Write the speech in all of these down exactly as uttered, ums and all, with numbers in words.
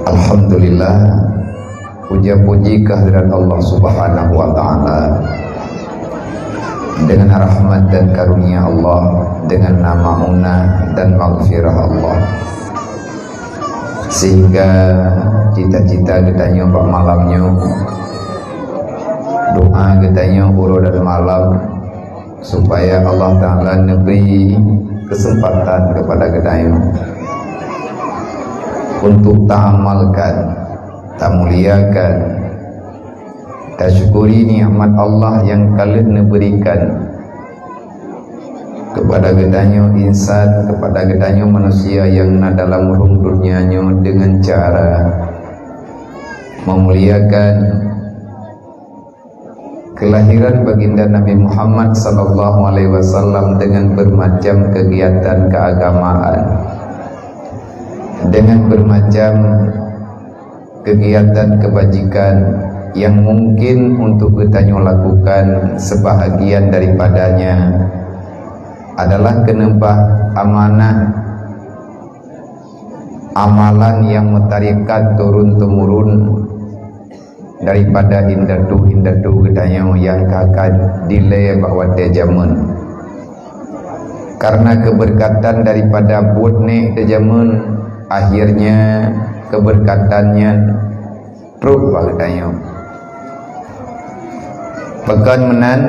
Alhamdulillah, puja-puji kehadirat Allah Subhanahu wa Ta'ala. Dengan rahmat dan karunia Allah, dengan nama unah dan maghfirah Allah, sehingga cita-cita geutanyoe bak malam nyoe, doa geutanyoe uroe dan malam, supaya Allah Ta'ala neubri keuseumpatan keupada geutanyoe untuk taamalkan, tamuliakan, tasyukuri nikmat Allah nyang ka lheueh neuberikan keupada geutanyoe insan, keupada geutanyoe manusia nyang na dalam rhueng donya nyoe, deungon cara meumuliakan kelahiran Baginda Nabi Muhammad sallallahu alaihi wasallam dengan bermacam kegiatan keagamaan, dengan bermacam kegiatan kebajikan yang mungkin untuk geutanyoe lakukan. Sebahagian daripadanya adalah keuneubah amanah amalan nyang meutarekat turun-temurun daripada indatu-indatu geutanyoe nyang ka-ka dilée bak watée jameun. Karena keubeurkatan daripada buet nék teuh jameun, akhirnya keubeurkatan nyan trok bak geutanyoe. Pakon meunan?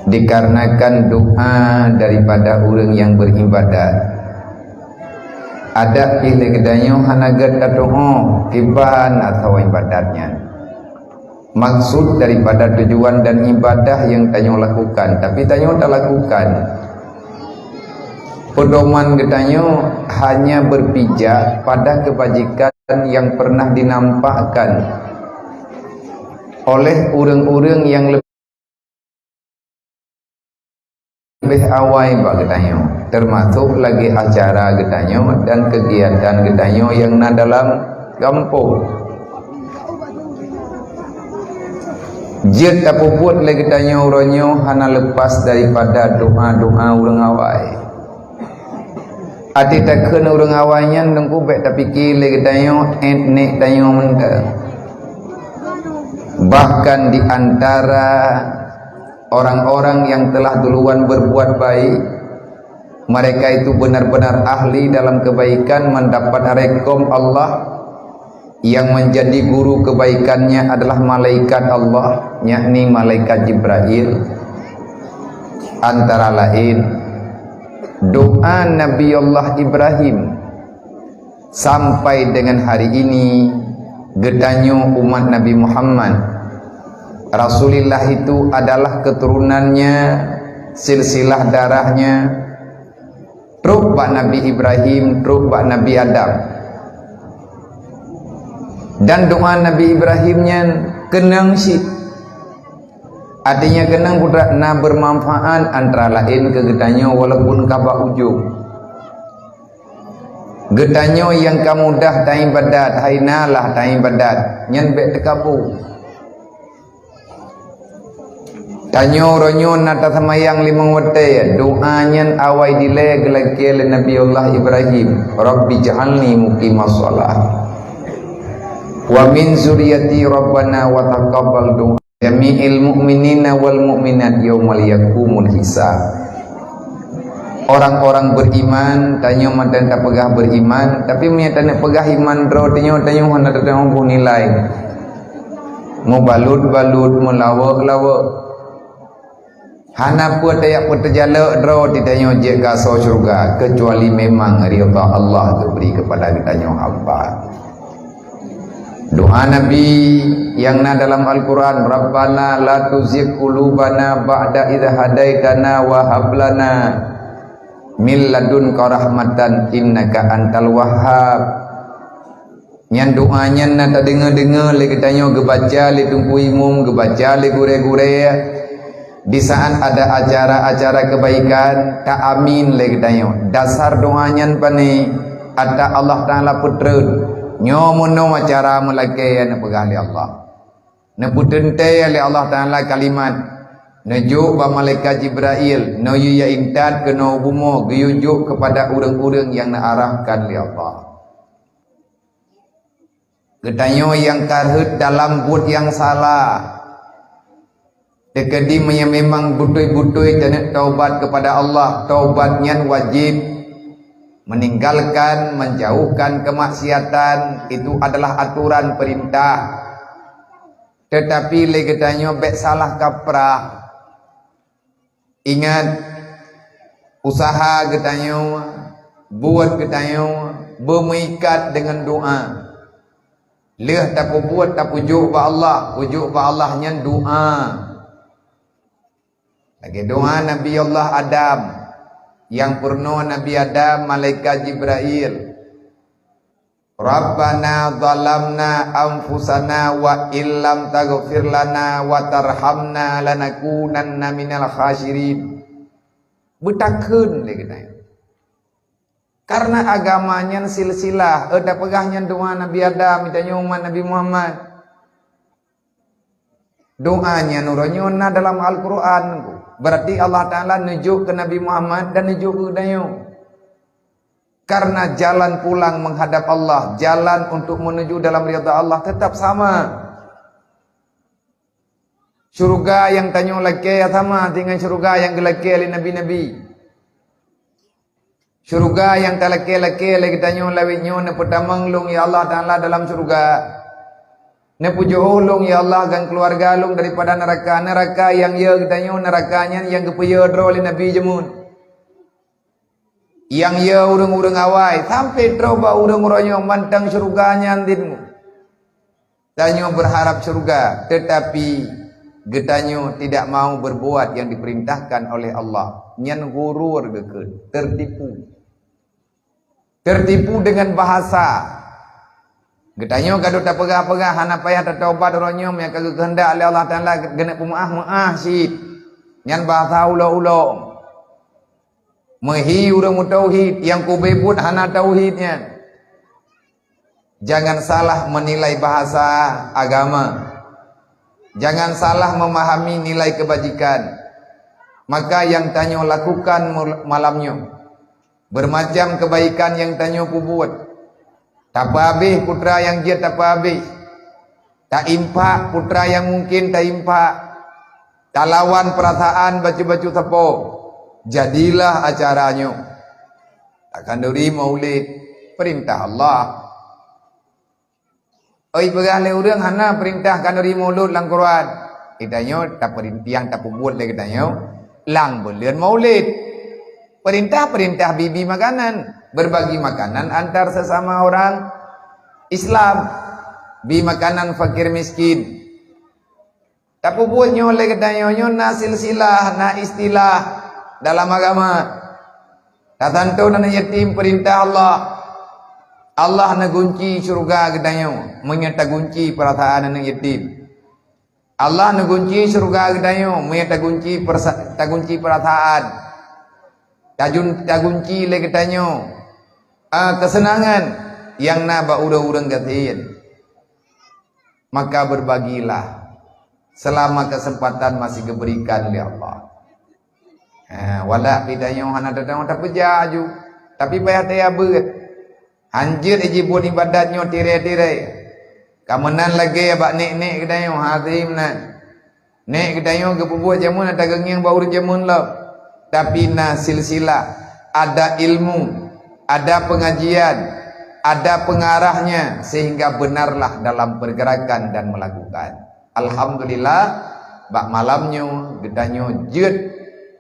Dikarenakan doa daripada ureuëng nyang beuribadat. Adak pih lé geutanyoe hana gét tatu'oh kiban atawa ibadat nyan. Maksud daripada tujuan dan ibadah nyang tanyoe lakukan, tapi tanyoe talakukan. Peudoman geutanyoe hanya beupijak pada keubajikan nyang pernah dinampakkan oleh ureuëng-ureuëng nyang leubeh awai bak geutanyoe, teumasok lagée acara geutanyoe dan keugiatan geutanyoe nyang na dalam gampông. Jeuet tapeubuet lé geutanyoe uroe nyoe hana leupas daripada doa-doa ureuëng awai. Até takheun ureuëng awai nyan teungku bék tapike lé geutanyoe étnik tanyoe mantong. Bahkan di antara orang-orang yang telah duluan berbuat baik, mereka itu benar-benar ahli dalam kebaikan, mendapat rekom Allah. Yang menjadi guru kebaikannya adalah malaikat Allah, yakni malaikat Jibril. Antara lain, doa Nabi Allah Ibrahim sampai dengan hari ini, geutanyoe umat Nabi Muhammad. Rasulullah itu adalah keturunannya, silsilah darahnya, trok bak Nabi Ibrahim, trok bak Nabi Adam. Dan doa Nabi Ibrahim nyan keunong cit. Artinya keunong putra na bermanfaat antara lain keu geutanyoe walaupun ka bak ujong. Geutanyoe nyang ka mudah taibadat, hai na lah taibadat, nyan bék teukabu. Tanyoe uroe nyoe na tasamayang limong watée, doa nyan awai dilée geulakée lé Nabi Allah Ibrahim, "Rabbi ja'alni muqimas shalah wa min zuriyati rabbana wa taqabbal du'a jami'il mu'minina wal mu'minat yaumal yaqumul hisab." Orang-orang beriman, tanyoe mantong tapeugah beriman, tapi meunyoe taneuk peugah iman droe tanyoe, tanyoe hana tateupeue nilai. Mubalut-balut, meulawok-lawok. Hana peue tajak peuteujalok droe di tanyoe jeuet keu asoe syeuruga, keucuali memang ridha Allah geubri keupada geutanyoe hamba. Doa Nabi nyang na dalam Al-Quran, "Rabbana la tuzigh qulubana ba'da idh hadaitana wa hab lana min ladunka rahmatan innaka antal wahhab." Nyan doa nyan na tadeungoe-deungoe lé geutanyoe, geubaca lé teungku imum, geubaca lé gurée-gurée. Di saat ada acara-acara kebaikan, ta amin lé geutanyoe. Dasar doa nyan pane? Ata Allah Taala peutreun. Nyoe meunoe acara meulakée nyang neupeugah lé Allah. Neupeuteuntée lé Allah Taala kalimat. Neujok bak malaikat Jibrail, neuyue intat keunoe bumoe, geuyue jok keupada ureuëng-ureuëng nyang neuarahkan lé Allah. Geutanyoe nyang ka rhot dalam buet nyang salah. Teukeudi meunyoe memang beutôi-beutôi taneuk taubat keupada Allah, taubat nyan wajéb. Meninggalkan, menjauhkan kemaksiatan, itu adalah aturan peurintah. Teutapi lé geutanyoe bék salah kaprah. Ingat, useuha geutanyoe, buet geutanyoe beumeuikat deungon doá. Lheueh tapeubuet, tapeujok bak Allah, peujok bak Allah nyan doá. Lagée doá Nabi Allah Adam, nyang peurunoe Nabi Adam malaikat Jibrail, "Rabbana zalamna anfusana wa illam taghfir lana wa tarhamna lanakunanna minal khasirin." Beutakheun lé geutanyoe. Karena agama nyan silsilah, eu tapeugah nyan doá Nabi Adam, geutanyoe umat Nabi Muhammad. Doá nyan uroe nyoe na dalam Al-Qur'an. Berarti Allah Taala neujok keu Nabi Muhammad dan neujok keu geutanyoe. Karena jalan pulang menghadap Allah, jalan untuk menuju dalam ridha Allah tetap sama. Syeuruga nyang tanyoe lakée sama deungon syeuruga nyang geulakée lé nabi-nabi. Syeuruga nyang talakée-lakée lé geutanyoe lawét nyoe neupeutamong lôn, ya Allah Taala, dalam syeuruga. Neupeujoh lôn, ya Allah, dan keuluwarga lôn daripada neuraka. Neuraka nyang yö geutanyoe, neuraka nyan nyang geupeuyö droe lé nabi jameun. Nyang yö ureuëng-ureuëng awai, sampoe troh bak ureuëng uroe nyoe mantong syeuruga nyan dimu. Tanyoe beurharab syeuruga, teutapi geutanyoe tidak mau berbuat yang diperintahkan oleh Allah. Nyan ghurur geukheun, tertipu. Tertipu dengan bahasa. Geutanyoe ka deuh tapeugah-peugah hana payah tataubat uroe nyoe, meunyo ka geukeuheundak lé Allah Taala geuneuk peumeuáh, meuáh cit. Nyan bahasa ulo-ulo. Meuhi ureuëng meutauhid, nyang kubeuet hana tauhid nyan. Jangan salah menilai bahasa agama. Jangan salah memahami nilai kebajikan. Maka nyang tanyoe lakukan mul-, malam nyoe, beurmacam keubaikan nyang tanyoe peubuet. Tapeuhabéh putra nyang jeuet tapeuhabéh. Taimpak putra nyang mungken taimpak. Talawan peurasaan bacut-bacut sapo. Jadilah acara nyoe. Takhanduri maulid, peurintah Allah. Oi, peugah lé ureuëng hana peurintah khanduri maulid lam Quran. Geutanyoe tapeurintah nyang tapeubuet lé geutanyoe lam buleuen maulid. Peurintah-peurintah bi-bi makanan, berbagi makanan antar sesama orang Islam, bi makanan fakir miskin. Tapeubuet nyoe lé geutanyoe, nyoe na silsilah, na istilah dalam agama. Tasanto aneuëk yatim peurintah Allah. Allah neugunci syeuruga geutanyoe meunyoe tagunci peurasaan aneuëk yatim. Allah neugunci syeuruga geutanyoe meunyoe tagunci persa-, tagunci peurasaan. Tajun-, tagunci lé geutanyoe, ah, keuseunangan nyang na bak ureuëng-ureuëng gasien. Maka berbagilah selama kesempatan masih geuberikan lé Allah. Ha, walak pih tanyoe hana tateuang tapeujak aju, tapi payah taya beuet. Hanjeuet jibuet ibadat nyoe tirée-tirée. Ka meunan lagée bak nék-nék geutanyoe, ha, meunan. Nék geutanyoe geupeubuet jameun ata geungieng bak ureuëng jameun lom. Tapi na silsilah, ada ilmu, ada pengajian, ada pengarahnya, sehingga benarlah dalam pergerakan dan melakukan. Alhamdulillah, bak malam nyoe geutanyoe jeuet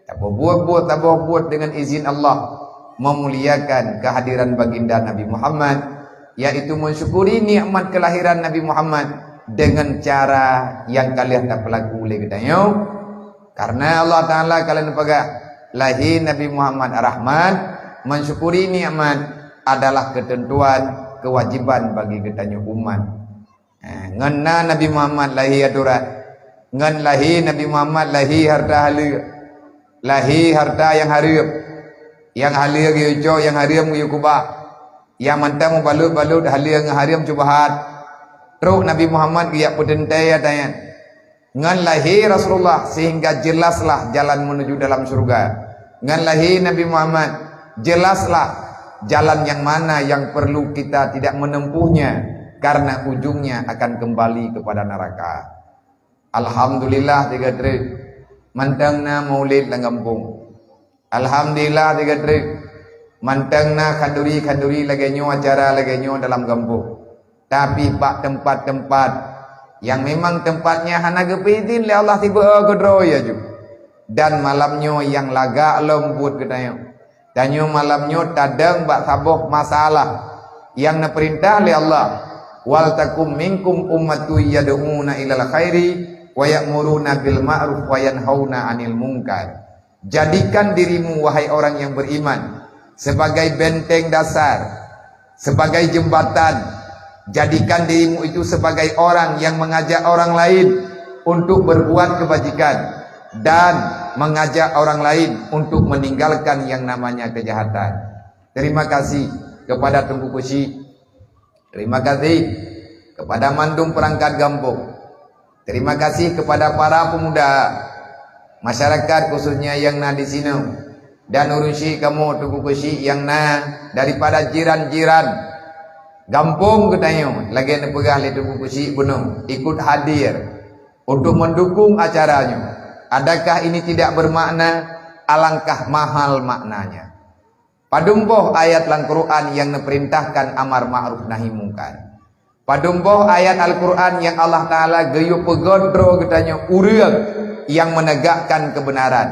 tapeubuet-buet, taboh buet dengan izin Allah, memuliakan kehadiran baginda Nabi Muhammad, yaitu mensyukuri nikmat kelahiran Nabi Muhammad dengan cara nyang ka lheueh tapeulaku lé geutanyoe. Karena Allah Taala ka lheueh neupeugah, lahé Nabi Muhammad rahmat, mensyukuri nikmat adalah ketentuan kewajiban bagi geutanyoe umat. Eh, ngon na Nabi Muhammad lahé atoran. Ngon lahé Nabi Muhammad lahé harta haleue. Lahé harta nyang hareuem. Nyang haleue geuyue cok, nyang hareuem geuyue keubah. Nyang mantong meubalot-balot haleue ngon hareuem syubhat. Trok Nabi Muhammad geujak peuteuntée ata nyan. Ngon lahé Rasulullah sehingga jelaslah jalan menuju dalam syurga. Ngon lahé Nabi Muhammad, jelaslah jalan yang mana yang perlu kita tidak menempuhnya, karena ujungnya akan kembali kepada neraka. Alhamdulillah, tiga trek mantong na maulid lam gampông. Alhamdulillah, tiga trek mantong na khanduri-khanduri lagèe nyoe, acara lagèe nyoe dalam gampông. Tapi bak tempat-tempat yang memang tempatnya hana geupeuizin lé Allah, tiba keudroe ya ju. Dan malam nyoe nyang lagak lom buet geutanyoe. Tanyoe malam nyoe tadong bak saboh masalah nyang neupeurintah lé Allah, "Wal takum minkum ummatun yad'una ilal khairi wa ya'muruna bil ma'ruf wa yanhauna 'anil munkar." Jadikan dirimu, wahai orang yang beriman, sebagai benteng dasar, sebagai jembatan. Jadikan dirimu itu sebagai orang yang mengajak orang lain untuk berbuat kebajikan dan mengajak orang lain untuk meninggalkan yang namanya kejahatan. Terima kasih kepada Teungku Keuchik. Terima kasih kepada mandum perangkat gampông. Terima kasih kepada para pemuda masyarakat, khususnya nyang na di sinoe, dan ureueng syik kamoe, Teungku Keuchik nyang na daripada jiran-jiran gampông geutanyoe, lagèe neupeugah lé Teungku Keuchik bunoe, ikut hadir untuk mendukung acara nyoe. Adakah ini tidak bermakna? Alangkah mahal maknanya. Padum boh ayat lam Quran nyang neupeurintahkan amar ma'ruf nahi mungkar? Padum boh ayat Al-Quran nyang Allah Taala geuyue peugöt droe geutanyoe ureueng nyang menegakkan kebenaran?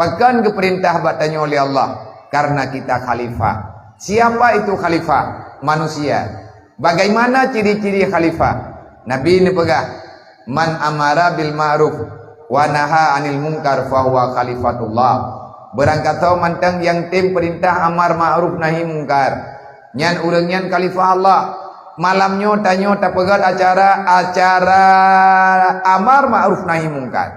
Pakon geupeurintah bak tanyoe lé Allah? Karena kita khalifah. Siapa itu khalifah? Manusia. Bagaimana ciri-ciri khalifah? Nabi neupeugah, "Man amara bil ma'ruf wa naha 'anil munkar fahuwa khalifatullah." Beurangkasoe mantong nyang tem peurintah amar ma'ruf nahi mungkar, nyan ureueng nyan khalifah Allah. Malam nyoe tanyoe tapeugöt acara, acara amar ma'ruf nahi mungkar.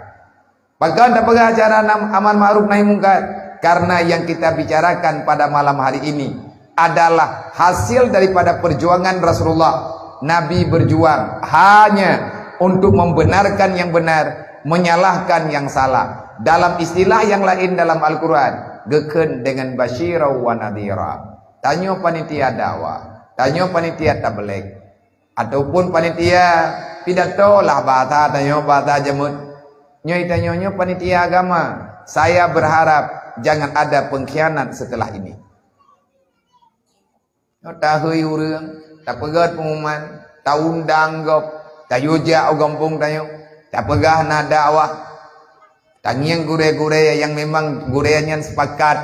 Pakon tapeugah acara nam-, amar ma'ruf nahi mungkar? Karena yang kita bicarakan pada malam hari ini adalah hasil daripada perjuangan Rasulullah. Nabi berjuang hanya untuk membenarkan yang benar, menyalahkan yang salah. Dalam istilah yang lain dalam Al-Quran, geukheun dengan basyira wa nadhira. Tanyoe panitia dakwah, tanyoe panitia tabligh, ataupun panitia pidato lah bahasa tanyoe, bahasa jameun. Nyoe tanyoe nyoe panitia agama. Saya berharap jangan ada pengkhianat setelah ini. Nyoe tahôi ureueng, tapeugöt pengumuman, taundang gob, tayue jak u gampông tanyoe, tapeugah na dakwah, tangieng gurèe-gurèe nyang memang gurèe nyan sepakat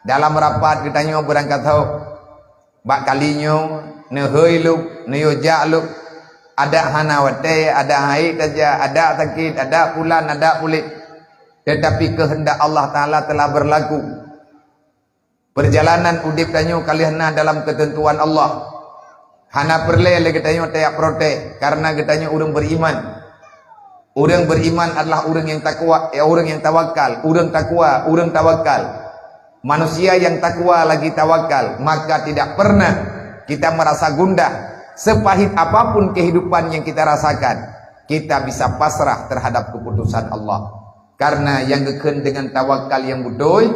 dalam rapat geutanyoe beurangkasoe. Bak kali nyoe, neuhôi lôn, neuyue jak lôn. Adak hana watèe, adak han ék tajak, adak sakét, adak pulan, adak puléh. Tetapi keuheundak Allah Taala telah berlaku. Peurjalanan udép tanyoe ka lheueh na dalam keuteuntuan Allah. Hana peureulèe lé geutanyoe tajak protes, karena geutanyoe ureueng beriman. Ureueng beriman adalah ureueng nyang takwa, eh, ureueng nyang tawakal, ureueng takwa, ureueng tawakal. Manusia yang takwa lagi tawakal, maka tidak pernah kita merasa gundah. Sepahit apapun kehidupan yang kita rasakan, kita bisa pasrah terhadap keputusan Allah. Karena nyang geukheun deungon tawakal nyang beutôi,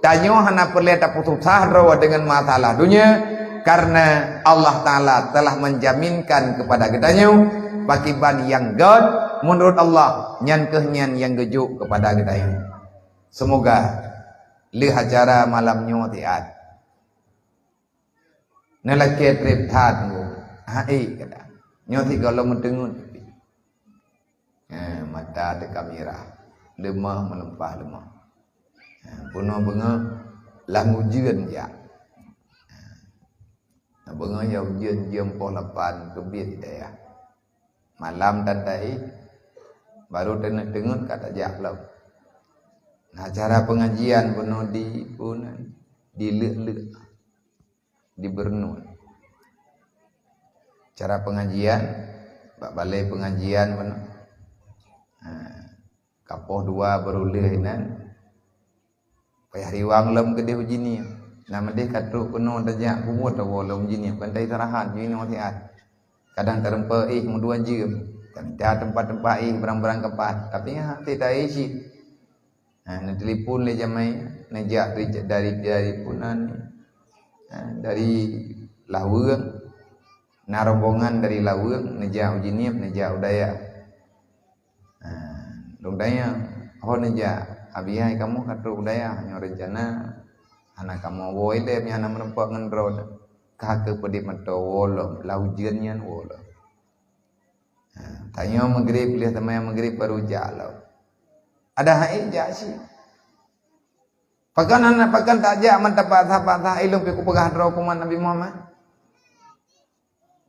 tanyoe hana peureulèe tapeususah droe deungon masalah dunia, karena Allah Taala telah menjaminkan kepada geutanyoe pakiban nyang göt meunurot Allah, nyan kheueh nyan nyang geujok kepada geutanyoe. Semoga lheueh acara malam nyoe siat. Neulakèe trép that ngon hai kata. Nyoe sigohlom meuteungeut. Eh, mata teuka mirah. Leumah meuleumpah leumah. Eh, bunoe beungoh lam ujeuen jak. Eh, beungoh ya ujeuen jeuem poh lapan keubiet di dayah. Malam tatai, baru teungeut-teungeut ka tajak lom. Nah, acara pengajian bunoe di, pun, di Leuk-leuk, di Beureunuen. Acara pengajian, bak balai pengajian bunoe. Nah, ka poh dua baru lheueh inan. Payah riwang lom keudeh u Jeunieb. Nah, meudeh ka trok keunoe tajak bubuet tawoe lom Jeunieb, kan taistirahat, jinoe siat. Kadang tarumpok éh meudua jeuem. Tamita teumpat-teumpat éh, barang-barang keupat. Tapi nyan hase taéh cit. Ha, neutelepon lé jamai, neujak dari, dari, dari punan, ha, dari Laweueng. Na rombongan dari Laweueng neujak u Jeunieb, neujak u Dayah. Ha, lôn tanyong, "Ho neujak?" "Abih hai, kamoe ka trok u Dayah, nyoe reuncana hana kamoe woe ilée, meunyo hana meurumpok ngon droe." "Ka keuh peudeh mantong, woe lom, lam ujeuen nyan woe lom." Ha, tanyoe Maghrib, lheueh seumayang Maghrib baru jak lom. Ada hai jak cit. Pakon hana, pakon tajak mantong paksa-paksa, ilôn pih kupeugah droe keu umat Nabi Muhammad.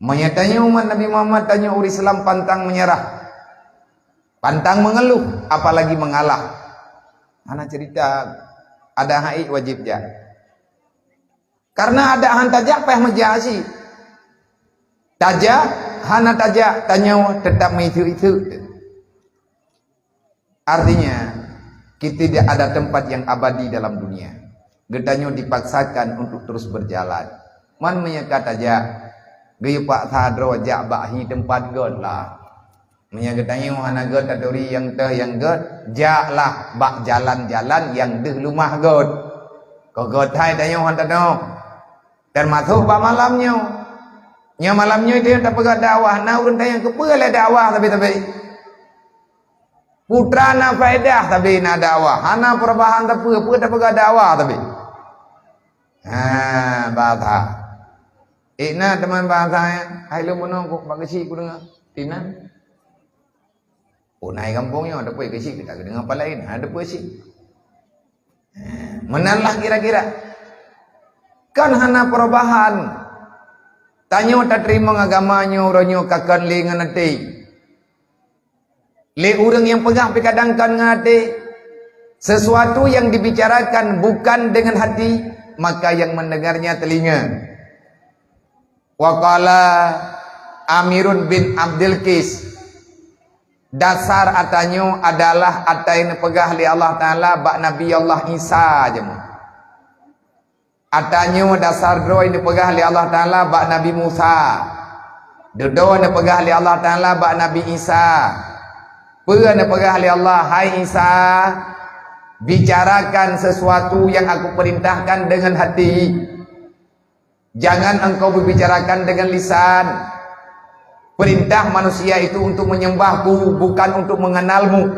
Meunyo tanyoe umat Nabi Muhammad, tanyoe ureuëng Islam pantang menyerah, pantang mengeluh, apalagi mengalah. Hana cerita, ada hai wajib jak. Karena ada han tajak payah meujak cit. Tajak, hana tajak, tanyoe tetap meuiseuk-iseuk. Artinya, kita tidak ada tempat yang abadi dalam dunia. Geutanyoe dipaksakan untuk terus berjalan. Man meunyo ka tajak, geuyue paksa droe jak bak hi teumpat göt lah. Meunyo geutanyoe hana göt taturi nyang teuh nyang göt, jaklah bak jalan-jalan nyang deuh leumah göt. Keu göt hai tanyoe han tanoh. Teumasok bak malam nyoe. Nyoe malam nyoe tanyoe tapeugah dakwah, na ureuëng tanyong keupeue lé dakwah sabe-sabe. Peue teuma na faedah sabe na dakwah, hana perubahan sapeue, peue tapeugah dakwah sabe. Ha, bahasa. Eh, na teuma bahasa nyan, hai lôn bunoe kok bak geuchik kudeungoe. Tinan. Oh, na i gampông nyoe, ada peue geuchik, kita geudeungoe apa laén, ada peue chik. Ha, meunan lah kira-kira. Kan hana perubahan. Tanyoe tateurimong agama nyoe, uroe nyoe ka kon lé ngon até. Lé ureuëng nyang peugah pih kadang kon ngon até. Sesuatu yang dibicarakan bukan dengan hati, maka yang mendengarnya telinga. Wa qala Amirun bin Abdul Qais, dasar atanyoe adalah atai neupeugah lé Allah Taala bak Nabi Allah Isa jameun. Atanyoe dasar droe neupeugah lé Allah Taala bak Nabi Musa. Dudoe neupeugah lé Allah Taala bak Nabi Isa. Peue neupeugah lé Allah, "Hai Isa, bicarakan sesuatu yang Aku perintahkan dengan hati. Jangan engkau berbicarakan dengan lisan. Perintah manusia itu untuk menyembah-Ku, bukan untuk mengenal-Mu.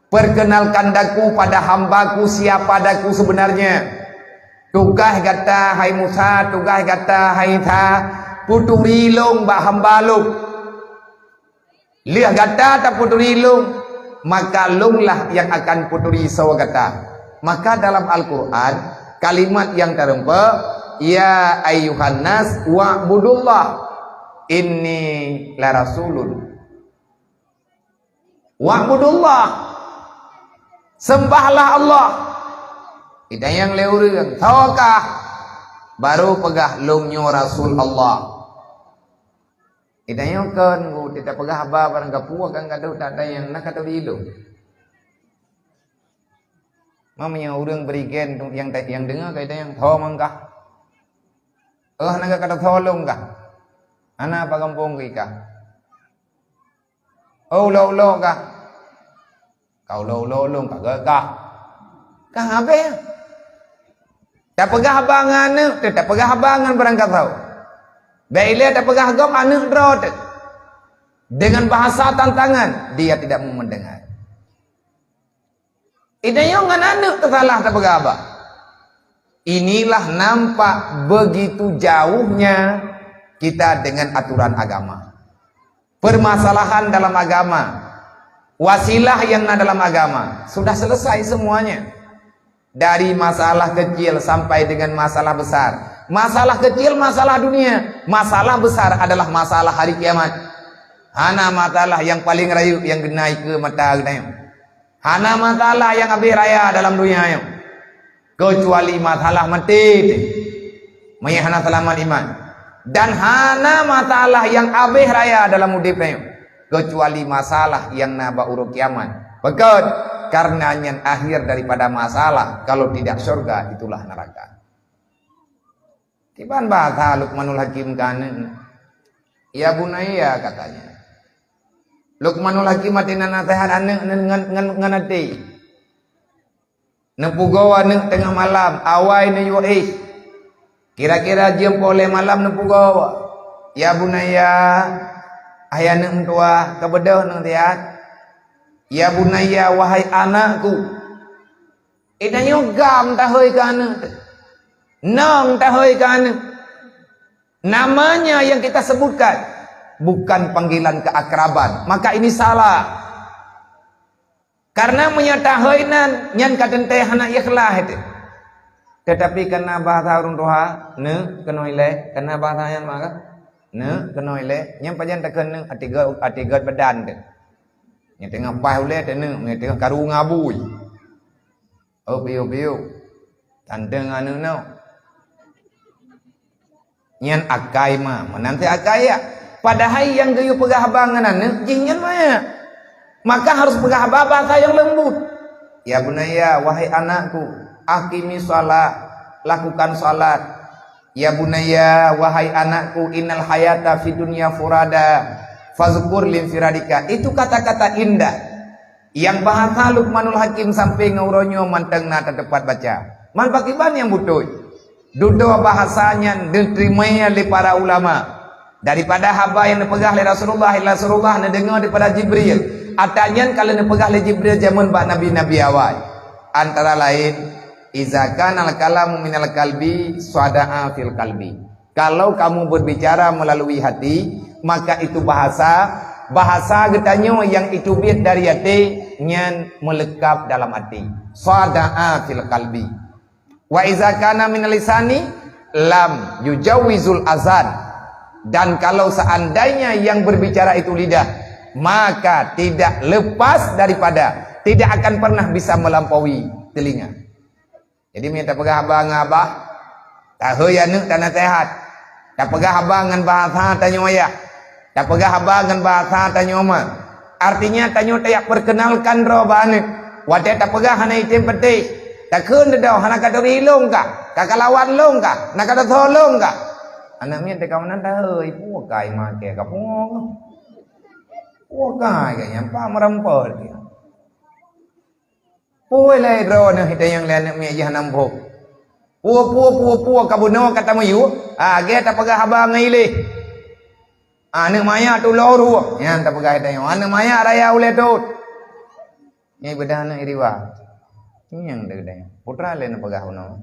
Perkenalkan daku pada hamba-Ku siapa daku sebenarnya. Tugaih gata, hai Musa, tugaih gata, hai Isa, peuturi Lôn bak hamba Lôn. Lheueh gata tapeuturi Lôn, maka Lôn lah nyang akan peuturi soe gata." Maka dalam Al-Quran, kalimat nyang tarumpok, "Ya ayyuhan nas wa'budullah, inni la rasulun." Wa'budullah. Sembahlah Allah. Itanyong lé ureuëng, "Soe kah?" Baru peugah, "Lôn nyoe Rasul Allah." Itanyong kon, "Geutanyoe peugah haba barang gapu kan gadoh, tatanyong na ka turi lôn." Meunyoe ureuëng berigen nyang, nyang deungoe ka itanyong, "Soe mang kah?" "Oh, na ka turi lôn kah?" "Hana, bak gampông kah?" "Oh, ulo-ulo kah?" "Ka ulo-ulo lôn, ka gét kah?" Ka habéh. Tapeugah haba ngon aneuëk teuh, tapeugah haba ngon barangkasoe. Bék ilée tapeugah gob aneuëk droe teuh. Dengan bahasa tantangan, dia tidak mau mendengar. Idayong ngon aneuëk teusalah tapeugah haba. Inilah nampak begitu jauhnya kita dengan aturan agama. Permasalahan dalam agama, wasilah yang na dalam agama, sudah selesai semuanya. Dari masalah kecil sampai dengan masalah besar. Masalah kecil masalah dunia, masalah besar adalah masalah hari kiamat. Hana masalah nyang paleng rayeuk nyang geuna ikeue mata geutanyoe. Hana masalah nyang habéh raya dalam dunia nyoe, keucuali masalah maté teuh, meunyo hana seulamat iman. Dan hana masalah nyang habéh raya dalam udeb tanyoe, keucuali masalah nyang na bak uroe kiamat. Pakon? Karena nyan akhir daripada masalah, kalau tidak syurga, itulah neraka. Kiban bahasa Luqmanul Hakim keu aneuëk, "Ya bunayya," katanya. Luqmanul Hakim até na naseuhat aneuëk ngon, ngon, ngon até. Neupugoe aneuëk teungoh malam, awai neuyue éh. Kira-kira jeuem poh lhée malam neupugoe. Ya bunayya, hai aneuk meutuwah, ka beudôh nang siat. Ya bunayya, wahai anakku. Itanyoe gam tahôi keu aneuk teuh. Nong tahôi keu aneuk. Namanya yang kita sebutkan bukan panggilan keakraban, maka ini salah. Karena meunyoe tahôi nan, nyan ka teuntée hana ikhlas teuh. Tetapi karena bahasa ureuëng tuha, neuk keunoe ilée, karena bahasa nyan maka, neuk keunoe ilée, nyan pajan takheun neuk, até gét, até gét badan teuh. Nyang teungoh paih ulée teuh neuk, nyang teungoh karu ngon abui. Oh, piôh-piôh. Tantang aneuk nyoe. Nyan akai ma, meunan teuh akai ya. Padahai nyang geuyue peugah haba ngon aneuk jih nyan ma ya. Maka harus peugah haba bahasa nyang leumbut. Ya bunayya, wahai anakku, aqimi shalah, lakukan salat. Ya bunayya, wahai anakku, innal hayata fid dunya furada, fazkur linfiradika. Itu kata-kata indah. Nyang bahasa Luqmanul Hakim sampai ngon uroe nyoe mantong na tateupat baca. Man pakriban nyang beutôi? Dudoe bahasa nyan neuteurimong lé para ulama. Daripada haba nyang neupeugah lé Rasulullah, Rasulullah neudeungoe daripada Jibril. Ata nyan ka lheueh neupeugah lé Jibril jameun bak nabi-nabi awai. Antara lain, "Iza kanal kalamu minal kalbi, sada'a fil kalbi." Kalau kamu berbicara melalui hati, maka itu bahasa, bahasa geutanyoe nyang iteubiet dari até nyan meuleukab dalam até. Sada'a fil kalbi. Wa iza kana minal lisani lam yujawizul azan. Dan kalau seandainya yang berbicara itu lidah, maka tidak lepas daripada, tidak akan pernah bisa melampaui telinga. Jadi, meunyoe tapeugah haba ngon abah, tahôi aneuk tanaseuhat. Tapeugah haba ngon bahasa tanyoe ayah. Tapeugah haba ngon bahasa tanyoe ma. Artinya, tanyoe tajak perkenalkan droe bak aneuk. Watée tapeugah hana item peuteh. Takheun dudoe, "Hana ka turi lôn kah? Ka kalawan lôn kah? Na ka teuthô lôn kah?" Aneuk miet teuka meunan tahôi, "Peue kai maké ka pungo?" Peue kai ka nyang pa meurampok dia. Peue lé droeneuh itanyong lé aneuk miet jih hana muphom. Peue, peue, peue, peue ka bunoe ka tamiyueb, ah, lagée tapeugah haba ngon ilée. Aneuk maya tulo rueh, nyan tapeugah itanyong. Aneuk maya raya ulée tot. Nyan beudah aneuk iriwa. Nyang deuh deh. Putra lé neupeugah bunoe.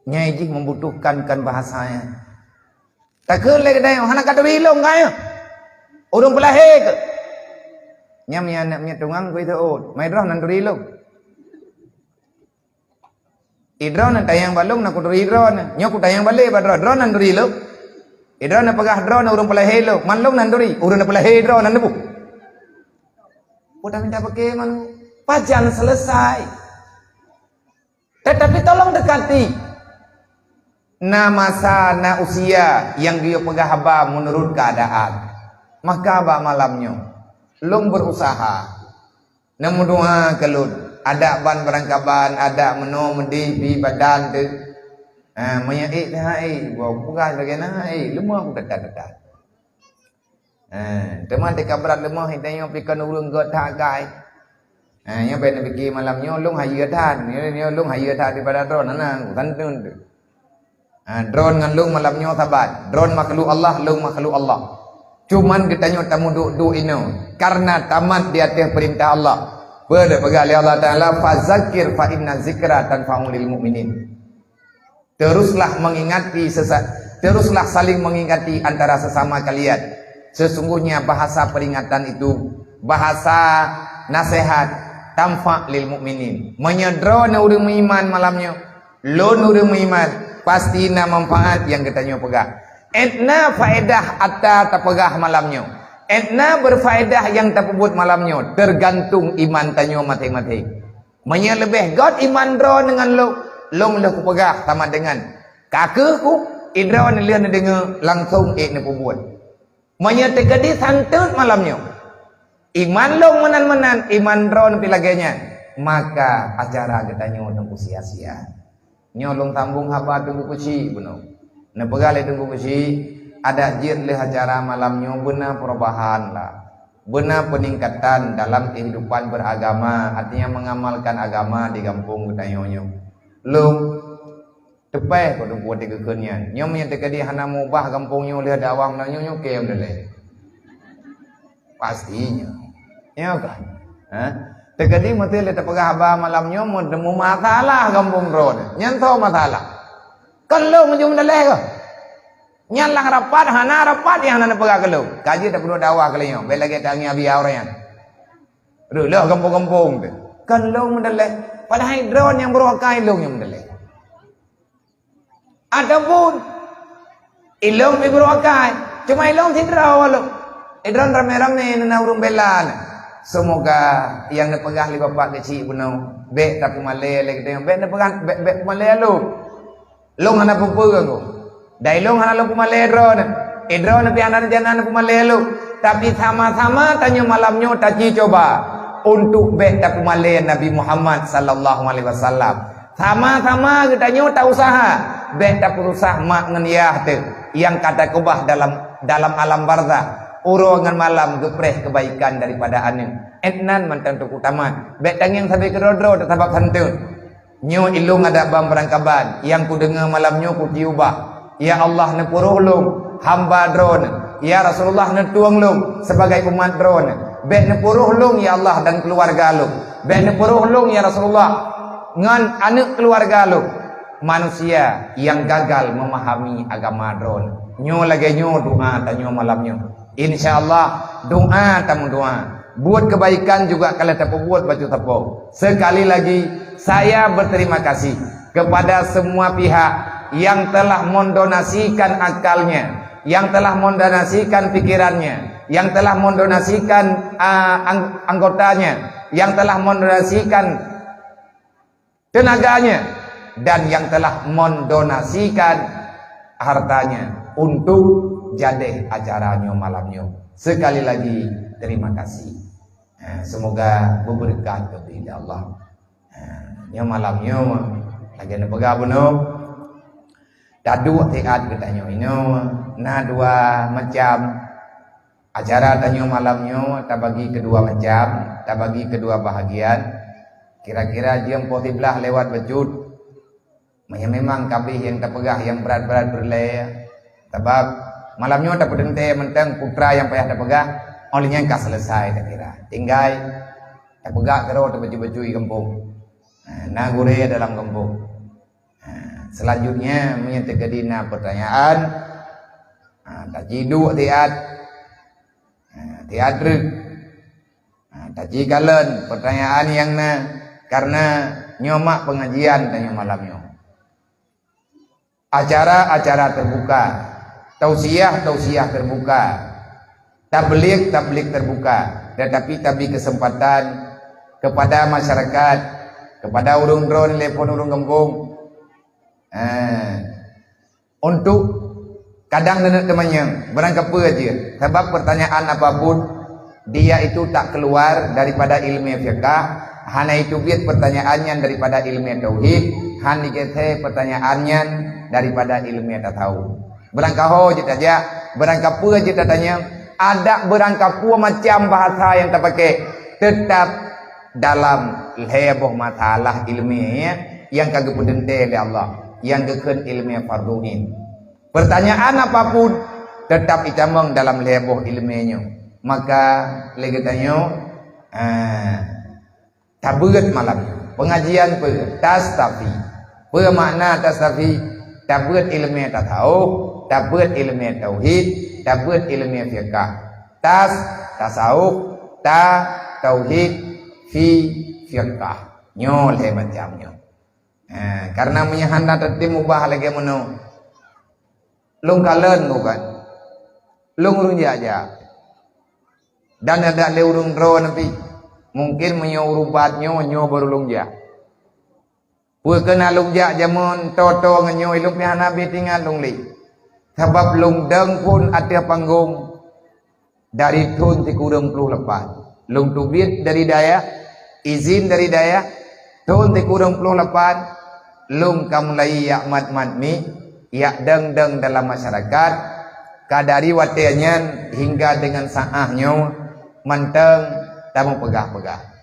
Nyai jih membutuhkan kan bahasa nyan. Takheun lé geutanyoe, "Hana ka turi lôn kah nyoe? Ureuëng peulahé keuh?" Nyan meunyoe aneuk miet tungang keu iteuôt, "Mai droeneuh nan turi lôn." Idroeneuh tanyong bak lôn, na kuturi droeneuh. Nyoe kutanyong balek bak droeneuh, droeneuh nan turi lôn. Idroeneuh peugah droeneuh ureuëng peulahé lôn, man lôn nan turi, ureuëng peulahé droeneuh nan neubu. Udah minta paké man pajan selesai. Tetapi tolong dekati. Na masa, na usia nyang geuyue peugah haba meunurot keuadaan. Maka bak malam nyoe, lôn beurusaha. Neumeudoa keu lôn. Adak ban beurangkaban, adak meunoe meudeh pi badan teuh. Ha, meunyoe ék teuh ha ék, boh peugah lagée na ha ék, leumoh kuteuka-teuka. Eh, teuma teuka brat leumoh, tanyoe pi kon ureuëng gét that kai. Eh, nyoe bèk neupike malam nyoe lôn hayeue that, nyoe, nyoe lôn hayeue that daripada droeneuh, na, santun tu. Eh, droeneuh ngon lôn malam nyoe saban. Droeneuh makhluk Allah, lôn makhluk Allah. Cuman geutanyoe tameuduek-duek inoe karena tamat di ateueh peurintah Allah. Peue teupeugah lé Allah Taala, "Fazakir fa inna zikra tanfa'ul mu'minin." Teruslah mengingati sesa-, teruslah saling mengingati antara sesama kalian. Sesungguhnya bahasa peringatan itu, bahasa nasihat, tanfa' lil mu'minin. Meunyoe droeneuh ureuëng meuiman malam nyoe, lôn ureuëng meuiman, pasti na manfaat nyang geutanyoe peugah. Étna faedah ata tapeugah malam nyoe. Étna berfaedah nyang tapeubuet malam nyoe, tergantung iman tanyoe maséng-maséng. Meunyoe leubeh gét iman droeneuh ngon lôn, lôn lheueh kupeugah sama dengan, ka kheueh ku, idroeneuh lheueh neudeungoe langsong ék neupeubuet. Meunyoe teukeudi santeuet malam nyoe, iman lôn meunan-meunan, iman droeneuh pi lagée nyan, maka acara geutanyoe teungku sia-sia. Nyoe lôn sambông haba Teungku Keuchik bunoe. Neupeugah lé Teungku Keuchik, adak jeuet lheueh acara malam nyoe beuna peurubahan lah. Beuna peuningkatan dalam kehidupan beragama, artinya mengamalkan agama di gampông geutanyoe nyoe. Lôn, Teupèh keu teungku watèe geukheun nyan. Nyoe meunyoe teukeudi hana meuubah gampông nyoe lheueh dakwah meunan nyoe, nyoe kém dilèe. Pasti nyoe. Nyoe kan? Ha? Teukeudi meuteuh lé teupeugah haba malam nyoe meu-, meumasalah gampông droeneuh. Nyan soe masalah? Kon lôn meujeuet meudalèh keuh. Nyan lam rapat, hana rapat nyang hana neupeugah keu lôn. Ka jeuet tapeuduek dakwah keu lôn nyoe. Bèk lagèe tangieng Abiya uroe nyan. Reuloh gampông-gampông teuh. Kon lôn meudalèh. Padahai droeneuh nyang beuruh akai lôn nyang meudalèh. Ataupun ilôn pih beuruh akai, cuma ilôn sidroe lôn. Idroeneuh ramé-ramé na ureueng bela na. Seumoga nyang neupeugah lé bapak keuchik bunoe, bèk tapeumalèe lé geutanyoe, bèk neupeugah, bèk, bèk peumalèe lôn. Lôn hana peue-peue keu. Dan ilôn hana lôn peumalèe droeneuh. Idroeneuh pih hana rencana neupeumalèe lôn. Tapi sama-sama tanyoe malam nyoe taci cuba untuk bèk tapeumalèe Nabi Muhammad sallallahu alaihi wasallam. Sama-sama geutanyoe ta usaha bèk tapeususah mak ngon yah teuh nyang ka takeubah dalam, dalam alam barzakh. Uroe ngon malam geupreh keubaikan daripada aneuk. Étnan mantong teungku tamat. Bèk tangieng sabe keudroe-droe tasabab santeun. Nyoe ilôn adak ban beurangkaban nyang kudeungoe malam nyoe kutiubah. Ya Allah, neupeuroh lôn hamba Droeneuh. Ya Rasulullah, neutueng lôn sibagai umat Droeneuh. Bèk neupeuroh lôn ya Allah dan keuluwarga lôn. Bèk neupeuroh lôn ya Rasulullah ngon aneuk keuluwarga lôn, manusia nyang gagal meumahami agama Droeneuh. Nyoe lagèe nyoe doa tanyoe malam nyoe. Insya Allah, doa tameudoa. Buet keubaikan juga ka lheueh tapeubuet bacut sapo. Sekali lagi, saya berterima kasih kepada semua pihak yang telah mendonasikan akalnya, yang telah mendonasikan pikirannya, yang telah mendonasikan, ah, ang-, anggotanya, yang telah mendonasikan teunaganya, dan yang telah mendonasikan hartanya untuk jadeh acara nyoe malam nyoe. Sekali lagi, terima kasih. Ha, semoga berberkah keu Allah. Ha, nyoe malam nyoe, lagèe neupeugah bunoe, taduek siat geutanyoe inoe, na dua macam. Acara tanyoe malam nyoe tabagi keudua macam, tabagi keudua bahagian. Kira-kira jeuem poh siblaih lewat bacut. Meunyoe memang ka abéh nyang tapeugah nyang brat-brat peureulèe, sabab malam nyoe tapeuteuntèe mantong putra nyang payah tapeugah, óh lheueh nyan ka seuleusoe takira. Tinggai tapeugah keudroe tabacut-bacut gampông. Ha, na gurèe dalam gampông. Ha, selanjutnya, meunyoe teukeudi na peutanyaan, ha, taciduek siat, ha, siat treuk. Ha, taci kalon peutanyaan nyang na, karena nyoe mak peungajian tanyoe malam nyoe. Acara-acara terbuka, tausiah-tausiah terbuka, tablig-tablig terbuka, tetapi tabri kesempatan kepada masyarakat, kepada ureueng droeneuh, lé phon ureueng gampông, eh, untuk kadang neuneuk teumanyong, barangkapeue jeuet. Sabab pertanyaan apapun, dia itu tak keluar daripada ilmu fiqah, hana jiteubiet pertanyaan nyan daripada ilmu tauhid, hana jigeusé pertanyaan nyan daripada ilmu tasawuf. Barangkaho jeuet tajak, barangkapeue jeuet tatanyong, adak barangkapeue macam bahasa nyang tapaké, teutap dalam lhèe boh masalah ilmiah nyang ka geupeuteuntèe lé Allah, nyang geukheun ilmiah fardhu ain. Pertanyaan apapun teutap itamong dalam lhèe boh ilmiah nyoe. Maka lé geutanyoe, eh, tabeuet malam nyoe. Peungajian peue? Tastafi. Peue makna tastafi? Tabeuet ilmiah tasawuf, tabeuet ilmiah tauhid, tabeuet ilmiah fiqah. Tas, tasawuf, ta, tauhid, fi, fiqah. Nyoe lhèe macam nyoe. Ha, karena meunyoe hana tatem ubah lagèe meunoe, lôn kalon bukan? Lôn ureueng jak-jak. Dan adak lé ureueng droeneuh pih. Mungkin meunyoe uroe bat nyoe, nyoe baru lôn jak. Peue keuh na lôn jak jameun toe-toe ngon nyoe, lôn pih hana abéh teuingat lôn lé. Sabab lôn dong phon ateueh panggong dari thôn sikureueng ploh lapan. Lôn teubiet dari dayah, izin dari dayah, thôn sikureueng ploh lapan, lôn ka mulai jak mat-mat mic, jak dong-dong dalam masyarakat, ka dari watèe nyan hingga deungon saát nyoe mantong tameupeugah-peugah.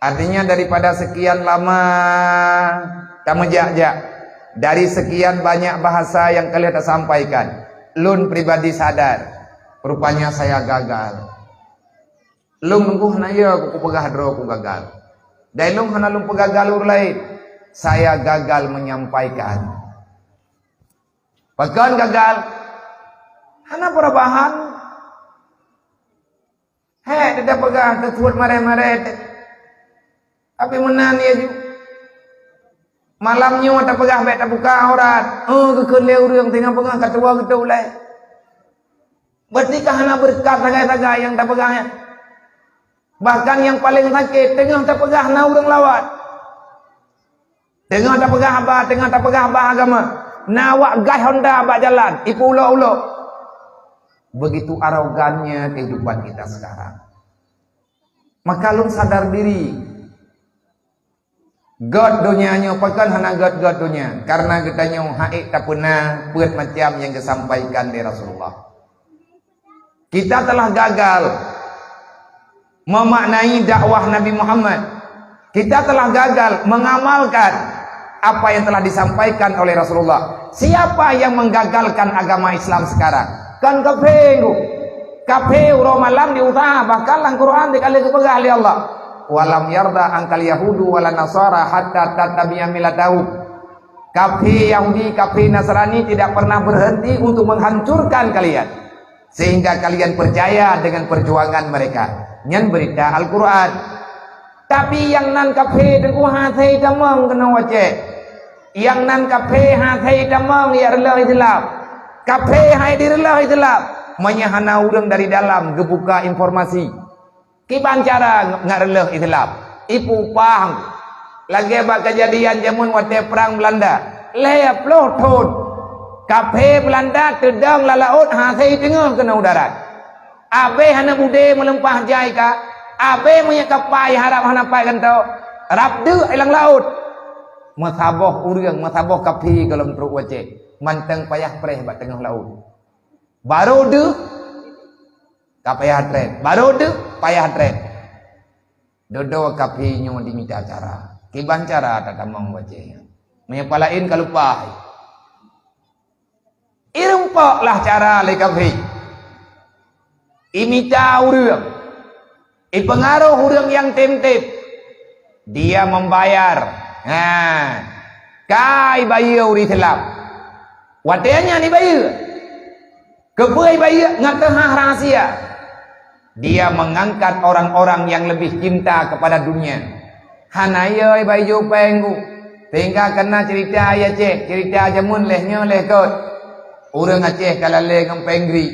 Artinya, daripada sekian lama tameujak-jak, Dari sekian banyak bahasa yang ka lheueh tasampaikan, lôn pribadi sadar, rupanya saya gagal. Lôn teungku hana yo kupeugah droe ku gagal. Dan lôn hana lôn peugagal ureuëng laén. Saya gagal menyampaikan. Pakon gagal? Hana perubahan. Hek, teudah peugah, teusuet mareh-mareh. Tapi meunan ya ju. Malam nyoe tapeugah bèk tabuka aurat. Oh, geukheun lé ureuëng singoh beungoh ka tuwoe geutôk ulèe. Berarti ka hana beureukat sagai-sagai nyang tapeugah nyan. Bahkan nyang paleng sakét, teungoh tapeugah na ureuëng lawat. Teungoh tapeugah haba, teungoh tapeugah haba agama. Na awak gas Honda bak jalan, ipeuulok-ulok. Begitu arogannya kehidupan kita sekarang. Maka lôn sadar diri. Gét donya nyoe pakon hana gét-gét donya, karena geutanyoe hana ék tapeuna peuet macam nyang geusampaikan lé Rasulullah. Kita telah gagal memaknai dakwah Nabi Muhammad. Kita telah gagal mengamalkan apa yang telah disampaikan oleh Rasulullah. Siapa yang menggagalkan agama Islam sekarang? Kan kafé, Ngku. Kafé uroe malam diusaha, bahkan lam Quran dikali geupeugah lé Allah, "Walam yarda angkal yahudu wala nasara hatta tattabi'a millatahum." Kafé Yahudi, kafé Nasrani tidak pernah berhenti untuk menghancurkan kalian, sehingga kalian percaya dengan perjuangan mereka. Nyan berita Al-Quran. Tapi nyang nan kafé teungku hase tamong keunoe u Aceh. Nyang nan kafé hase tamong jak reuloh Islam. Kafé hai direuloh Islam. Meunyoe hana ureuëng dari dalam geubuka informasi. Kiban cara ngat reuloh Islam? Ipeupah. Lagée bak keujadian jameun watée prang Belanda. Lhée ploh thon. Kafé Belanda teudong lam laôt hase teungoh keunoe u darat. Abée hana budé meuleumpah jai ka, abée meunyoe kapai harab hana pai gantoe, rab deuk i lam laôt. Meusaboh ureuëng, meusaboh kafé gohlom trok u Aceh, mantong payah preh bak teungoh laôt. Barô deuh, ka payah treb. Barô deuh, payah treb. Dudoe kafé nyoe jimita cara. Kiban cara tatamong u Aceh nyan? Meunyoe palaén ka lupa. Irumpok lah cara lé kafé. Imita ureuëng. Ipeungaroh ureuëng nyang tem-tem. Dia membayar. Ha. Ka ibayeue ureuëng Islam. Watée nyan ibayeue. Keupeue ibayeue ngat teuhah rahasia. Dia mengangkat orang-orang yang lebih cinta kepada dunia. Hana yo ibayeue péng, Ngku. Sehingga kana cerita ayah Aceh, cerita jameun lheueh nyoe lheueh kot. Ureuëng Aceh ka lalée ngon péng gri.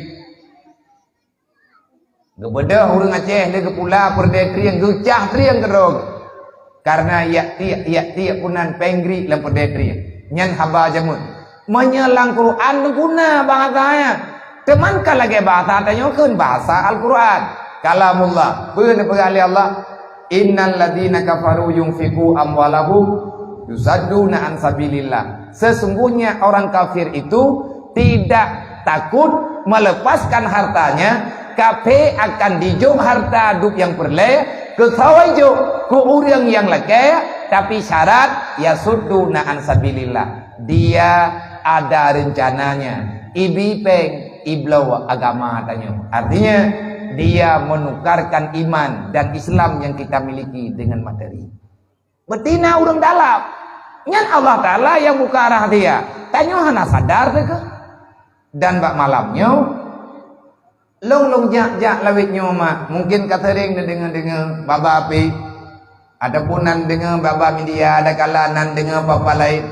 Geubeudôh ureuëng Aceh lé geupula peureudée trieng, geucah trieng keudroe. Karena yak tiek, yak tiek peunan péng gri lam peureudée trieng. Nyan haba jameun. Meunyoe lam Quran guna bahasa nyan, teuma ka lagée bahasa tanyoe kheun bahasa Al-Quran. Kalamullah. Peue neupeugah lé Allah? Innal ladzina kafaru yunfiqu amwalahum yusadduna an sabilillah. Sesungguhnya orang kafir itu tidak takut melepaskan hartanya, kafé akan dijok harta dup nyang peureulée, keusawi jok keu ureuëng nyang lakée, tapi syarat yasudduna an sabilillah. Dia ada rencananya, ibi péng, ibloe agama tanyoe. Artinya, dia menukarkan iman dan Islam yang kita miliki dengan materi. Betina ureuëng dalam. Nyan Allah Taala nyang buka rahasia. Tanyoe hana sadar teuh keuh. Dan bak malam nyoe, lôn lôn jak-jak lawét nyoe mak, mungkin ka sering neudeungoe-deungoe baba pih, ataupun nan deungoe baba media, ada kala nan deungoe papa laén.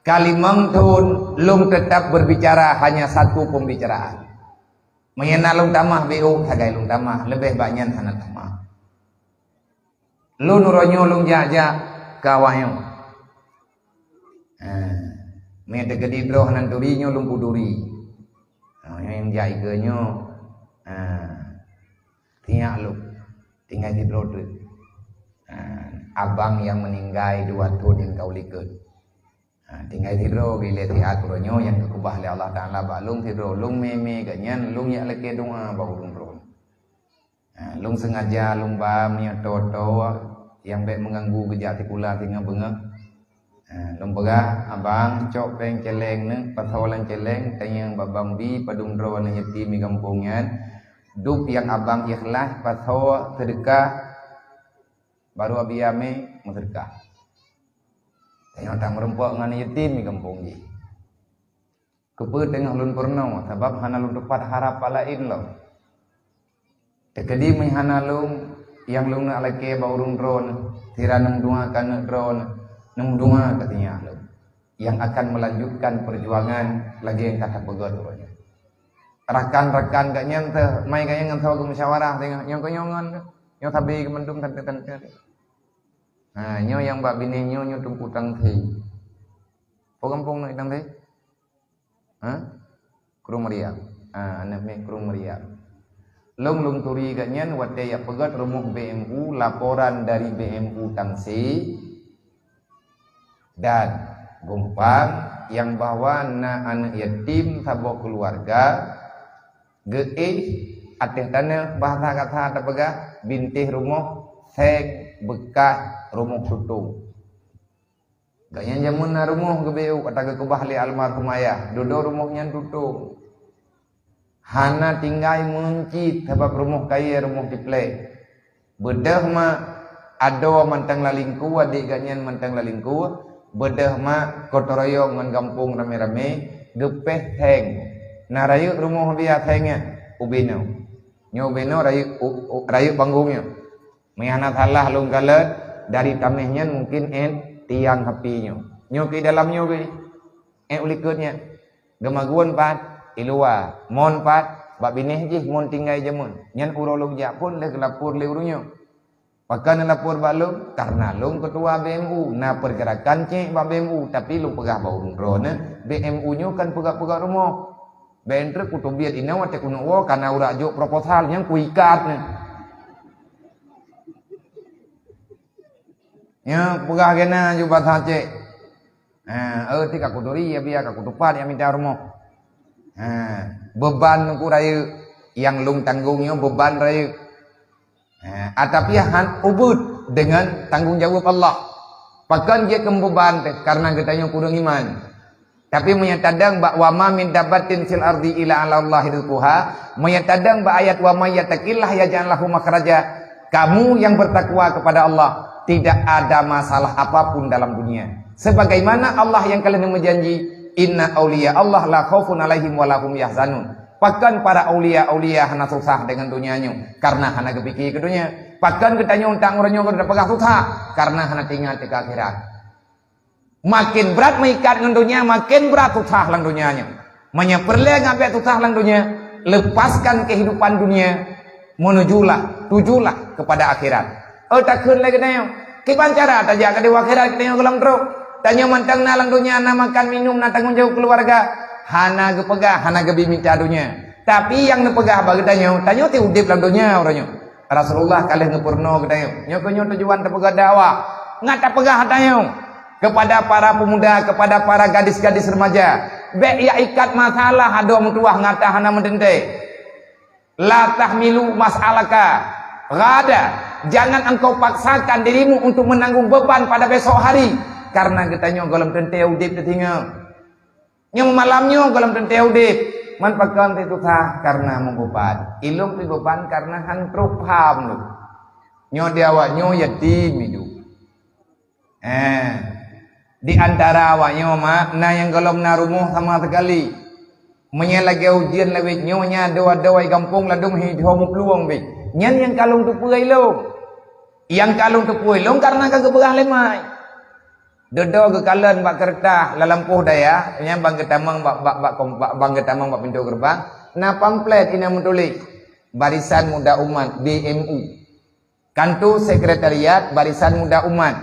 Ka limong thon lôn tetap berbicara hanya satu pembicaraan. Meunyoe na lôn tamah B O, sagai lôn tamah, leubeh bak nyan hana tamah. Lôn uroe nyoe lôn jak-jak keu awak nyoe. Ha. Meuteukedi droe nan turi nyoe lôn peuturi. Ha, nyang jak ikeue nyoe. Ha. Tiyak lôn. Tinggai sidroe teuk. Ha. Abang nyang meuninggai dua thon nyang ka u likot. Ha. Tinggai sidroe gilée siat uroe nyoe nyang geukeubah lé Allah Taala bak lôn sidroe. Lôn mé-mé geuh nyan lôn jak lakée doá bak ureuëng droe. Ha, lôn sengaja lôn ba meunyoe toe-toe nyang bék meuganggu geujak sikula singoh beungoh. Ha, lôn peugah, abang cok péng céléng neuh, pasoe lam céléng, tanyong bak Bang Bi padum droe aneuk yatim di gampông nyan. Dub nyang abang ikhlas pasoe seudeukah, baru abi amé meuseudeukah. Tanyong that meurumpok ngon aneuk yatim di gampông jih. Keupeue teungoh lôn peurunoe? Sabab hana lôn teupat harap laén lom. Teukeudi meuhana lôn, nyang lôn neuk lakée bak ureuëng droeneuh, sira neumeudoa keu aneuk droeneuh, neumeudoa keu sinyak lôn, nyang akan meulanjutkan peujuangan lagée nyang ka tapeugét uroe nyoe. Rakan-rakan gobnyan teuh, mai gobnyan ngon saboh geumusyawarah teungoh, nyoe keuh nyoe ngon, nyoe sabe keu mandum tante-tante. Ha, nyoe nyang bak binéh nyoe, nyoe Teungku Tangse. Po gampông nyoe Tangse? Ha? Krueng Meriam. Ha, aneuk miet Krueng Meriam. Lôn, lôn turi gobnyan watée jak peugét rumoh B M U, laporan dari B M U Tangse dan Gumpang nyang bahwa na aneuk yatim saboh keuluwarga geuéh ateueh tanoh, bahasa kasa tapeugah bintéh rumoh, séng beukah rumoh tutong. Gobnyan jameun na rumoh geubeuet ata geukeubah lé almarhum ayah, dudoe rumoh nyan tutong. Hana tinggai meucit sabab rumoh kayée rumoh tiplek. Beudôh mak adoe mantong lalingku, adék gobnyan mantong lalingku, beudôh mak gotong royong ngon gampông ramé-ramé geupéh séng. Na rayeuk rumoh biasa nyan ubé nyoe. Nyoe ubé nyoe rayeuk, u-, u-, rayeuk banggong nyoe. Meuhana salah lôn kalon, dari taméh nyan mungken ék tiang api nyoe. Nyoe keu dalam nyoe keu ék u likot nyan. Geumagun pat i luwa, mon pat bak binéh jih mon tinggai jameun. Nyan uroe lôn jak phon lheueh geulapor lé ureuëng nyoe. Pakon neulapor bak lôn? Karena lôn keutua B M U, na peurgerakan cék bak B M U, tapi lôn peugah bak ureuëng droeneuh, B M U nyoe kan peugah-peugah rumoh. Bék treuk kuteubiet inoe watée keuneuk woe kana urak jok proposal nyang kuikat nyoe. Nyoe peugah keunan ju basa cék. Ha, eh, ti ka kuturi ya biar ka kutupat ya mita rumoh. Ha, beban ku rayeuk nyang lôn tanggong nyoe beban rayeuk. Ha, tapi han ubeuet dengan tanggung jaweueb Allah. Pakon jeuet keu beban teuh? Karena geutanyoe kureueng iman. Tapi meunyoe tadong bak wa ma min dabbatin fil ardi illa 'ala Allahi rizquha, meunyoe tadong bak ayat wa may yattaqillaha yaj'al lahu makhraja, kamu yang bertakwa kepada Allah, tidak ada masalah apapun dalam dunia. Sebagaimana Allah yang kalian meujanji, inna auliya Allah la khaufun 'alaihim wa lahum yahzanun. Pakon para aulia-aulia hana susah deungon donya nyoe? Karena hana geupike keu donya. Pakon geutanyoe untang uroe nyoe geupeugah susah? Karena hana teuingat keu akhirat. Makin brat meuikat ngon donya, makin brat susah lam donya nyoe. Meunyoe peureulée ngabek susah lam donya, lepaskan kehidupan dunia, menujulah, tujulah kepada akhirat. Oh, takheun lé geutanyoe. Kiban cara tajak keu dewa akhirat geutanyoe gohlom trok? Tanyoe mantong na lam donya, na makan minum, na tanggong jaweueb keuluwarga. Hana geupeugah, hana geubi mita donya. Tapi nyang neupeugah bak geutanyoe, tanyoe ti udeb lam donya uroe nyoe. Rasulullah ka lheueh geupeurunoe geutanyoe. Nyoe keuh nyoe tujuan tapeugah dakwah. Ngat tapeugah tanyoe kepada para pemuda, kepada para gadis-gadis remaja. Bék ya ikat masalah adoe meutuwah ngat hana meuteuntée. La tahmilu mas'alaka ghada. Jangan engkau paksakan dirimu untuk menanggung beban pada besok hari. Karena geutanyoe gohlom teuntée udeb teutinggai. Nyoe malam nyoe gohlom teuntée udeb. Man pakon teutusah? Karena meubeban. Ilong teubeban karena han trok pham lom. Nyoe di awak nyoe yatim idup. Eh, di antara awak nyoe mak, na nyang gohlom na rumoh sama sekali. Meunyoe lagée ujeuen lawét nyoe nya dua-dua gampông ladum hi dua meuplueng bit. Nyan nyang kalon teupeue ilong. Nyang kalon teupeue ilong karena ka geupeugah lé mai. Dodo geukalon bak keureutah lam lampôh dayah, nyan bang geutamong bak, bak, bak, bak, bang geutamong bak pintoe geureubang, na pamflet inan meutuléh, Barisan Muda Umat, B M U. Kanto Sekretariat Barisan Muda Umat.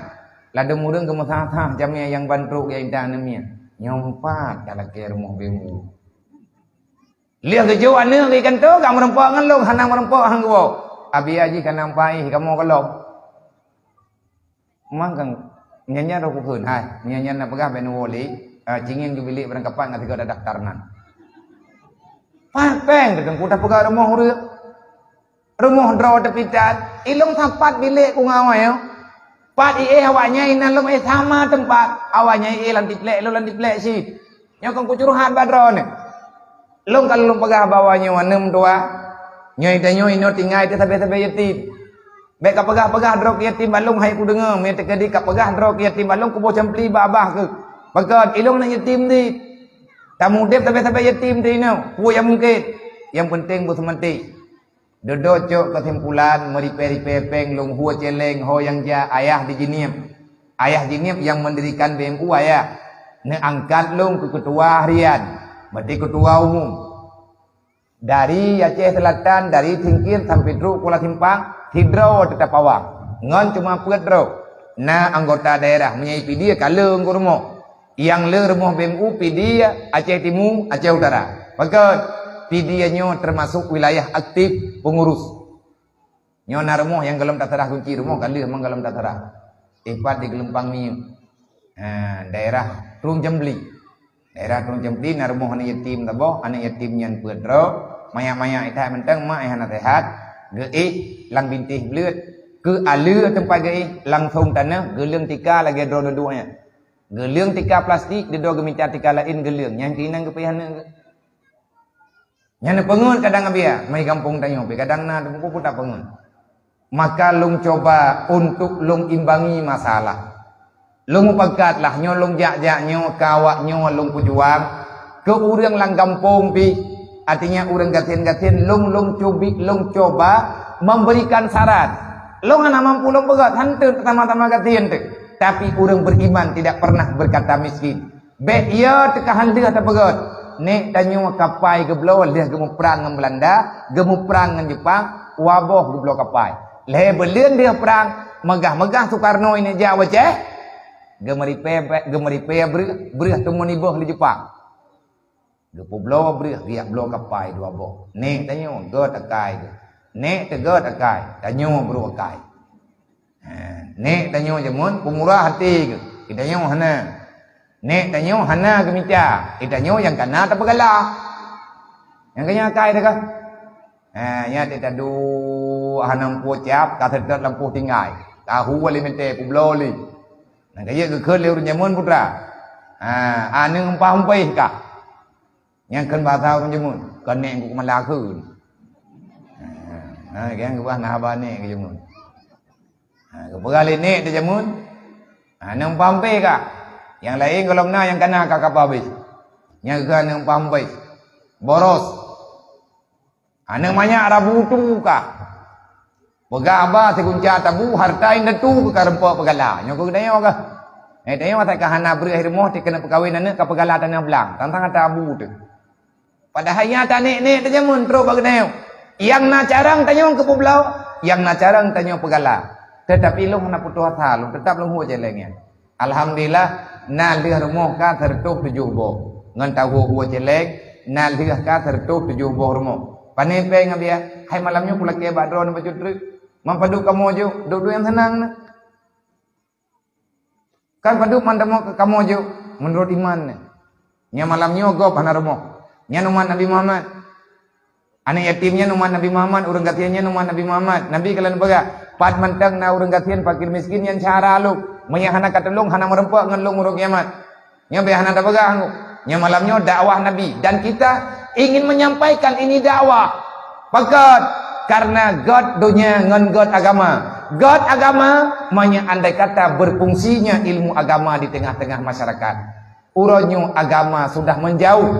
Ladom ureuëng geumeusaha-saha jamé nyang ban trok geuinta aneuk miet. Nyoe pat ka lakée rumoh B M U. Lheueh geujok aneuk geuh kanto, ka meurumpok ngon lôn, hana meurumpok han geuwoe. Abi jih ka nampai kamoe gohlom. Mang kang nyan-nyan roh kukheun, hai, nyan-nyan na peugah bak neuwoe lé, ah, cingieng ju bilék barangkapat ngat tiga daftar nan. Pah péng teuteungku tapeugah rumoh ureuëng. Rumoh droe teupitat, ilong sapat bilék ku ngawai nyoe. Pat iéh awaknyan inan lom éh sama teumpat. Awaknyan iéh lam tiplek, lôn lam tiplek cit. Nyoe kon kucurhat bak droeneuh. Lôn ka lôn peugah bak awaknyoe aneuk meutuah, nyoe tanyoe inoe tinggai teuh sabe-sabe yatim. Bék kapeugah-peugah droe keu yatim bak lôn hai kudeungoe, meunyoe teukeudi kapeugah droe keu yatim bak lôn kuboh campli bak babah keuh. Pakon, ilôn aneuk yatim dit. Tameudeb sabe-sabe yatim teuh inoe, peue nyang mungken. Nyang peunteng beuseumantik. Dudoe cok keusimpulan, meuripée-ripée péng lôn hue céléng ho nyang jak ayah di Jeunieb. Ayah Jeunieb nyang meundirikan B M U ayah. Neuangkat lôn keu keutua harian, berarti keutua umum. Dari Aceh Selatan, dari Singkil sampai trok Kuala Simpang, sidroe teutap awam. Ngon cuma peuet droe. Na anggota daerah meunyoe Pidie ka le ngon rumoh. Nyang le rumoh B M U Pidie, Aceh Timu, Aceh Utara. Pakon, Pidie nyoe teumasok wilayah aktif pengurus. Nyoe na rumoh nyang golom taseurah gunci rumoh ka lheueh meugohlom taseurah. Ipat di Geulumpang Minyeuk. Ha, daerah Trueng Jambli. Daerah Trueng Jambli na rumoh aneuk yatim saboh, aneuk yatim nyan peuet droe, manyak-manyak itat mantong mak hana sehat, geuéh lam bintéh bleuet, keu aleue teumpat geuéh langsong tanoh, geuleueng tika lagée droe dudoe nyan. Geuleueng tika plastik, dudoe geumita tika laén geuleueng, nyan keunan geupeuhana. Nyan peungeut kadang abiya, mai gampông tanyoe pih kadang na teungku pun tapeungeut. Maka lôn cuba untuk lôn imbangi masalah. Lôn mupakat lah nyoe lôn jak-jak nyoe keu awak nyoe lôn peujuang keu ureuëng lam gampông pih. Artinya ureuëng gasien-gasien lôn lôn cubi lôn cuba memberikan saran. Lôn hana mampu lôn peugah hana sama-sama gasien teuh. Tapi ureuëng beriman tidak pernah berkata miskin. Bék iya teuka han lheueh tapeugét, nek tanyoe kapai geubloe lheueh geumuprang ngon Beulanda, geumuprang ngon Jeupang, waboh geubloe kapai. Lhée beuleuen lheueh prang, meugah-meugah Sukarno ineuk jak u Aceh, geumeuripée, geumeuripée breueh, breueh teumon iboh lé Jeupang. Geupeubloe breueh, geujak bloe kapai dua boh. Nek tanyoe gét akai geuh. Nek teugét akai, tanyoe brok akai. Ha, nek tanyoe jameun peumurah até geuh, geutanyoe hana. Nek tanyoe hana geumita, geutanyoe nyang kana tapeugala. Nyang keu nyan akai teuka. Ha, nyan teuka duek hana muphom cap, ka seutôt lampôh tinggai. Tahu wali meuntée peubloe lé. Nyang keu jeuet geukheun lé ureuëng jameun putra. Ha, aneuk umpah umpéh ka. Nyang kheun basa ureuëng jameun, kon nek geukeumala kheun. Ha, ha, nyang keubah na haba nek keu jameun. Ha, geupeugah lé nek teuh jameun. Ha, nyang pampé ka. Nyang laén gohlom na nyang kana ka kapa habéh. Nyang geuh nyang pampé. Boros. Aneuk manyak rabu tu ka. Peugah haba sigunca tabu harta indatu keu ka reumpok peugala. Nyoe keu geutanyoe kah? Eh, tanyoe asai ka hana breueh rumoh ti keuneuk peukawen aneuk ka peugala tanah blang. Tang-tang ata abu teuh. Padahai nyata nek-nek teuh jameun trok bak geutanyoe. Nyang na carang tanyoe keupeubloe, nyang na carang tanyoe peugala. Teutapi lôn hana putoh asa, lôn teutap lôn hue céléng nyan. Alhamdulillah, na lheueh rumoh ka seureutôh tujoh boh. Ngon tahue-hue céléng, na lheueh ka seureutôh tujoh boh rumoh. Pane péng abiya, hai malam nyoe kulakée bak droeneuh bacut treuk. Man padub kamoe jok, duek-duek nyang seunang na. Kan padub man kamoe jok, meunurot iman na. Nyang malam nyoe gob hana rumoh. Nyan umat Nabi Muhammad. Aneuk yatim nyan umat Nabi Muhammad, ureuëng gasien nyan umat Nabi Muhammad. Nabi ka lheueh peugah, "Pat mantong na ureuëng gasien, fakir, miskin nyan syedara lôn. Meunyo hana katulông, hana meureumpok ngon lôn uroe kiamat." Nyoe bèk hana tapeugah ngon. Nyoe malam nyoe dakwah Nabi dan kita ingin menyampaikan ini dakwah. Pakon? Karena gét donya ngon gét agama. Gét agama, meunyo andai kata berfungsinya ilmu agama di tengah-tengah masyarakat. Uroe nyoe agama sudah menjauh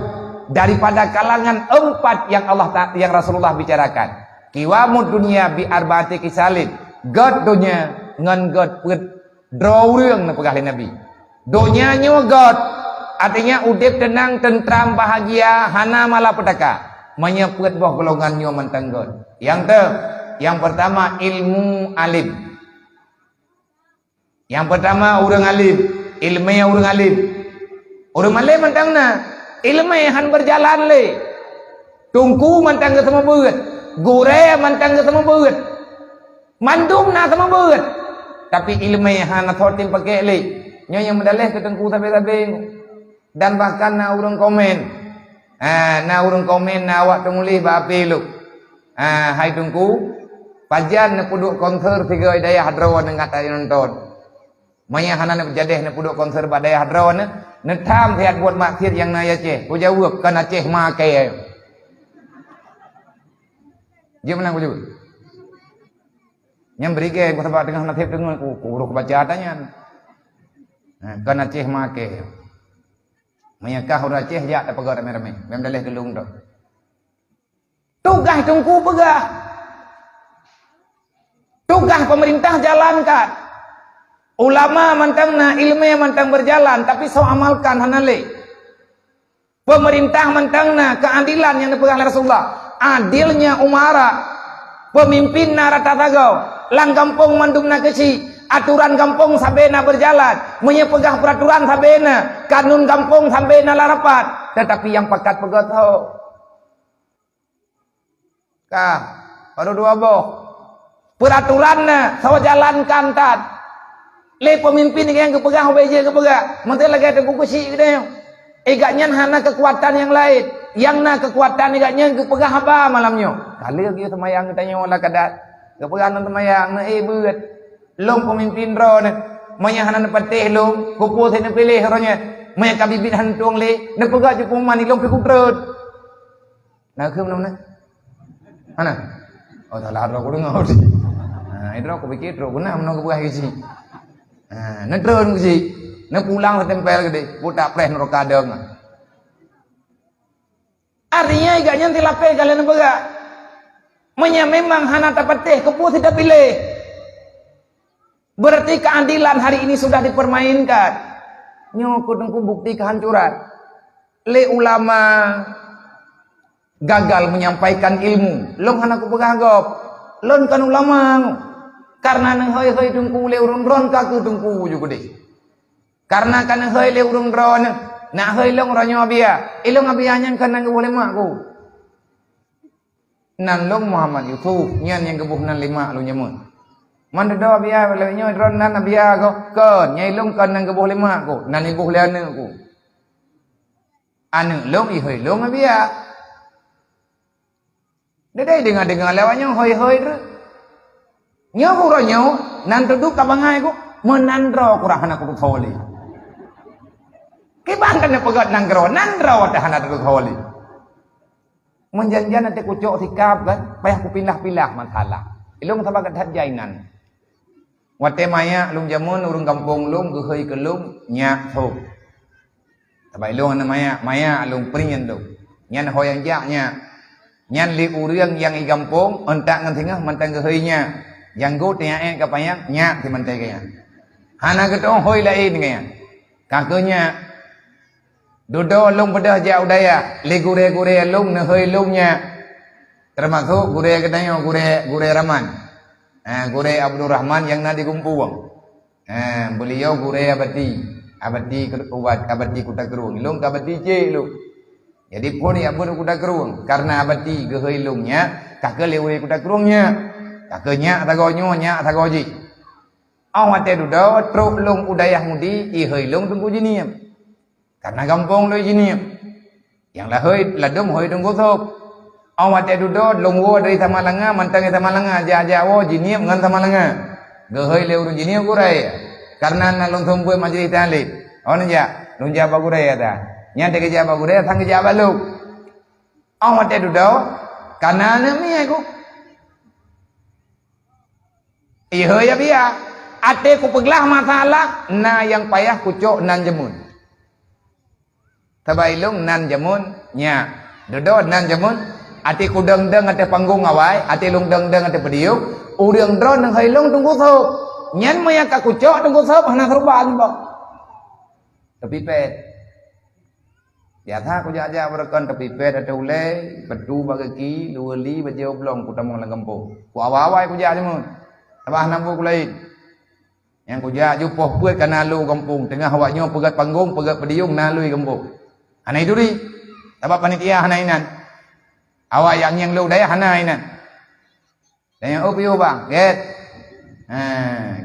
daripada kalangan empat yang Allah Ta-, yang Rasulullah bicarakan. Qiwamud dunya bi arba'ati khisalin. Gét donya ngon gét peuet droe ureuëng neupeugah lé Nabi. Donya nyoe gét, artinya udeb teunang, teuntram, bahagia, hana malapetaka. Meunyo peuet boh golongan nyoe mantong gét. Nyang teu, nyang pertama ilmu alim. Nyang pertama ureuëng alim, ileumé ureuëng alim. Ureuëng alim mantong na, ileumé han berjalan lé. Teungku mantong geuseumeubeuet, gurée mantong geuseumeubeuet. Mandum na seumeubeuet, tapi ileumé hana soe tem pakék lé. Nyoe nyang meudaleh keu teungku sabe-sabe. Dan bahkan na ureuëng komen. Ha, na ureuëng komen, na awak teumuléh bak H P lôn. Ha, hai teungku, pajan neupeuduek konser sigoe dayah droe ngon gata nonton. Maya hana neujadeh neupeuduek konser bak dayah droeneuh, neutham siat buet maksiet nyang na di Aceh. Kujaweueb, kon Aceh makai. Jeuet meunan kujaweueb. Nyang beurigée, sabab teungoh naseb teungoh ku, ku roh baca ata nyan. Ha, kon Aceh makai. Meunyo kah ureuëng Aceh, jak tapeugah ramé-ramé. Bèk daleh keu lôn droe. Tugaih teungku peugah. Tugaih pemerintah jalankan. Ulama mantong na, ilmu mantong berjalan, tapi soe amalkan hana lé. Pemerintah mantong na, keadilan nyang dipeugah lé Rasulullah. Adilnya umara, pemimpin na rata sagoe, lam gampông mandum na keuchik, aturan gampông sabe na berjalan, meunyoe peugah peraturan sabe na, kanun gampông sabe na lam rapat, tetapi nyang pakat peugöt ho. Ka, baru dua boh. Peraturan na, soe jalankan that. Lé pemimpin nyang geupeugah ubé jeuet geupeugah. Meuteun lagée teungku keuchik geutanyoe. Igat nyan hana keukuatan nyang laén. Nyang na keukuatan igat nyan geupeugah haba malam nyoe. Ka lheueh geuyue seumayang geutanyoe lam kadat. Geupeugah ngon seumayang, meu-éh beuet. Lôn pemimpin droeneuh. Meunyo hana neupatéh lôn, peue-peue neupiléh uroe nyoe. Meunyo ka biet-biet hana tueng lé, neupeugah cit peue man, ilôn pih kutrön. Na keuh meunan-meunan? Hana? Oh, salah droe kudeungoe. Ha, droe kupike trok guna meunan geupeugah keuchik. Ha, neutrön keuchik. Neupulang seutempel keudeh. Buta preh nuraka dong. Artinya, igat nyan silapeh ka lheueh neupeugah. Meunyo memang hana tapatéh, keupeue sit tapiléh? Berarti keadilan hari ini sudah dipermainkan. Nyoe keuh teungku bukti kehancuran. Lé ulama gagal menyampaikan ilmu. Lôn hana kupeugah gob. Lôn kon ulama. Karena neuhôi-hôi teungku lé ureuëng droen ka keuh teungku ju keudeh. Karena ka neuhôi lé ureuëng droen, na hôi lôn uroe nyoe Abiya. Ilôn Abiya nyan kon nan geuboh lé mak ku. Nan lôn Muhammad Yusuf, nyan nyang geuboh nan lé mak lôn jameun. Man dudoe Abiya lagée nyoe droen nan Abiya goh? Kon, nyang ilôn kon nan geuboh lé mak ku, nan iboh lé aneuëk ku. Aneuëk lôn ihôi lôn Abiya. Dedai deungoe-deungoe lé awak nyoe hôi-hôi treuk. Nyoe uroe nyoe nan teuduek ka bangai ku, meunan droe kurang hana kututoe lé. Kiban ka neupeugét nan droe, nan droe watée hana teututoe lé. Meunjan-jan até kucok sikab kan, payah kupilah-pilah masalah. Ilôn sabab that jai nan. Watée manyak lôn jameun ureuëng gampông lôn geuhôi keu lôn nyak sôk. Sabab ilôn hana manyak, manyak lôn pring nyan lôn. Nyan ho nyang jak nyak. Nyan lé ureuëng nyang i gampông, euntak ngon singoh mantong geuhôi nyak. Nyang gôt nyang ék ka panyang, nyak simantong geuh nyan. Hana geutu'oh hôi laén geuh nyan. Ka keuh nyak. Dudoe lôn beudôh jak u dayah, lé gurée-gurée lôn neuhôi lôn nyak. Teumasok gurée geutanyoe, gurée, gurée Rahman. Ha, gurée Abdul Rahman nyang na di Gumpuwong. Ha, beuliau gurée Abati. Abati Ker-, Ubat, Abati Kuta Krueng. Lôn ka Abati cék lôn. Jadi phon jak beuet u Kuta Krueng. Karena Abati geuhôi lôn nyak, ka keuh lé ureuëng Kuta Krueng nyak. Ka keuh nyak sagoe nyoe, nyak sagoe jih. Óh watée dudoe trok lôn u dayah Mudi, ihôi lôn Teungku Jinieb. Karena gampông lôn Jinieb. Nyang lahôi ladôm hôi Teungku Sôb. Óh watée dudoe lôn woe dari Samalanga, mantong di Samalanga, jak-jak woe Jinieb ngon Samalanga. Geuhôi lé ureuëng Jinieb gurée. Karena na lôn seumeubeuet majelis taklim. Óh neujak, lôn jak bak gurée ata. Nyan teuk geujak bak gurée, sang geujak bak lôn. Óh watée dudoe, kana aneuëk miet ku. Ihôi Abiya, até kupeuglah masalah, na nyang payah kucok nan jameun. Sabab ilôn nan jameun nyak. Dudoe nan jameun, até kudong-dong ateueh panggong awai, até lôn dong-dong ateueh podium, ureuëng droe neuhôi lôn Teungku Sôb. Nyan meunyo ka kucok Teungku Sôb hana seuruban boh. Teupipet. Biasa kujak-jak beureukan teupipet ateueh ulée, peutu bak gaki, luweue li bajée ublong kutamong lam gampông. Ku awai-awai kujak jameun. Sabab hana buet ku laén. Nyang kujak ju poh peuet kana lôn gampông, teungoh awak nyoe peugét panggong, peugét podium na lôn gampông. Hana ituri. Sabab panitia hana inan. Awak nyang ngieng lôn dayah hana inan. Tanyong, "Oh, piôh bang, gét. Ha,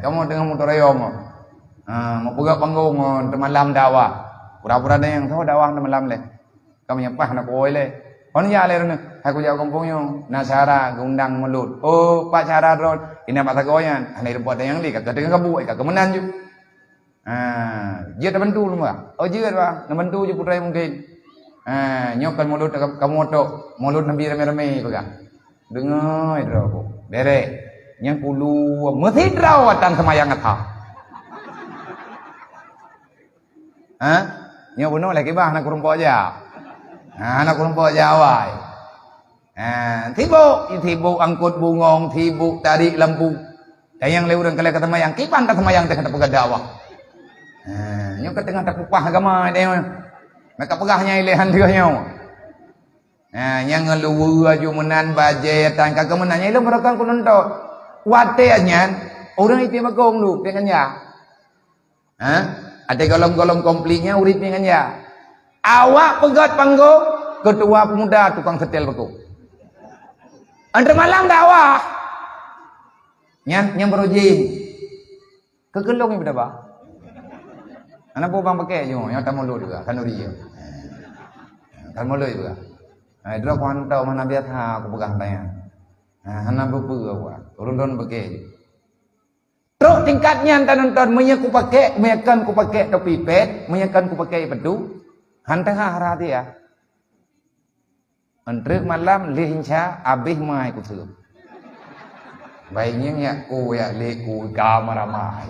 kamoe teungoh meuteurayom. Ha, meupeugah panggong, oh, teumalam dakwah. Pura-pura tanyong, soe dakwah teumalam lé? Kamoe nyan paih na kuwoe lé." "Kon jak lé droeneuh?" "Hai kujak gampông nyoe, na syara geuundang mulod." "Oh, pat syara droe?" "Inan bak sagoe nyan." Hana ireumpok tanyong lé, ka keuh teungoh gabuk, ka keuh meunan ju. Ha, jeuet tabantu lôn bah. Oh, jeuet bah. Neubantu jih peue mungken. Ha, nyoe kan mulod ka-, kamoe tok. Mulod Nabi ramé-ramé peugah. Deungoe droe ku. Derek. Nyang kulu meusidroe watang seumayang ata. Ha? Nyoe bunoe lagèe bah na kureumpok ja. Ha, na kureumpok ja awai. Ha, sibuk, sibuk angkot bungong, sibuk tarék lampu. Tanyong lé ureueng keu lhèe ka seumayang, kiban ka seumayang teuh ka tapeugah dakwah. Ha, nyoe ka teungoh tapeupah agama nyoe. Meuka peugah nyang ilèe han teuh nyoe. Ha, nyang ngeuluwa aju meunan bajèe tan ka keu meunan. Nyang ilôn barokon keu nonton. Watèe nyan, ureueng item bagong lu, pieng ganja. Ha? Ada golom-golom konfliknya urip ngon ganja. Awak peugöt panggong, ketua pemuda tukang setel bako. Antre malam dakwah. Nyang, nyang beurujing. Keukeulong ibu daba. Anak bubang pakai je, nyang tamu lu juga, kanuri je. Kan mulai juga. Hai, droe ku hantom hana biasa aku pegang tangan. Ha, hana beupeu aku. Ureueng don pakai je. Trok tingkat nyan tanonton, meunyoe kupakék, meunyoe kon kupakék topi pet, meunyoe kon kupakék ipedu, han teuhah rhah dia. Entrek malam lheuh insya, abéh mai kuseup. Bai nyang yak ku yak lé ku ka maramai.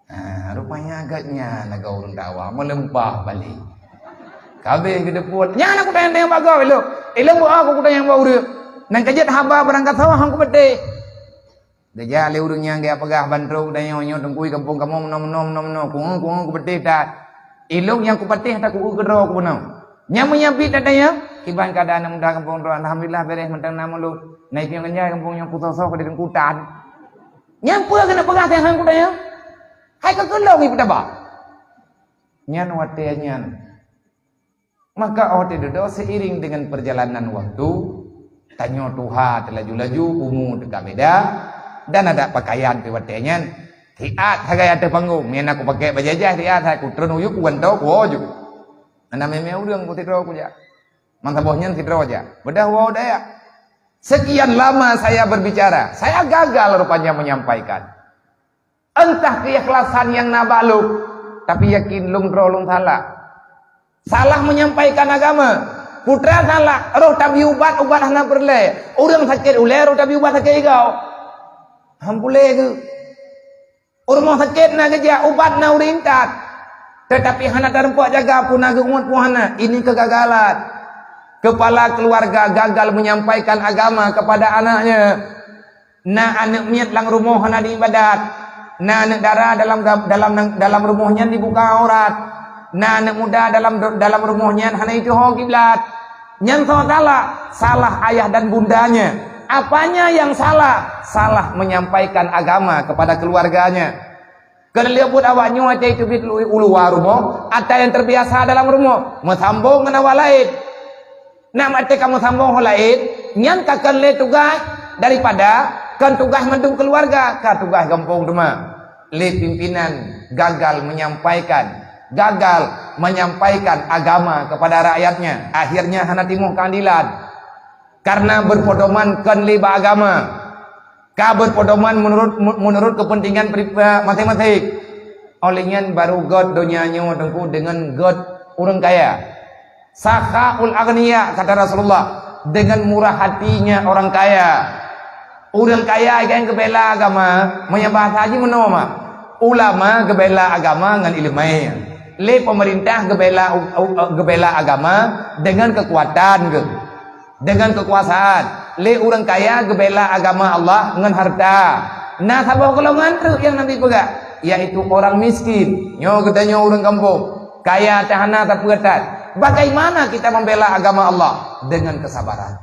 Ha, rupanya agak nyan lagoe ureueng dakwah meuleumpah balek. Kabéh geudeupot, nyan aku tanyong-tanyong bak gob ilok. Ilong buah aku kutanyong bak ureueng. Nang kajat haba barang kasoe hang kupeuteh. Geujak lé ureueng nyang geupeugah ban trok dan nyoe, nyoe teungku i gampông kamoe meunoe, meunoe, meunoe, meunoe, ku'ue, ku'ue, kupeuteh that. Ilong nyang kupeuteh that ku'ue keudroe kubunoe. Nyang meunyabi that tanyoe, kiban keuadaan aneuk muda gampông droe, alhamdulillah bèrèh mantong na mulod. Na ipiôh ganja gampông nyoe kusoe-soe keu di teungku tan. Nyang peue keuneuk peugah teuh han kutanyong? Hai ka keulong ipeutaba. Nyan watèe nyan. Maka 'oh teududoe seiring dengan perjalanan waktu, tanyoe tuha teulaju-laju, umu teuka beda, dan adat pakaian pih watèe nyan, siat sagai ateueh panggong, meunyo na kupakék bajèe jai siat sagai kutreun u yup kugantoe kuwoe ju. Hana mé-mé ureueng kusidroe kujak. Meusaboh nyan sidroe jak. Beudah woe daya. Sekian lama saya berbicara, saya gagal rupanya menyampaikan. Entah keikhlasan nyang na bak lôn, tapi yakin lôn droe lôn salah. Salah menyampaikan agama. Putra salah, roh tabi ubat, ubat hana peureulèe. Ureueng sakét ulèe, roh tabi ubat sakét igoe. Han peureulèe geuh. Ureueng sakét na geujak, ubat na ureueng intat. Tetapi hana tarumpok jaga, peue na geuh umat peue hana. Ini kegagalan. Kepala keluarga gagal menyampaikan agama kepada anaknya. Na aneuk miet lam rumoh hana diibadat. Na aneuk dara dalam ga-, dalam, dalam rumoh nyan dibuka aurat. Na aneuk muda dalam, dalam rumoh nyan hana ituho kiblat. Nyan soe salah? Salah ayah dan bundanya. Apanya yang salah? Salah menyampaikan agama kepada keluarganya. Keuneulheueh buet awak nyoe watèe teubiet u luwa rumoh, ata nyang terbiasa dalam rumoh, meusambong ngon awak laén. Nak watèe ka meusambong ho laén, nyan ka kon lé tugaih daripada kon tugaih mandum keuluwarga, ka tugaih gampông teuma. Lé pimpinan gagal menyampaikan, gagal menyampaikan agama kepada rakyatnya, akhirnya hana timoh keadilan. Karena berpedoman kon lé bak agama. Ka berpedoman menurut, menurut kepentingan pri-, eh, masing-masing. Oleh nyan baru göt donya nyoe teungku dengan göt ureueng kaya. Sakhaul aghniya, kata Rasulullah, dengan murah hatinya orang kaya. Ureueng kaya nyang geubela agama, meunyo bahasa jih meunoe mah. Ulama geubela agama ngon ileumèe. Lé pemerintah geubela u-, u-, geubela agama dengan kekuatan geuh. Dengan kekuasaan, lé ureueng kaya geubela agama Allah ngon harta. Na saboh golongan treuk nyang Nabi peugah, yaitu orang miskin. Nyoe geutanyoe ureueng gampông, kaya teuh hana sapeue that. Bagaimana kita membela agama Allah? Dengan kesabaran.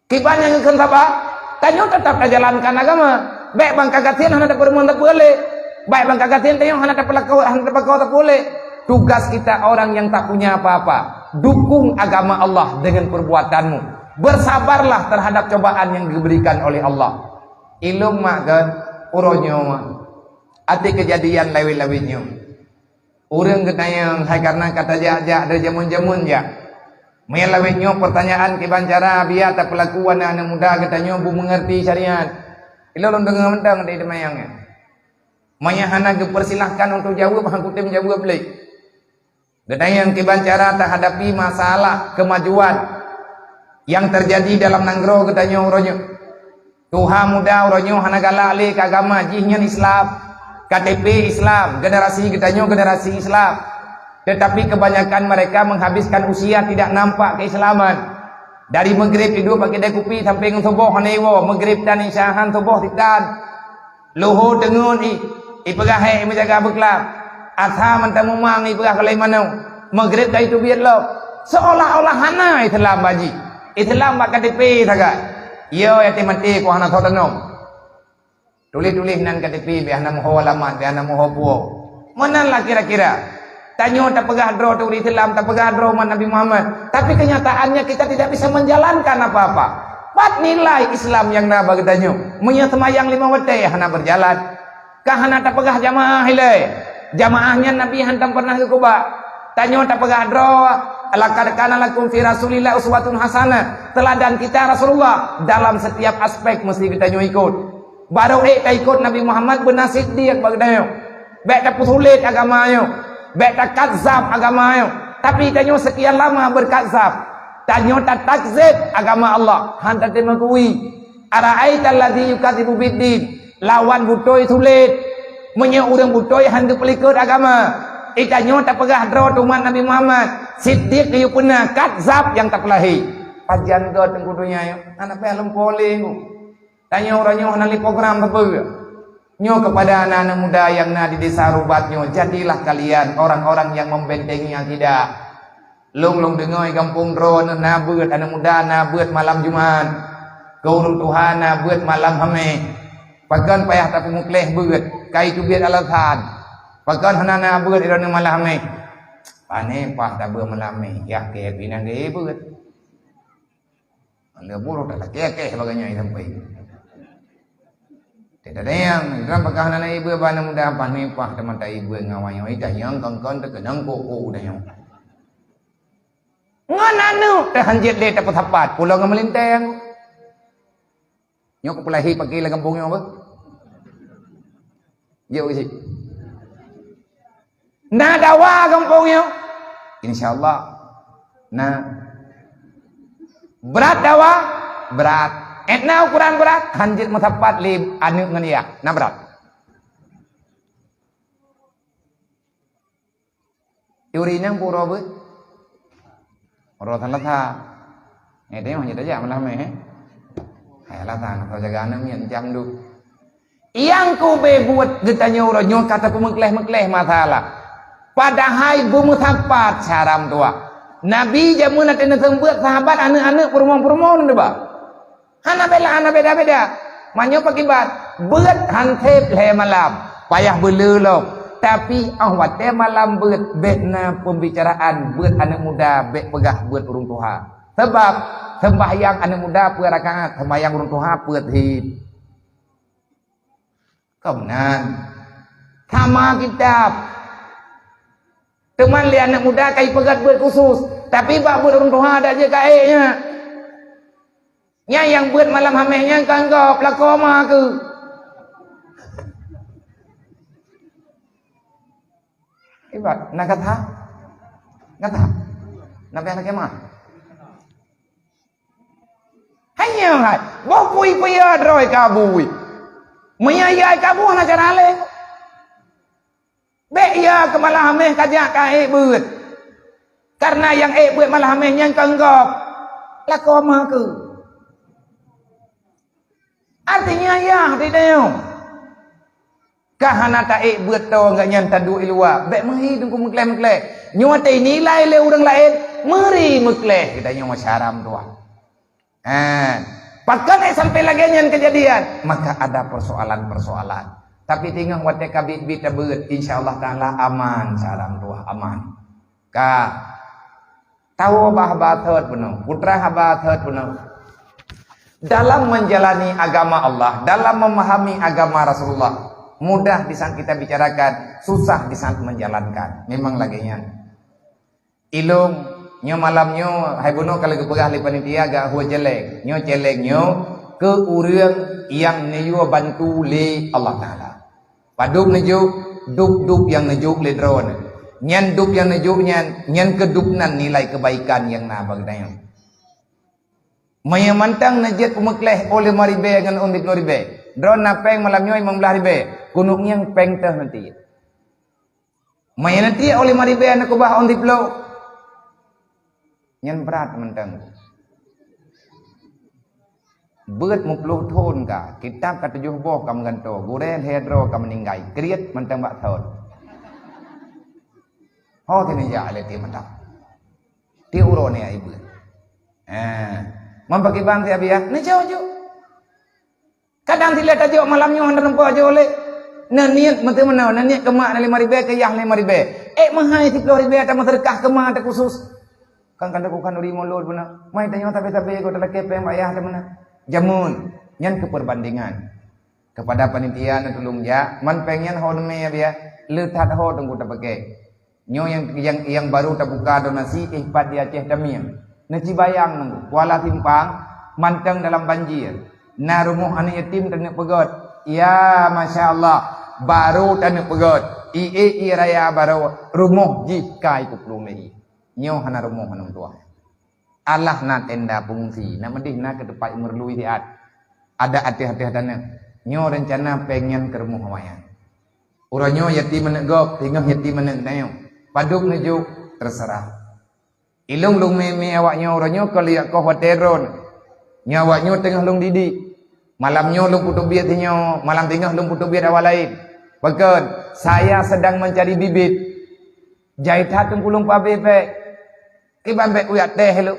Kiban nyang geukheun saba, tanyoe teutap tajalankan agama. Bèk ban ka gasien hana tapeurumoh sapeue lé. Bèk ban ka gasien tanyoe hana tapeulako, hana tapako sapeue lé. Tugas kita orang yang tak punya apa-apa, dukung agama Allah dengan perbuatanmu. Bersabarlah terhadap cobaan yang diberikan oleh Allah. Ilôn mak kan, uroe nyoe mak. Até kejadian lawét-lawét nyoe. Ureueng geutanyong hai karena ka tajak-jak dari jameun-jameun jak. Meunyo lawét nyoe pertanyaan kiban cara biya tapeulaku aneuk-aneuk muda geutanyoe beumeungerti syariat. Ilôn lôn deungoe mantong di teumanyong nyan. Meunyo hana geupeusilahkan untuk jaweueb, han kutem jaweueb lé. Geutanyoe kiban cara tahadapi masalah kemajuan nyang teujadi dalam nanggroe geutanyoe uroe nyoe. Tuha muda uroe nyoe hana galak lé keu agama, jih nyan Islam, K T P Islam, generasi geutanyoe generasi Islam. Tetapi kebanyakan mereka menghabiskan usia tidak nampak keislaman. Dari Maghrib iduek bak keude kupi sampai ngon suboh hana iwoe, Maghrib tan Isya han suboh sitan. Luhô teungeut i, ipeugah hék meujaga beuklam. Asa mantong mumang ipeugah keulai manoe. Maghrib ka iteubiet lom. Seolah-olah hana Islam bak jih. Islam bak K T P sagai. Yo yatim maté ku hana soe tanom. Tuléh-tuléh nan K T P, bèk hana meuho alamat, bèk hana meuho puwoe. Meunan lah kira-kira. Tanyoe tapeugah droe turi Islam, tapeugah droe umat Nabi Muhammad, tapi kenyataannya kita tidak bisa menjalankan apa-apa. Pat nilai Islam nyang na bak geutanyoe, meunyoe seumayang limong watèe hana berjalan? Ka hana tapeugah jamaah ilèe. Jamaah nyan Nabi hantom pernah geukeubah. Tanyoe tapeugah droe, "Laqad kana lakum fi Rasulillah uswatun hasanah." Teladan kita Rasulullah dalam setiap aspek mesti geutanyoe ikut. Barô ék taikot Nabi Muhammad beuna siddiq bak geutanyoe. Bèk tapeusulet agama nyoe. Bèk takazab agama nyoe. Tapi tanyoe sekian lama berkazab. Tanyoe tatakzib agama Allah. Han tatem meukeui. Ara'aital ladzi yukadzibu biddin. Lawan beutôi sulet. Meunyoe ureueng beutôi han geupeulikot agama, i tanyoe tapeugah droe teuh umat Nabi Muhammad, siddiq geuyue peuna, kazab nyang tapeulahé. Pajan goe teungku donya nyoe, hana payah lom polé. Tanyoe uroe nyoe hana lé program sapeue. Nyoe kepada anak-anak muda nyang na di Desa Rubat nyoe, jadilah kalian orang-orang yang membentengi akidah. Lôn, lôn deungoe gampông droeneuh na beuet, aneuk muda na beuet malam Jumat. Keu ureueng tuha na beuet malam Hamèh. Pakon payah tapeumeukleh beuet, ka iteubiet alasan. Pakon hana na beuet droeneuh malam Hamèh? Pané paih tabeuet malam Hamèh, yah keu happy nan gaya beuet. Anda buruh dah lakèe-lakèe bagai nyoe sampai. Tidak ada yang, dalam pakah hana ibu bana muda pané paih teumata ibu ngawai nyoe, dah nyang kongkon teukeunong koko dah nyoe. Ngon aneuk teuh hanjeuet lé tapeusapat, pulo ngon meulintèe. Nyoe kupeulahé pake lam gampông nyoe apa? Jok isi. Na dawa gampông nyoe? Insya Allah. Na. Brat dawa? Brat. Ék na ukuran brat? Hanjeuet meusapat lé aneuk ngon yah. Na brat. Yuri nang pura beuet. Ro than lata. Eh, tengok je tajak malam eh. Hai lata, nak jaga aneuk nyan jam du. Yang kube buet geutanyoe uroe nyoe ka tapeumeukleh-meukleh masalah. Padahai beumeusapat saram tuah. Nabi jameun na teuneuk seumeubeuet sahabat aneuk-aneuk peurumoh-peurumoh nibak. Hana bela, hana beda-beda. Manyoe pakiban, beuet han sép lhèe malam, payah beuleu lom. Tapi 'oh watèe malam beuet, bèk na pembicaraan beuet aneuk muda, bèk peugah beuet ureueng tuha. Sebab sembahyang aneuk muda peuet rakaat, sembahyang ureueng tuha peuet hit. Kon meunan. Sama kitab. Teuma lé aneuk muda ka ipeugöt beuet khusus, tapi bak beuet ureueng tuha dak jeuet ka ék nyan. Nyan nyang beuet malam Hamèh nyan ka anggap lakoe ma keuh. Ibat, na gata? Gata? Na payah lakèe ma? Hanya hai, boh pui peuya droe kabui. Meunyo ya kabui hana cara laén. Bèk ya keu malam Hamèh ka jak ka ék beuet. Karena nyang ék beuet malam Hamèh nyan ka anggap lakoe ma keuh. Artinya ya, di dalam. Ka hana taék beuet toe geuh nyan taduek i luwa, bèk meuhi teungku meukleh-meukleh. Nyoe watèe nilai lé ureueng laén, meuri meukleh geutanyoe meusaram tuah. Ha, pakon ék sampai lagèe nyan keujadian? Maka ada persoalan-persoalan. Tapi teungoh watèe ka biet-biet tabeuet, insya Allah Taala aman, saram tuah aman. Ka tahu bah haba thot bunoe, putra haba thot bunoe. Dalam menjalani agama Allah, dalam memahami agama Rasulullah, mudah di saat kita bicarakan, susah di saat menjalankan. Memang lagèe nyan. Ilôn, nyoe malam nyoe, hai bunoe ka lheueh geupeugah lé panitia gak hue cèlèng. Nyoe cèlèng nyoe keu ureueng nyang neuyue bantu lé Allah Taala. Padub neujok, dub-dub nyang neujok lé droeneuh. Nyan dub nyang neujok nyan, nyan keuh dub nan nilai keubaikan nyang na bak geutanyoe. Meunyoe mantong neujeuet peumeukleh óh limong ribèe ngon óh siploh ribèe, droeneuh na péng malam nyoe limong blaih ribèe, keuneuk ngieng péng teuh nanti. Meunyoe nanti óh limong ribèe neukeubah óh siploh, nyan brat mantong. Beuet meuplôh thon ka, kitab ka tujoh boh ka meugantoe, gurèe lhèe droe ka meuninggai, kriet mantong bak thon. Ho keuneuk jak lé tiep mata. Tiep uroe nyan ai beuet. Ha. Man pakriban si Abiya, neujok-jok. Kadang silèe tajok malam nyoe hana teumpat jok lé. Na niet meuteumeunoe, na niet keu mak na limong ribèe, keu yah limong ribèe. Ék meuhai siploh ribèe tameuseudeukah keu mak takhusus. Kan ka lakukan uri mulod beuna. Mai tanyoe sabe-sabe goe talakèe péng bak yah teumeunoe. Jameun, nyan keu perbandingan. Keupada panitia neutulông jak, man péng nyan ho teumé Abiya, le that ho teungku tapakèe. Nyoe nyang, nyang, nyang barô tabuka donasi éh pat di Aceh Tamiang. Neucibayang nunggu, Kuala Simpang mantong dalam banjir. Na rumoh aneuk yatim taneuk peugöt. Ya, masya Allah, barô taneuk peugöt. Ié, ié raya barô, rumoh jih ka ipeuplôh lé ié. Nyoe hana rumoh aneuk tuha. Alah na tenda pengungsi, na meudeh na keu teumpat meurlui siat. Ada ateueh-ateueh taneuk. Nyoe reuncana péng nyan keu rumoh awaknyan. Uroe nyoe yatim aneuk gob, singoh yatim aneuk geutanyoe. Padub neujok, teuseurah. Ilông lôn mé-mé awaknyoe uroe nyoe kon lé jak koh watèe droeneuh. Nyoe awaknyoe teungoh lôn didik. Malam nyoe lôn putôh biet sinyoe, malam singoh lôn putôh biet awak laén. Pakon, saya sedang mencari bibit. Jai that teungku lôn peuabéh péng. Kiban bèk kujak teh lôn.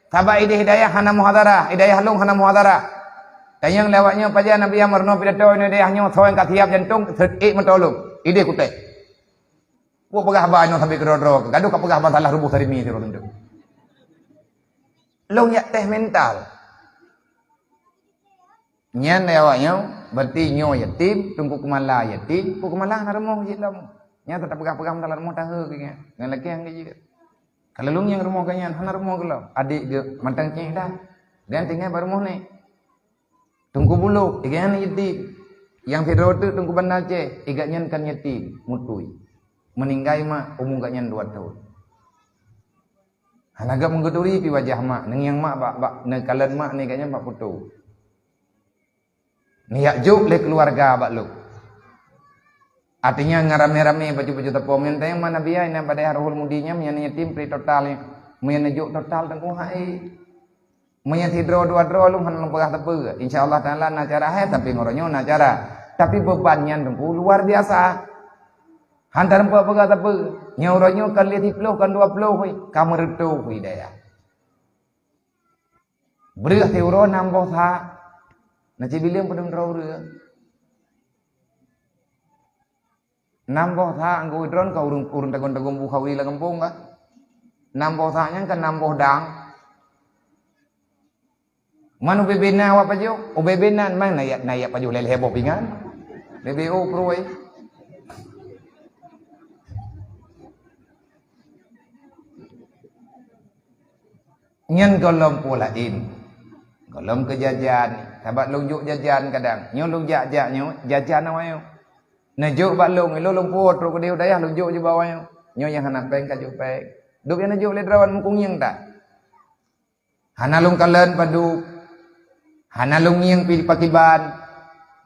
Sabab idéh hidayah hana muhadharah, hidayah lôn hana muhadharah. Tanyong lé awaknyoe pajan Nabi nyang meurunoe pidato inoe hidayah nyoe soe nyang ka siab jantông, seuék meuto lôn. Idéh kuteh. Peue peugah haba nyoe sambil keudroe-droe, gadoh ka peugah haba salah ruboh sarimi sidroe teuntèe. Lôn jak teh mental. Nyan lé awaknyoe, berarti nyoe yatim, Teungku Keumala yatim, Teungku Keumala hana rumoh jih lom. Nyan teutap peugah-peugah meusalah rumoh tahe keu nyan. Ngon lakèe nyang jeuet. Kalau lôn nyang rumoh geuh nyan, hana rumoh geuh lom. Adék geuh mantong céh dah. Dan tinggai bak rumoh nèk. Teungku Bulôk, iga nyan yatim. Nyang sidroe teuk Teungku Banda Aceh, iga nyan kan yatim, mutui. Meuninggai mak, umu geuh nyan dua thon. Hana geuh meugeuturi pi wajah mak, neungieng mak bak, bak, neukalon mak ni geuh nyan bak poto. Neujak jok lé keuluwarga bak lôn. Artinya ngon ramé-ramé baju-baju teupom nyan teuh, mana biaya nyang pada Rohul Mudi nyan, nyan yatim pri total nyan. Meunyan neujok total teungku hai. Meunyan sidroe dua droe lôn hana lôn peugah sapeue. Insya Allah Taala na cara hai, tapi meunyoe na cara. Tapi beban nyan teungku luar biasa. Hana lôn peugah sapeue. Nyoe uroe nyoe kan lé siploh, kan dua ploh, hui. Ka meureutoh, hui daya. Breueh siuroe nam boh sa. Na cit bileueng padum droe ureueng. Nam boh sa anggô droen ka ureueng, ureueng tagong-tagong bu khauri lam gampông ka. Nam boh sa nyan ka nam boh dang. Man ubé-bé na awak pajoh, ubé-bé na man na yak, na yak pajoh lhèe-lhèe boh pingan. Bébé oh pruai. Nyan gohlom peue laén. Gohlom keu jajan. Sabab lôn jok jajan kadang. Nyoe lôn jak-jak nyoe, jajan awaknyoe. Neujok bak lôn, ilôn lôn puwoe trok keudéh u dayah lôn jok jibak awaknyoe. Nyoe nyang hana péng ka jok péng. Dub nyang neujok lé droen meukungieng that. Hana lôn kalon padub. Hana lôn ngieng pi pakiban.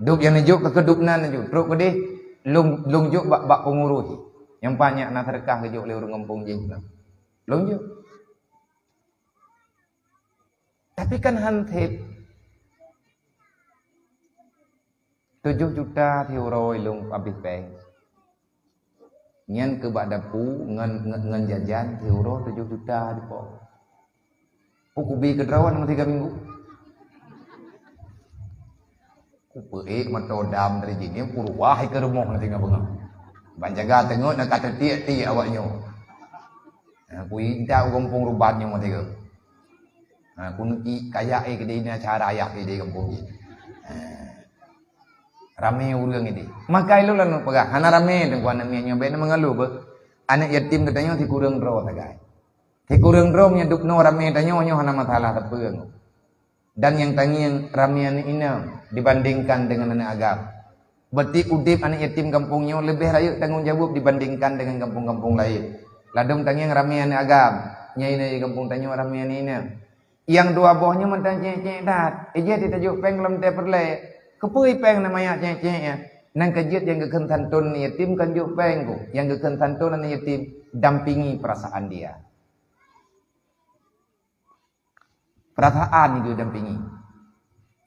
Dub nyang neujok ka keudub nan neujok. Trok keudéh lôn, lôn jok bak, bak peungurus. Nyang banyak na seudeukah geujok lé ureueng gampông jih. Lôn jok. Tapi kan han sép. Tujoh juta siuroe lôn abéh péng. Nyan keu bak dapu ngon, ngon, ngon jajan siuroe tujoh juta dipo. Peue kubi keudroe lam tiga minggu. Kupeuék meuto dam dari jih, nyan kuruwah i keu rumoh na singoh beungoh. Ban jaga teungeut na ka teutiek-tiek awaknyoe. Ha, kuintat u gampông rubat nyoe meusigoe. Ha, kuneuki kayak, eh, keudeh na cara ayah keudeh gampông jih. Ha. Ramé ureueng ideh. Maka ilôn lalu peugah, hana ramé teungku aneuk miet nyoe, bèk na meungeuluh beuh. Aneuk yatim geutanyoe sikureueng droe sagai. Sikureueng droe meunyoe dubnoe ramé tanyoe nyoe hana masalah sapeue. Dan nyang tangieng ramé aneuk inong dibandingkan deungon aneuk agam. Berarti udeb aneuk yatim gampông nyoe leubeh rayeuk tanggong jaweueb dibandingkan dengan gampông-gampông laén. Ladôm tangieng ramé aneuk agam, nyang inong gampông tanyoe ramé aneuk inong. Nyang dua boh nyoe mantong cék-cék that. Ijeh tajok péng lom teupeureulee. Keupeue péng na manyak cék-cék nyan? Nyang keujeuet nyang geukheun santôn aneuk yatim kon jok péng ku. Nyang geukheun santôn aneuk yatim, dampingi perasaan dia. Perasaan nyang geudampingi.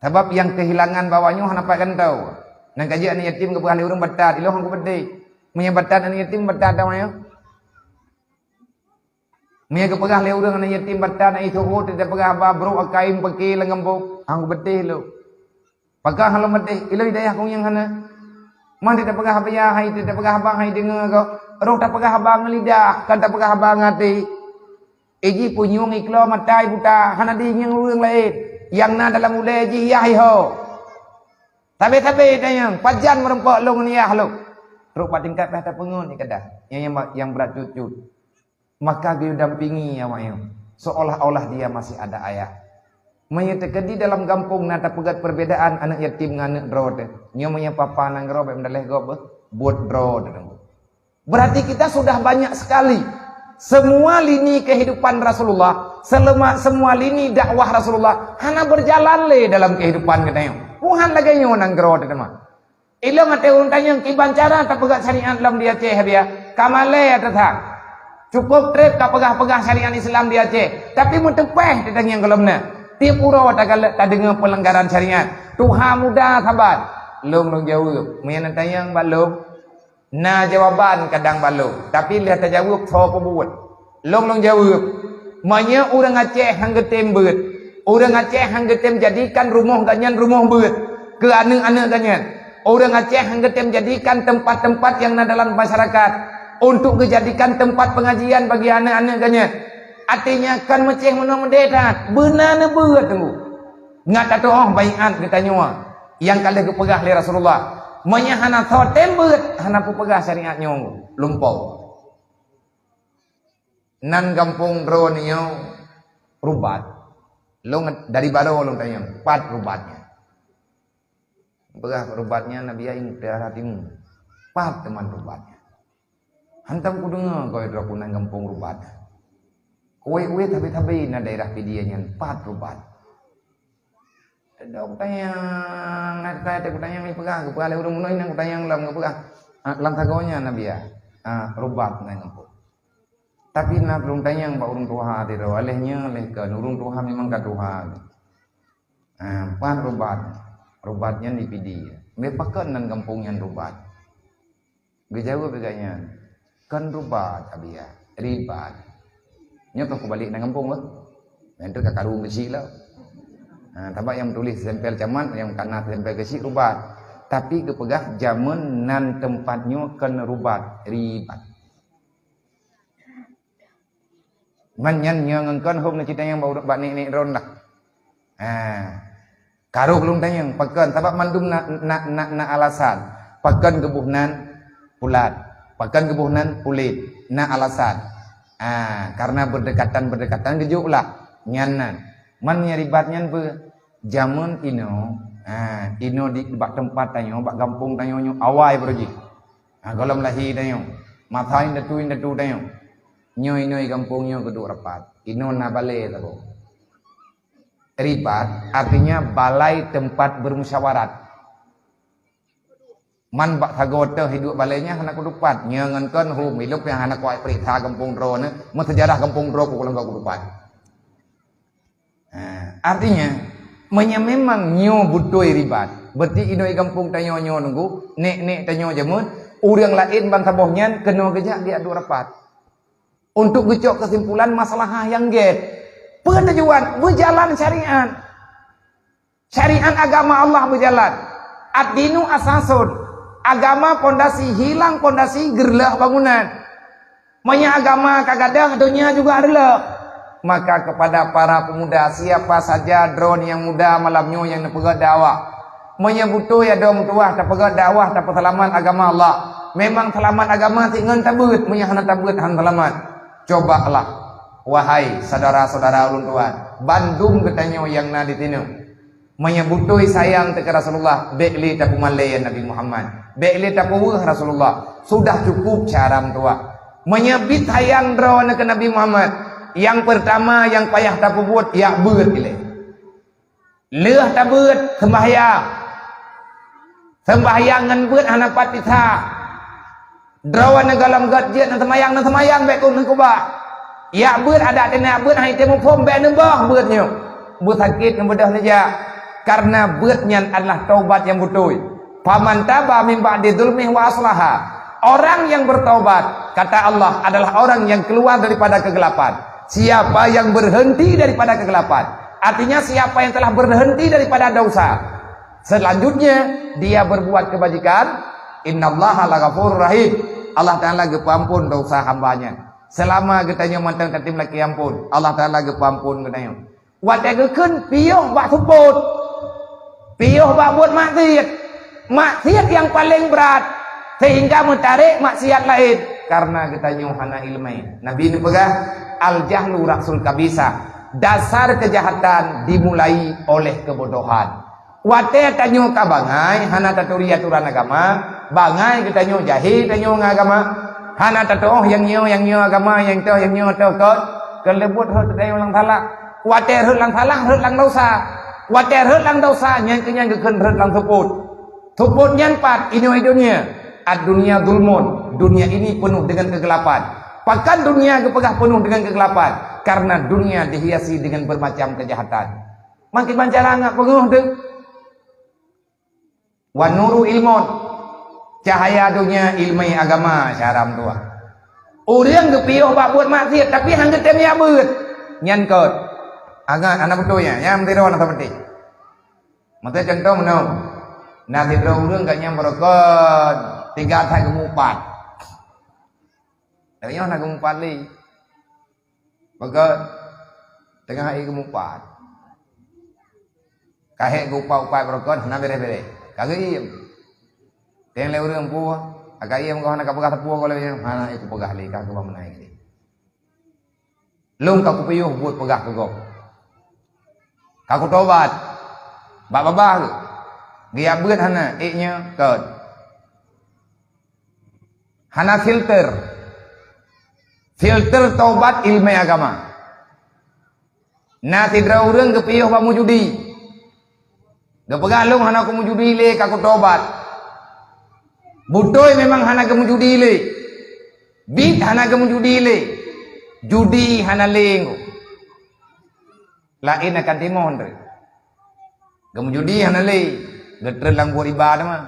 Sabab nyang kehilangan bak awak nyoe hana pat gantoe. Nyang keujeuet aneuk yatim geupeugah lé ureueng batat, ilôn han kupeudeh. Meunyoe batat aneuk yatim, batat dah awak nyoe. Meunyoe geupeugah lé ureueng aneuk yatim batat, aneuk yatim, oh, teupeugah haba brok akaim peuke lam gampông, han kupeudeh lôn. Pakon hana lôn peudeh, ilôn hidayah kuyang hana. Man teupeugah haba hai, teupeugah haba hai deungoe gob. Roh tapeugah haba ngon lidah, kon tapeugah haba ngon até. Iji punyueng iklo matai buta, hana diingat ureueng laén. Nyang na dalam ulée jih yah iho. Sabe-sabe tanyong, pajan meurumpok lôn ngon yah lôn. Trok bak tingkat pih tapeungon nyan kadang. Nyang, nyang, nyang brat cut-cut. Maka geuyue dampingi awak nyoe, seolah-olah dia masih ada ayah. Meunyoe teukeudi dalam gampông na tapeugét perbedaan aneuk yatim ngon aneuk droe teuh, nyoe meunyoe papa nanggroe bék meudaleh gob beuh, buet droe teuh. Berarti kita sudah banyak sekali semua lini kehidupan Rasulullah, selama semua lini dakwah Rasulullah hana berjalan lé dalam kehidupan geutanyoe. Tuhan lagée nyoe nanggroe teuh teuma. Ilôn até ureueng tanyong kiban cara tapeugah syariat lom di Aceh, biya ka malée teuh that. Cukup treb ka peugah-peugah syariat Islam di Aceh, tapi meuteupeh teuh tanyong gohlom na. Tiep uroe takalon tadeungoe peulanggaran syariat. Tuha muda saban. Lôn lôn jaweueb. Meunyoe na tanyong bak lôn, na jawaban kadang bak lôn, tapi lheueh tajaweueb soe peubuet. Lôn lôn jaweueb, meunyoe ureueng Aceh han geutem beuet, ureueng Aceh han geutem jadikan rumoh geuhnyan rumoh beuet keu aneuk-aneuk geuhnyan. Ureueng Aceh han geutem jadikan tempat-tempat nyang na dalam masyarakat untuk geujadikan tempat pengajian bagi aneuk-aneuk geuhnyan. Artinya kan meucéh meunoe meudeh that, beuna neubeuet teungku. Ngat tatuoh baiat geutanyoe nyang ka lheueh geupeugah lé Rasulullah, meunyoe hana soe tem beuet, hana peupeugah syariat nyoe lumpoe. Nan gampông droeneuh nyoe rubat. Lôn dari baroe lôn tanyong, pat rubat nyan? Peugah rubat nyan Nabi Ain Utara Timu. Pat teuma rubat nyan? Hantom kudeungoe goe droe ku nan gampông rubat. Uwét-uwét sabe-sabe na daerah Pidie nyan pat rubat. Teudoe kutanyong, na teuka teuka kutanyong, ipeugah, geupeugah lé ureueng bunoe inong kutanyong lom geupeugah, ah, lam sagoe nyan Nabi, ah, rubat nan gampông. Tapi na lôn tanyong bak ureueng tuha sidroe, lheueh nyoe lheueh kon, ureueng tuha memang ka tuha. Ah, pat rubat. Rubat nyan di Pidie. Mé pakon nan gampông nyan rubat? Geujaweueb lé gobnyan, "Kon rubat, Abiya, ribat." Nyoe ka kubalek nan gampông, bah. Nyan tu ka karu geuchik lah. Ha, sabab nyang tuléh stempel camat, nyang kana stempel geuchik rubat. Tapi geupeugah jameun nan teumpat nyoe kon rubat, ribat. Man nyan nyoe ngon kon hom neucit tanyong bak, bak nek-nek droen lah. Ha. Karoh lôn tanyong, pakon? Sabab mandum na, na, na, na alasan. Pakon geuboh nan pulat? Pakon geuboh nan pulet? Na alasan. Ha, karena berdekatan-berdekatan geujok lah. Nyan nan. Man nyang ribat nyan peue? Jameun inoe, ha, inoe di, bak teumpat tanyoe, bak gampông tanyoe nyoe awai baroe jih. Ha, gohlom lahé tanyoe. Masa indatu-indatu tanyoe. Nyoe inoe gampông nyoe geuduek rapat. Inoe na balée saboh. Ribat artinya balai tempat bermusyawarat. Man bak sagoe teuh hidup balée nyan hana kutupat. Nyoe ngon kon hom ilop nyang hana kuat peuriksa gampông droeneuh, meuseujarah gampông droe ku lam kutupat. Ha, artinya, meunyoe memang nyoe beutôi ribat, berarti inoe gampông tanyoe nyoe nunggu, nek-nek tanyoe jameun, ureueng laén bansaboh nyan keunoe geujak biak duek rapat. Untuk geucok keusimpulan masalah nyang gét. Peue tujuan? Beujalan syariat. Syariat agama Allah beujalan. Ad-dinu asasun. Agama pondasi, hilang pondasi, geureuloh bangunan. Meunyoe agama ka gadôh, donya juga reuloh. Maka kepada para pemuda, siapa saja droeneuh nyang muda malam nyoe nyang neupeugét dakwah, meunyoe beutôi adoe meutuwah tapeugét dakwah tapeuseulamat agama Allah, memang seulamat agama sit ngon tabeuet, meunyoe hana tabeuet hana seulamat. Cobalah, wahai syedara-syedara ulôn tuan, bandum geutanyoe nyang na di sinoe. Meunyoe beutôi sayang teuh keu Rasulullah, bék lé tapeumalée Nabi Muhammad. Bék lé tapeuweueh Rasulullah. Sudah cukup cara meutuah. Meunyoe bit sayang droeneuh keu Nabi Muhammad, nyang peurtama nyang payah tapeubuet, jak beuet ilée. Lheueh tabeuet, seumbahyang. Seumbahyang ngon beuet hana pat pisah. Droeneuh gohlom gét jeuet neuseumayang, neuseumayang bék keuneuk keubah. Jak beuet, adak teuh jak beuet, han item muphom, bék neuboh beuet nyoe. Beusakét neubeudôh neujak. Karena beuet nyan adalah taubat nyang beutôi. "Faman taba min ba'di zulmihi wa aslaha." Orang yang bertaubat, kata Allah, adalah orang yang keluar daripada kegelapan. Siapa yang berhenti daripada kegelapan, artinya siapa yang telah berhenti daripada dosa, selanjutnya dia berbuat kebajikan, "Innallaha laghafurur rahim." Allah Ta'ala geupeuampon dosa hamba-Nya. Selama geutanyoe mantong tatem lakée ampon, Allah Ta'ala geupeuampon geutanyoe. Watée geukheun piôh bak seupôt, piôh bak buet maksiat, maksiat nyang paleng brat, sehingga meutarek maksiat laén, karena geutanyoe hana iéleumé. Nabi neupeugah, "Al-jahlu ra'sul khabithah." Dasar kejahatan dimulai oleh kebodohan. Watée tanyoe ka bangai, hana taturi aturan agama, bangai geutanyoe, jahé tanyoe ngon agama, hana tatuoh nyang nyoe, nyang nyoe agama, nyang toh, nyang nyoe toh, kon, keuleubut rhot tanyoe lam salah. Watée rhot lam salah, rhot lam dosa. Watée rhot lam dosa, nyan keuh nyan geukheun rhot lam seupôt. Seupôt nyan pat, inoe dunia. Ad-dunya zulmun. Dunia ini penuh dengan kegelapan. Pakon dunia geupeugah penuh dengan kegelapan? Karena dunia dihiasi dengan bermacam kejahatan. Makin bancara ngat peungeuh teuh. "Wan nuru ilmun." Cahaya donya iéleumé agama, cara meutuah. Ureuëng geupiôh bak buet maksiat, tapi han geutem jak beuet. Nyan kon. Angat, hana beutôi nyan. Nyan meusidroe na sapeue. Meusidroe contoh meunoe. Na sidroe ureuëng gobnyan beureukat, tiga that geumupat. Gobnyan na geumupat lé. Beureukat teungoh hai geumupat. Ka hék geuupat-upat beureukat, hana béréh-béréh. Ka geuiem. Teueng lé ureuëng peue, ka iem goh hana ka peugah sapeue goh lé, hana, eh, kupeugah lé, ka keubah meunan lé. Lôn ka kupiôh buet peugah keu gob. Ka kutobat. Bak babah geuh. Geujak beuet hana, ék nyoe kon. Hana filter. Filter tobat iéleumé agama. Na sidroe ureuëng geupiôh bak meujudi. Geupeugah, "Lôn hana kumeujudi lé, ka kutobat." Beutôi memang hana geumeujudi lé. Bit hana geumeujudi lé. Judi hana lé. Laén akan timoh treuk. Geumeujudi hana lé. Geutrön lam buet iba teuma.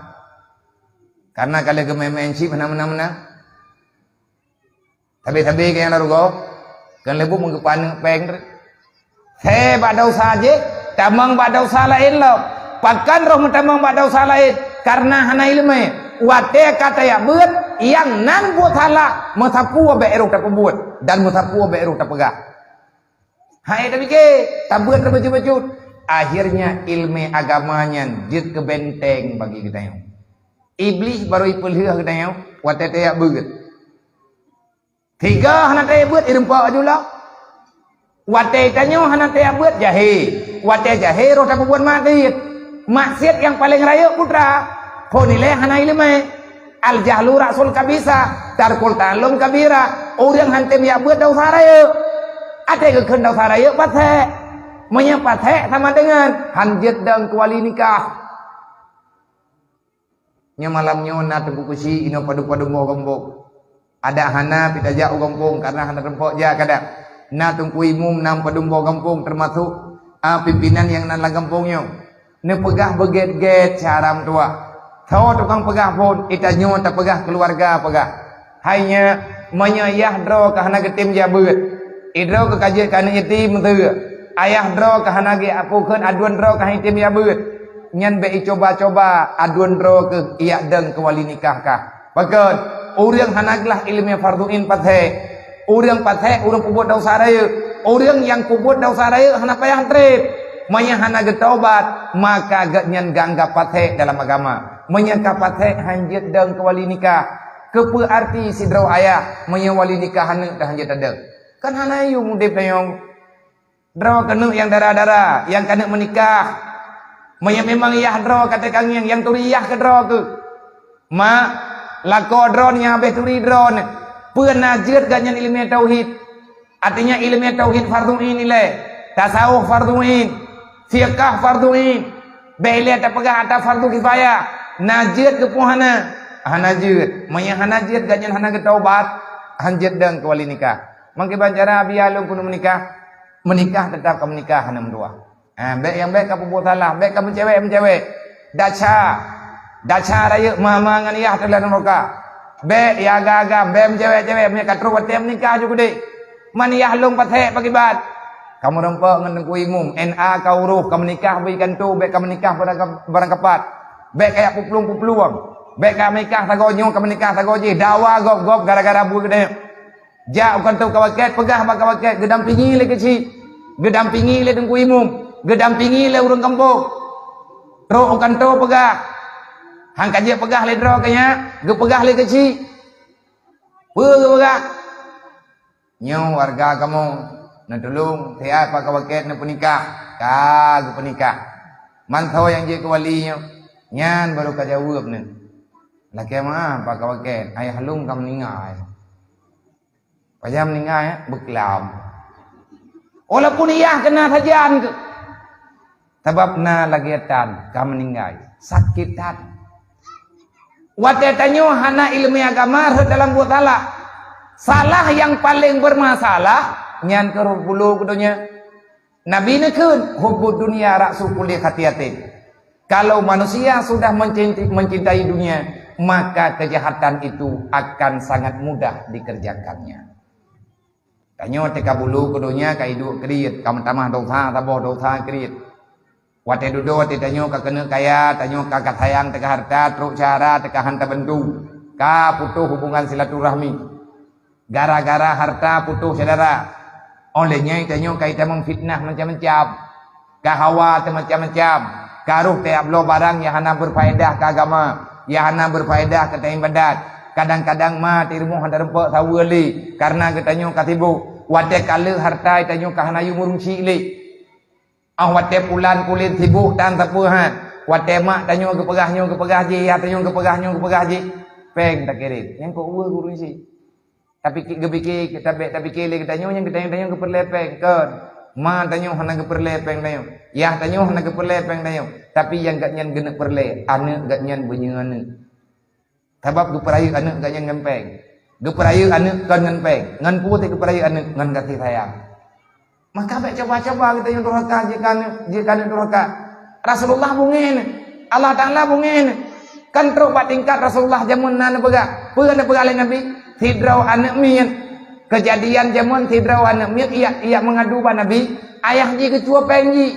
Karena ka lheueh geumé-mé chip hana meunan-meunan. Sabe-sabe keu nyang lalu gob, keu leubeh meugeupaneuk péng treuk. He bak desya jih, tamong bak desya laén lom. Pakon roh meutamong bak desya laén? Karena hana iéleumé. Watée ka tajak beuet, nyang nan buet salah, meusapeue bék roh tapeubuet dan meusapeue bék roh tapeugah. Hai tapike, tabeuet bacut-bacut. Akhirnya iéleumé agama nyan jeuet keu benteng bagi geutanyoe. Iblih barô ipeulheueh geutanyoe watée tajak beuet. Tiga hana tajak beuet, ireumpok aju lom. Watée tanyoe hana tajak beuet, jahé. Watée jahé roh tapeubuet maksiat. Maksiat nyang paleng rayeuk peue treuk, phon ilée hana iéleumé. Al-jahlu ra'sul khabithah, tarkul ta'allum kabirah. Ureuëng han tem jak beuet desya rayeuk. Até geukheun desya rayeuk pasék. Meunyoe pasék sama dengan han jeuet dong keu wali nikah. Nyoe malam nyoe na Teungku Keuchik inoe padum-padum boh gampông. Adak hana pih tajak u gampông karena hana teumpok jak kadang. Na Teungku Imum nam padum boh gampông, teumasok, a, pimpinan nyang na lam gampông nyoe. Neupeugah beugét-gét cara meutuah. Soe tukang peugah phon, itanyoe tapeugah keuluwarga peugah. Hai nyak, meunyoe yah droe ka hana geutem jak beuet, idroe ka jeuet keu aneuk yatim meuteuk, ayah droe ka hana geuapukon, aduen droe ka hana item jak beuet, nyan bék icuba-cuba aduen droe keuh ijak dong keu wali nikah kah. Pakon? Ureuëng hana glah iéleumé fardhu ain pasék. Ureuëng pasék, ureuëng peubuet desya rayeuk. Ureuëng nyang peubuet desya rayeuk hana payah treb. Meunyoe hana geutobat, maka gobnyan geuanggab pasék dalam agama. Meunyoe ka pasék, han jeuet dong keu wali nikah. Keupeue arti sidroe ayah meunyoe wali nikah aneuk dah han jeuet tadong? Kan hana yum udeb tanyoe. Droe keuneuk nyang dara-dara, nyang ka neuk meunikah. Meunyoe memang yah droe ka teukangieng, nyang turi yah keudroe keuh. Mak, lakoe droeneuh nyang habéh turi droeneuh. Peue na jeuet gobnyan ileumèe tauhid? Artinya ileumèe tauhid fardhu ain ilèe, tasawuf fardhu ain, fiqah fardhu ain. Bèk ilèe tapeugah ata fardhu kifayah. Na jeuet keuh peue hana? Hana jeuet. Meunyoe hana jeuet, gobnyan hana geutaubat, han jeuet dong keu wali nikah. Mangkeubang cara biya lôn keuneuk meunikah, meunikah teutap ka meunikah hana meutuah. Ha, bèk nyang bèk ka peubuet salah, bèk ka meucewek-meucewek. Dacha, dacha rayeuk mama ngon yah teuh lam nuraka. Bèk ya agam-agam, bèk meucewek-cewek, meunyoe ka trok watèe meunikah ju keudéh. Man yah lôn pasék pakiban. Ka meurumpok ngon Teungku Imum, N A ka uroh, ka meunikah bak ikanto, bèk ka meunikah barang, barang kapat. Bèk ka jak peuplueng-peuplueng. Bèk ka meunikah sagoe nyoe, ka meunikah sagoe jih. Dawa gob-gob gara-gara buet geutanyoe. Jak u kantô kawaket, peugah bak kawaket, geudampingi lé keuchik, geudampingi lé Teungku Imum, geudampingi lé ureueng gampông. Trok u kantô peugah. Han ka jeuet peugah lé droe keu nyak, geupeugah lé keuchik. Peue geupeugah? Nyoe wareuga kamoe, neutulông siat bak kawaket neupeunikah. Ka geupeunikah. Mantong nyang jeuet keu wali nyoe, nyan barô ka jaweueb nyoe. Lakèe meu'ah bak kawaket, ayah lôn ka meuninggai. Pajan meuninggai, beuklam. Walaupun yah keunan sajan keuh. Sabab na lagèe tan ka meuninggai. Sakét that. Watèe tanyoe hana ileumèe agama rhot dalam buet salah. Salah nyang paleng beumasalah, nyan keuh rhot pulo keu donya. Nabi neukheun, "Hubbud dunya ra'su kulli khati'atin." Kalau manusia sudah mencinti-, mencintai dunia, maka kejahatan itu akan sangat mudah dikerjakannya. Tanyoe teuka bulo keu donya ka iduek kriet, ka meutamah dosa saboh dosa kriet. Watèe dudoe watèe tanyoe ka keuneuk kaya, tanyoe ka, ka sayang teuka harta, trok syedara teuka han tabantu, ka putôh hubungan silaturahmi. Gara-gara harta putôh syedara. Óh lheueh nyan tanyoe ka itamong fitnah macam-macam. Ka hawa teuh macam-macam. Ka roh tajak bloe barang nyang hana beufaedah keu agama, nyang hana beufaedah keu taibadat. Kadang-kadang ma teuh rumoh hana rumpok saweue lé, kareuna geutanyoe ka sibok. Watèe ka lheueh harta tanyoe ka hana yue meureunsik lé. Ah, watèe pulan kulét sibok tan sapeue han. Watèe mak tanyoe geupeugah nyoe geupeugah jih, yah tanyoe geupeugah nyoe geupeugah jih, péng takirém. Nyan kok ueh gurui sih. Tapi ki-, geupike, kita bèk tapike lé geutanyoe nyang geutanyoe, tanyoe geupeureulèe péng, kon. Ma tanyoe hana geupeureulèe péng tanyoe. Yah tanyoe hana geupeureulèe péng tanyoe. Tapi nyang gobnyan geuneuk peureulèe, aneuk gobnyan beunyoe aneuk. Sabab geupeurayeuk aneuk gobnyan ngon péng. Geupeurayeuk aneuk kon ngon péng. Ngon peue teuh geupeurayeuk aneuk? Ngon gaséh sayang. Maka bèk cuba-cuba geutanyoe durhaka jih keu aneuk, jih keu aneuk durhaka. Rasulullah beungèh nyan. Allah Taala beungèh nyan. Kan trok bak tingkat Rasulullah jameun na neupeugah. Peue neupeugah lé Nabi? Sidroe aneuk miet. Keujadian jameun sidroe aneuk miet ijak, ijak meungadu bak Nabi, ayah jih geucue péng jih.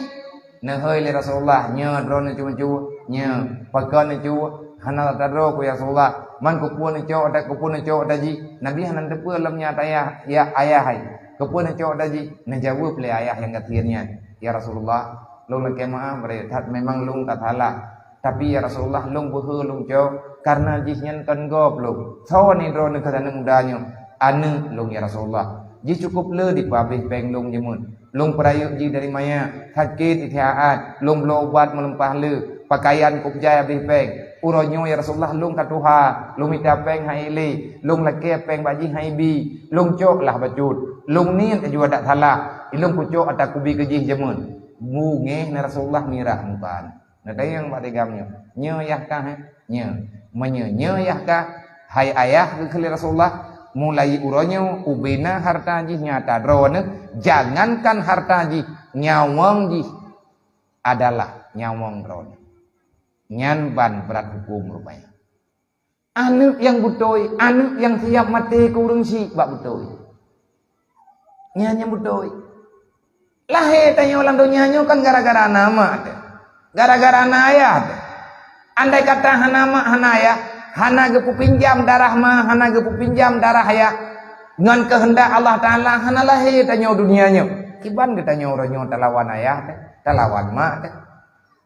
Neuhôi lé Rasulullah, "Nyoe droeneuh cue-cue, nyoe, pakon neucue, hana tadroe ku ya Rasulullah. Man keupeue neucok ata, keupeue neucok ata jih?" Nabi hana neuteupeue lom nyan ata ayah, ya ayah hai. "Keupeue neucok ata jih?" Neujaweueb lé ayah nyang gasien nyan, "Ya Rasulullah, lôn lakèe meu'ah, beureukat that memang lôn ka salah. Tapi ya Rasulullah, lôn beuhe lôn cok, kareuna jih nyan kon gob lôn. Soe ni droeneuh keu aneuk muda nyoe?" "Aneuk lôn ya Rasulullah. Jih cukôp le dipeuhabéh péng lôn jameun. Lôn peurayeuk jih dari manyak, sakét istihaat, lôn bloe ubat meulimpah le, pakaian kôb jai habéh péng. Uroe nyoe ya Rasulullah lôn ka tuha, lôn mita péng han ék lé, lôn lakèe péng bak jih han ibi, lôn cok lah bacut. Lôn niet laju adak salah, ilôn kucok ata kubi keu jih jameun." Beungèh na Rasulullah mirah muka. Neutanyong bak tigam nyoe, "Nyoe yah kah, eh?" "Nyoe." "Meunyoe nyoe yah kah, hai ayah," geukheun lé Rasulullah, "mulai uroe nyoe ubena harta jih nyang ata droeneuh, jangankan harta jih, nyawöng jih adalah nyawöng droeneuh." Nyan ban brat huköm rupanya. Aneuk nyang beutôi, aneuk nyang siap maté keu ureueng syik bak beutôi. Nyan nyang beutôi. Lahé tanyoe lam donya nyoe kan gara-gara na mak teuh. Gara-gara na ayah teuh. Andai kata hana mak, hana ayah, hana geupeupinjam darah ma, hana geupeupinjam darah ayah, ngon keuheundak Allah Taala hana lahé tanyoe donya nyoe. Kiban geutanyoe uroe nyoe talawan ayah teuh, talawan mak teuh.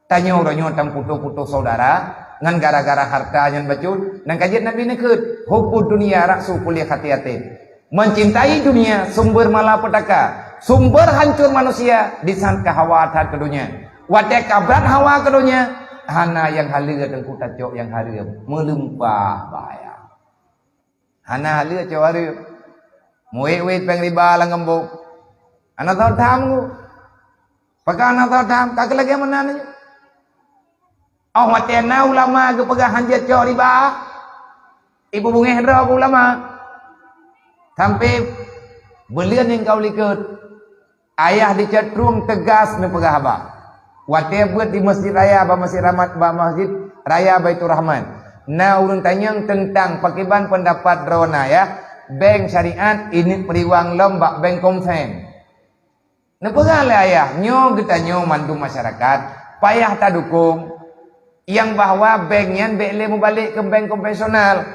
Tanyoe uroe nyoe tamputôh-putôh syedara ngon gara-gara harta nyan bacut, nyang ka jeuet Nabi neukheun, "Hubbud dunya ra'su kulli khati'atin." Mencintai dunia sumber malapetaka, sumber hancur manusia di saat ka hawa that keu donya. Watée ka brat hawa keu donya, hana nyang haleue teungku tacok nyang hareuem, meulimpah bahya. Hana haleue cok hareuem. Meuwét-wét péng riba lam geumbong. Hana soe tham ku. Pakon hana soe tham, ka keu lagée meunan nyoe. Oh watée na ulama geupeugah han jeuet cok riba, ibu bungéh droe keu ulama. Sampai buleuen nyang ka u likot. Ayah di Cot Trueng teugas neupeugah haba. Watée beuet di Masjid Raya, bak Masjid Rahmat, bak Masjid Raya Baiturrahman, na ureuëng tanyong teuntang pakriban peundapat droe na, ya, bank syariat ineuk peuriwang lom bak bank konven. Neupeugah lé ayah, nyoe geutanyoe mandum masyarakat payah tadukong. Nyang bahwa bank nyan bék lé mubalek keu bank konvensional.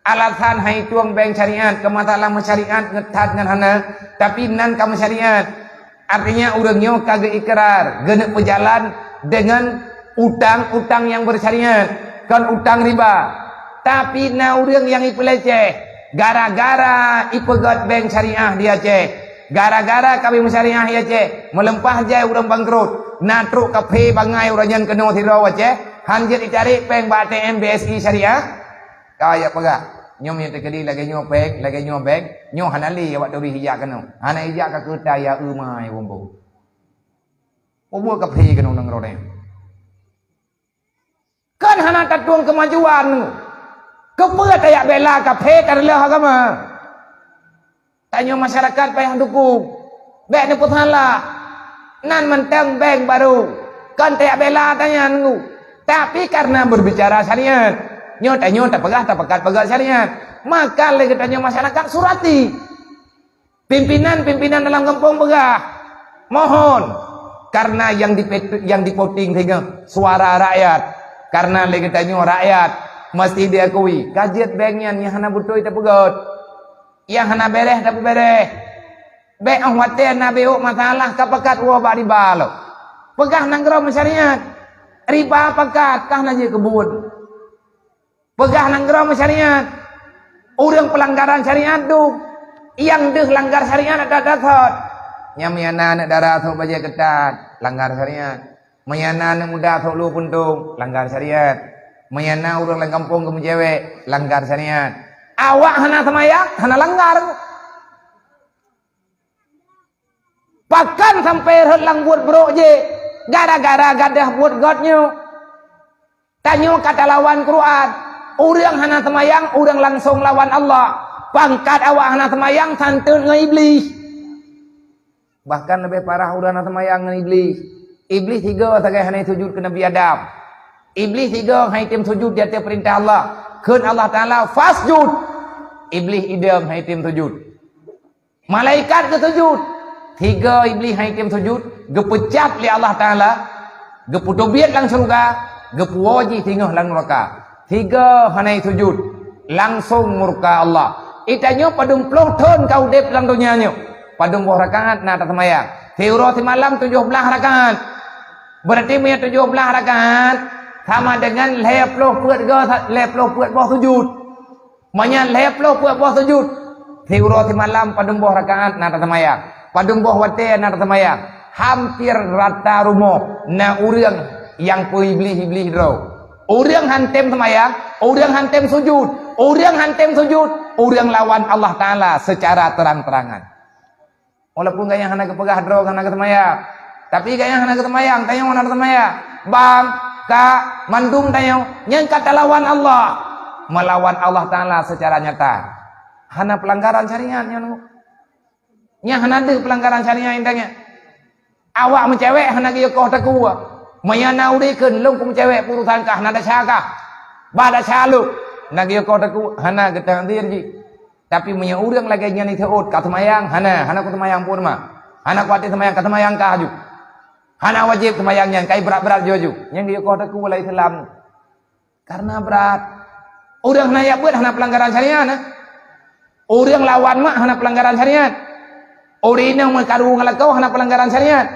Alasan hai tueng bank syariat keu masalah meusyariat ngeuthat ngon hana, tapi nan ka meusyariat. Artinya ureuëng nyoe ka geuikrar, geuneuk peujalan deungon utang-utang nyang beusyariat, kon utang riba. Tapi na ureuëng nyang ipeuleceh gara-gara ipeugét bank syariah di Aceh. Gara-gara ka meusyariah di Aceh, meulimpah jai ureuëng bangkrot. Na trok kaphé bangai ureuëng nyan keunoe sidroe Aceh, han jeuet itarek péng bak A T M B S I syariah. Ka jak peugah, nyoe meunyoe teukeudi lagée nyoe péng, lagée nyoe bank, nyoe hana lé awak turi ijak keunoe. Hana ijak ka keuta ya eumai wombo. Wombo kaphé keunoe nanggroe nyoe. Kan hana tatueng keumajuan. Keupeue tajak bela kaphé ka reuloh agama? Tanyoe masyarakat payah dukong. Bék neupeusalah. Nan mantong bank barô. Kon tajak bela tanyan ngu. Tapi karena berbicara syariat. Nyoe tanyoe tapeugah tapakat peugah syariat. Maka lé geutanyoe masyarakat surati. Pimpinan-pimpinan dalam gampông peugah, mohon, karena yang dipet-, yang dipoting singoh suara rakyat. Karena lé geutanyoe rakyat mesti diakui, ka jeuet bank nyan nyang hana beutôi tapeugét, nyang hana béréh tapeubéréh. Bék óh watée na béok masalah ka pakat woe bak riba lom. Peugah nanggroe meusyariat, riba pakat ka hana jeuet keu buet. Peugah nanggroe meusyariat. Ureuëng peulanggaran syariat duek. Nyang deuh langgar syariat ata-ata thot. Nyang meuyana aneuëk dara thok bajée keutat, langgar syariat. Meuyana aneuëk muda thok lu puntông, langgar syariat. Meuyana ureuëng lam gampông geumeucewek, langgar syariat. Awak hana seumayang, hana langgar. Pakon sampai rhot lam buet brok jih gara-gara gadoh buet gét nyoe? Tanyoe ka talawan Quran. Ureuëng hana seumayang, ureuëng langsong lawan Allah. Pangkat awak hana seumayang santeut ngon Iblih. Bahkan leubeh parah ureuëng hana seumayang ngon Iblih. Iblih tiga sagai hana sujud keu Nabi Adam. Iblih tiga hai tem sujud di ateueh peurintah Allah. Kheun Allah Taala, "Fasjud." Iblih idong hai tem sujud. Malaikat geusujud. Tiga Iblih hai tem sujud, geupeucab lé Allah Taala, geupeutobiet lam syeuruga, geupuwoe jih singoh lam nuraka. Tiga hana sujud, langsong murka Allah. Itanyoe padum ploh thon ka udeb lam donya nyoe. Padum boh rakaat na taseumayang? Siuroe simalam tujoh blaih rakaat. Berarti meunyoe tujoh blaih rakaat sama dengan lhée ploh peuet go, lhée ploh peuet boh sujud. Meunyoe lhée ploh peuet boh sujud, siuroe simalam padum boh rakaat na taseumayang? Padum boh watée na taseumayang? Hampir rata rumoh na ureuëng nyang peu-Iblih-Iblih droe. Ureuëng han tem seumayang, ureuëng han tem sujud, ureuëng han tem sujud, ureuëng lawan Allah Taala seucara terang-terangan. Walaupun gayang hana geupeugah droe hana geuseumayang, tapi gayang hana geuseumayang, tanyoe hana geuseumayang. Bang, kak, mandum tanyoe, nyan ka talawan Allah. Melawan Allah Taala secara nyata. Hana pelanggaran syariat nyan. Nyan hana deuh pelanggaran syariat intan nyan. Awak meucewek hana geuyue koh takue. Meunyoe na udeb kheun lôn keu meucewek urusan kah, hana desya kah. Bah desya lôn. Na geuyue koh takue, hana geutanzir jih. Tapi meunyoe ureuëng lagée nyan jiseuôt ka seumayang, hana, hana ku seumayang pun mah. Hana ku até seumayang, ka seumayang kah aju. Hana wajéb seumayang nyan, kai brat-brat ju aju. Nyang geuyue koh takue lam Islam. Karena brat. Ureuëng hana jak beuet hana pelanggaran syariat, nah. Ureuëng lawan mak hana pelanggaran syariat. Ureuëng inong meukaru ngon lakoe hana pelanggaran syariat.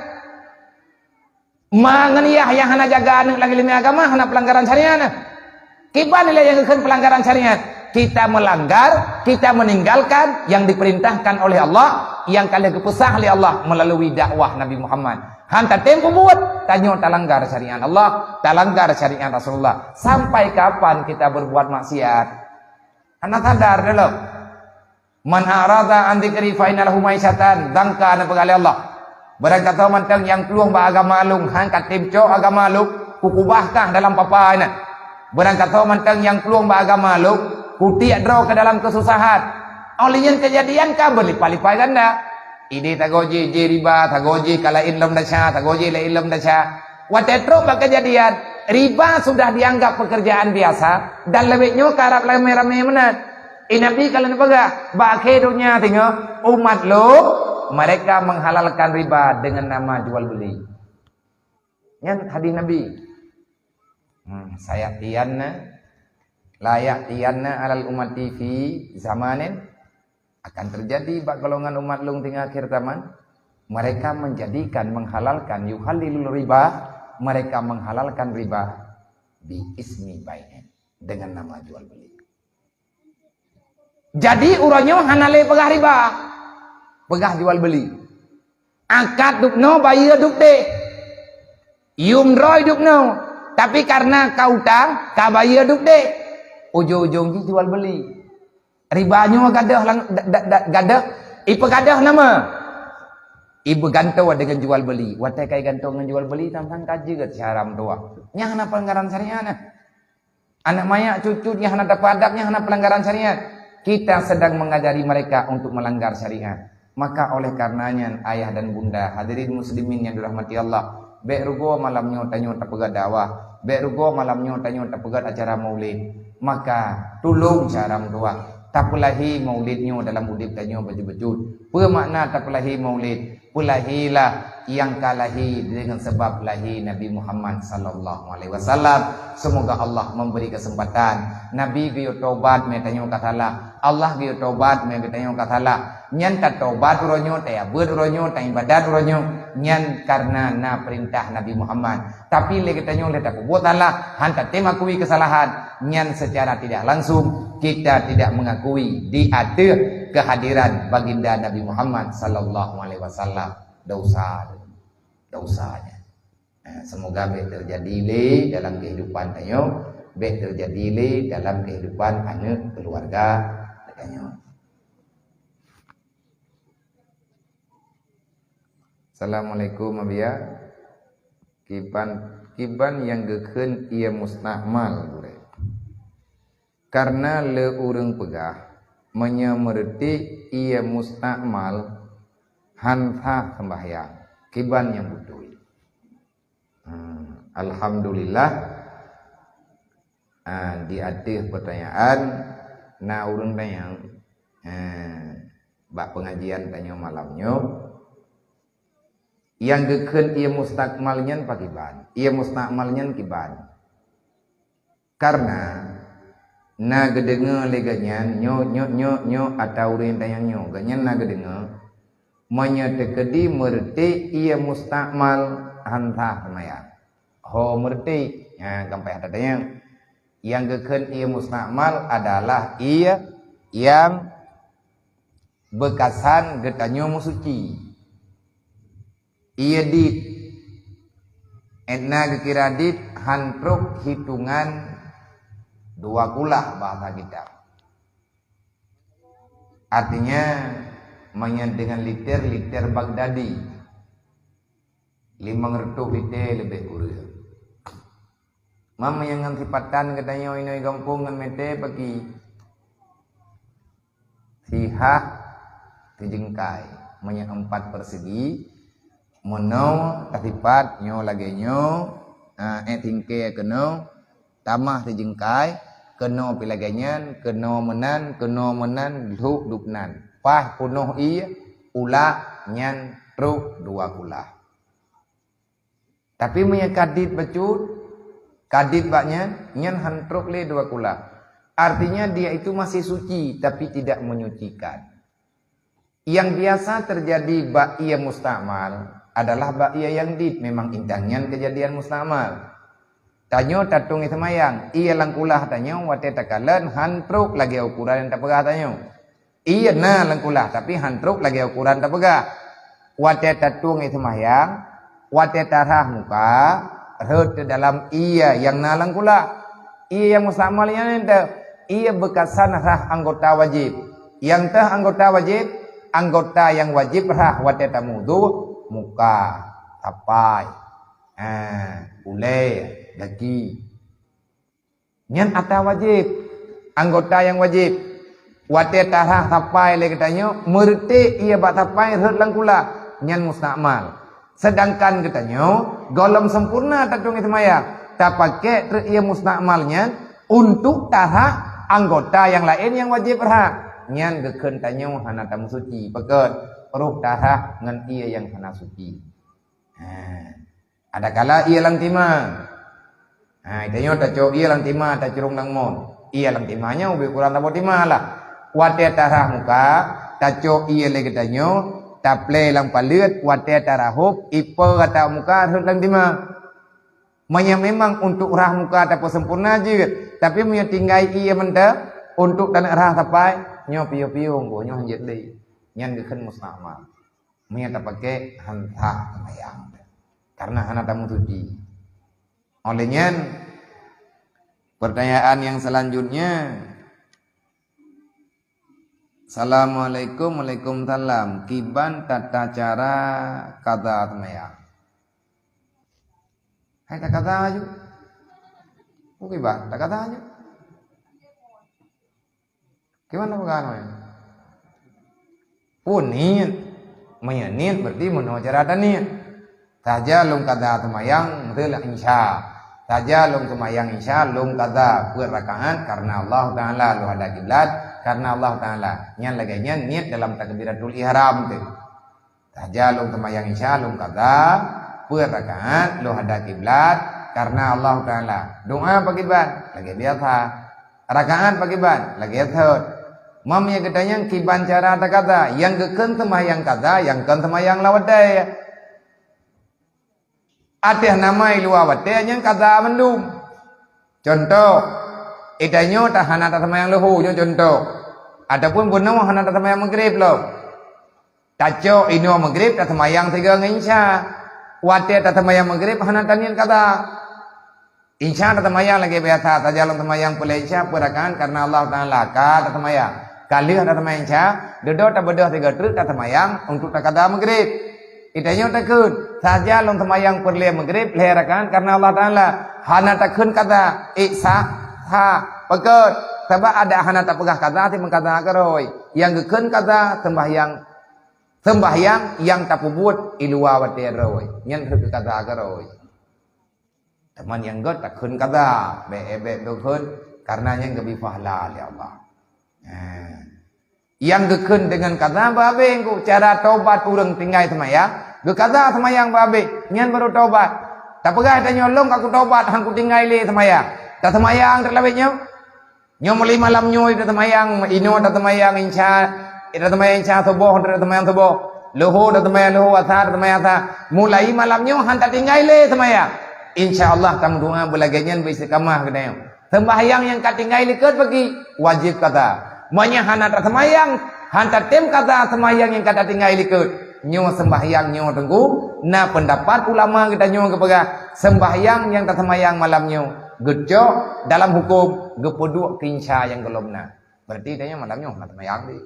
Ma ngon yah nyang hana jaga aneuëk lagée ileumé agama hana pelanggaran syariat, nah. Kiban ilée nyang geukheun pelanggaran syariat? Kita melanggar, kita meninggalkan yang diperintahkan oleh Allah, yang ka lheueh geupeusah lé Allah melalui dakwah Nabi Muhammad. Han tatem peubuet, tanyoe talanggar syariat Allah, talanggar syariat Rasulullah. Sampai kapan kita berbuat maksiat? Hana sadar dulu. "Man a'rada an dzikri fa inna lahu ma'isyatan dzanka," neupeugah lé Allah. Barangkasoe mantong nyang plueng bak agama lôn, han katem cok agama lôn, kukubah kah dalam papa inan. Barangkasoe mantong nyang plueng bak agama lôn, kutiek droe keu dalam keususahan. Óh lheueh nyan keujadian ka beulipat-lipat ganda. Idéh tagoe jih, jih riba, tagoe jih ka laén lom desya, tagoe jih laén lom desya. Watée trok bak keujadian, riba sudah dianggap pekerjaan biasa dan leubeh nyoe karab ramé-ramé meunan. Eh, Nabi ka lheueh peugah, bak akhé donya singoh, umat lôn, mereka menghalalkan riba dengan nama jual beli. Nyan hadis Nabi. Hmm, sayatiyanna, la ya'tiyanna alal ummati fi zamanin, akan terjadi bak golongan umat lôn teungoh akhir zaman, mereka menjadikan, menghalalkan, yuhallilul riba, mereka menghalalkan riba bi ismi bai'in, dengan nama jual beli. Jadi uroe nyoe hana lé peugah riba, peugah jual beli. Akad dubnoe, bayeue dubdeh. Yum droe dubnoe. Tapi karena ka utang, ka bayeue dubdeh. Ujong-ujong jih jual beli. Riba nyoe gadôh lang, da, da, da, gadôh, ipeugadôh nama? Ipeugantoe dengan jual beli. Watée ka igantoe ngon jual beli, tang-tang ka jeuet siharam tuah. Nyan hana pelanggaran syariat nah. Anak manyak cut-cut nyang hana tapeuadab, nyang hana pelanggaran syariat. Kita sedang mengajari mereka untuk melanggar syariat. Maka oleh karenanya, ayah dan bunda, hadirin muslimin yang dirahmati Allah, bék rugoe malam nyoe tanyoe tapeugét dakwah, bék rugoe malam nyoe tanyoe tapeugét acara maulid. Maka tulông cara meudoa, tapeulahi maulid nyoe dalam udeb tanyoe bacut-bacut. Peue makna tapeulahi maulid? Peulahilah nyang ka lahé deungon sabab lahé Nabi Muhammad sallallahu alaihi wasallam. Semoga Allah memberi kesempatan. Nabi geuyue tobat meu tanyoe ka salah. Allah geuyue tobat meu tanyoe ka salah. Nyan tatobat uroe nyoe, taabeuet uroe nyoe, taibadat uroe nyoe. Nyan karena na peurintah Nabi Muhammad. Tapi lé geutanyoe lé tapeubuet salah, han tatem akui kesalahan. Nyan secara tidak langsung kita tidak mengakui di ateueh kehadiran baginda Nabi Muhammad sallallahu alaihi wasallam. Dosa, dosa nyan. Nah, semoga bék terjadi lé dalam kehidupan tanyoe, bék terjadi lé dalam kehidupan aneuk keluarga tanyoe. Assalamualaikum, Abiya. Kiban, kiban nyang geukheun ié mustakmal, gurée? Karena le ureuëng peugah, meunyoe meureutik ié mustakmal, han sah seumbahyang. Kiban nyang beutôi? Hmm, alhamdulillah, ah, di ateueh peutanyaan na ureuëng tanyong, eh, bak peungajian tanyoe malam nyoe. Nyang geukheun ié mustakmal nyan pakiban? Ié mustakmal nyan kiban? Karena na geudeungoe lé geuhnyan nyoe, nyoe, nyoe, nyoe ata ureuëng tanyong nyoe, geuhnyan na geudeungoe, meunyoe teukeudi meureutik ié mustakmal han sah seumayang. Ho meureutik, nyan gampang that tanyong. Nyang geukheun ié mustakmal adalah ié nyang beukasan geutanyoe meusuci. Ié dit. Étna geukira dit han trok hitongan dua kulah bahasa kita. Artinya, meunyoe deungon liter, liter Baghdadi. Limong reutôh liter leubeh kureueng. Meunyoe ngon sipatan geutanyoe inoe gampông ngon meter paki. Sihah sijeungkai, meunyoe empat persegi, meunoe tasipat nyoe lagée nyoe, ah, ék singkée keunoe, tamah sijeungkai, keunoe pih lagée nyan, keunoe meunan, keunoe meunan, lhok dubnan. Paih peunoh ié, ulak nyan trok dua kulah. Tapi meunyoe ka dit bacut, ka dit bak nyan, nyan han trok lé dua kulah. Artinya dia itu masih suci, tapi tidak menyucikan. Yang biasa terjadi bak ié mustakmal adalah bak ié nyang dit, memang intan nyan keujadian mustakmal. Tanyoe tatueng ié seumayang, ié lam kulah tanyoe watée takalon han trok lagée ukuran nyang tapeugah tanyoe. Ié na lam kulah, tapi han trok lagée ukuran tapeugah. Watée tatueng ié seumayang, Watée tarhah muka, rhot dalam ié nyang na lam kulah. Ié nyang mustakmal nyan teuh, ié beukasan rhah anggota wajéb. Nyang teuh anggota wajéb, anggota nyang wajéb rhah watée tameuwudu, muka, sapai, ha, ulée, gaki. Nyan atra wajéb, anggota nyang wajéb. Watée tarhah sapai lé geutanyoe, meureuté ié bak sapai rhot lam kulah, nyan mustakmal. Seudangkan geutanyoe gohlom sempurna tatueng seumayang, tapakék treuk ié mustakmal nyan untuk tarhah anggota nyang laén nyang wajéb rhah. Nyan geukheun tanyoe hana tameusuci, pakon roh tarhah ngon ié nyang hana suci. Ha. Adakala ié lam tima. Ha, tanyoe tacok ié lam tima, tacurong lam mon. Ié lam tima nyoe ubé kurang saboh tima lah. Watée tarhah muka, tacok ié lé geutanyoe, taplé lam paleuet, watée tarahop, ipe gata muka rhot lam tima. Meunyoe memang untuk rhah muka tapeusempurna jeuet, tapi meunyoe tinggai ié mantong untuk taneuk rhah sapai, nyoe piôh-piôh nyoe hanjeuet lé. Nyan geukheun mustakmal. Meunyoe tapakék han sah seumayang, karena hana tameusuci. Oleh nyan, pertanyaan yang selanjutnya, Assalamualaikum, waalaikumsalam. Kiban tata cara qadha seumayang? Hai taqadha aju. Kiban taqadha aju. Kiban peugah nyan? Peue niet? Meunyoe niet berarti meunoe cara taniet. Saja lôn qadha seumayang, miseu lah insya. Saja lôn seumayang insya, lôn qadha peuet rakaat karena Allah Taala, lôn hadap kiblat karena Allah Taala. Nyan lagée nyan niet dalam takbiratul ihram teuh. Saja lôn seumayang isya, lôn qadha peuet rakaat, lôn hadap kiblat karena Allah Taala. Doa pakriban? Lagée biasa. Rakaat pakriban? Lagée thot. Meunyoe geutanyong kiban cara taqadha, nyang geukheun seumayang qadha, nyang kon seumayang lam watée. Ateueh nama i luwa watée nyang qadha mandum. Contoh, i tanyoe ta hana taseumayang leuhô, nyoe contoh. Ataupun bunoe hana taseumayang maghrib lom. Tacok inoe maghrib taseumayang sigoe ngon isya. Watée taseumayang maghrib hana taniet qadha. Isya taseumayang lagée biasa, saja lôn seumayang peuet lhée isya peuet rakaat karena Allah Taala, ka taseumayang. Ka lheueh taseumayang isya, dudoe tabeudôh sigoe treuk taseumayang untuk taqadha maghrib. I tanyoe takheun, saja lôn seumayang peureulée maghrib lhée rakaat karena Allah Taala. Hana takheun qadha, ék sah, sah. Pakon? Sabab adak hana tapeugah qadha, si meuqadha keurôi. Nyang geukheun qadha, sembahyang, sembahyang nyang tapeubuet i luwa watée droe. Nyan kheun qadha keurôi. Teuma nyang gét takheun qadha, bék, bék takheun, karena nyan geubri pahala lé Allah. Nah. Nyang geukheun deungon qadha beuhabéh engko, cara tobat ureuëng tinggai seumayang, geuqadha seumayang beuhabéh, nyan baru tobat. Tapeugah tanyoe lôn ka kutobat, han kutinggai lé seumayang. Taseumayang teulawét nyoe. Nyoe mulai malam nyoe taseumayang, inoe taseumayang isya, taseumayang isya suboh, taseumayang suboh. Leuhô taseumayang leuhô, asa taseumayang asa. Mulai malam nyoe han tatinggai lé seumayang. Insya Allah tameudoa beulagée nyan beuistiqamah geutanyoe. Sembahyang nyang ka tinggai likot bagi wajéb qadha. Meunyoe hana taseumayang, han tatem qadha sembahyang nyang ka tatinggai likot. Nyoe sembahyang nyoe teungku, na peundapat ulama geutanyoe geupeugah, sembahyang nyang taseumayang malam nyoe geucok dalam huköm geupeuduek keu isya nyang gohlom na. Berarti tanyoe malam nyoe hana taseumayang deh.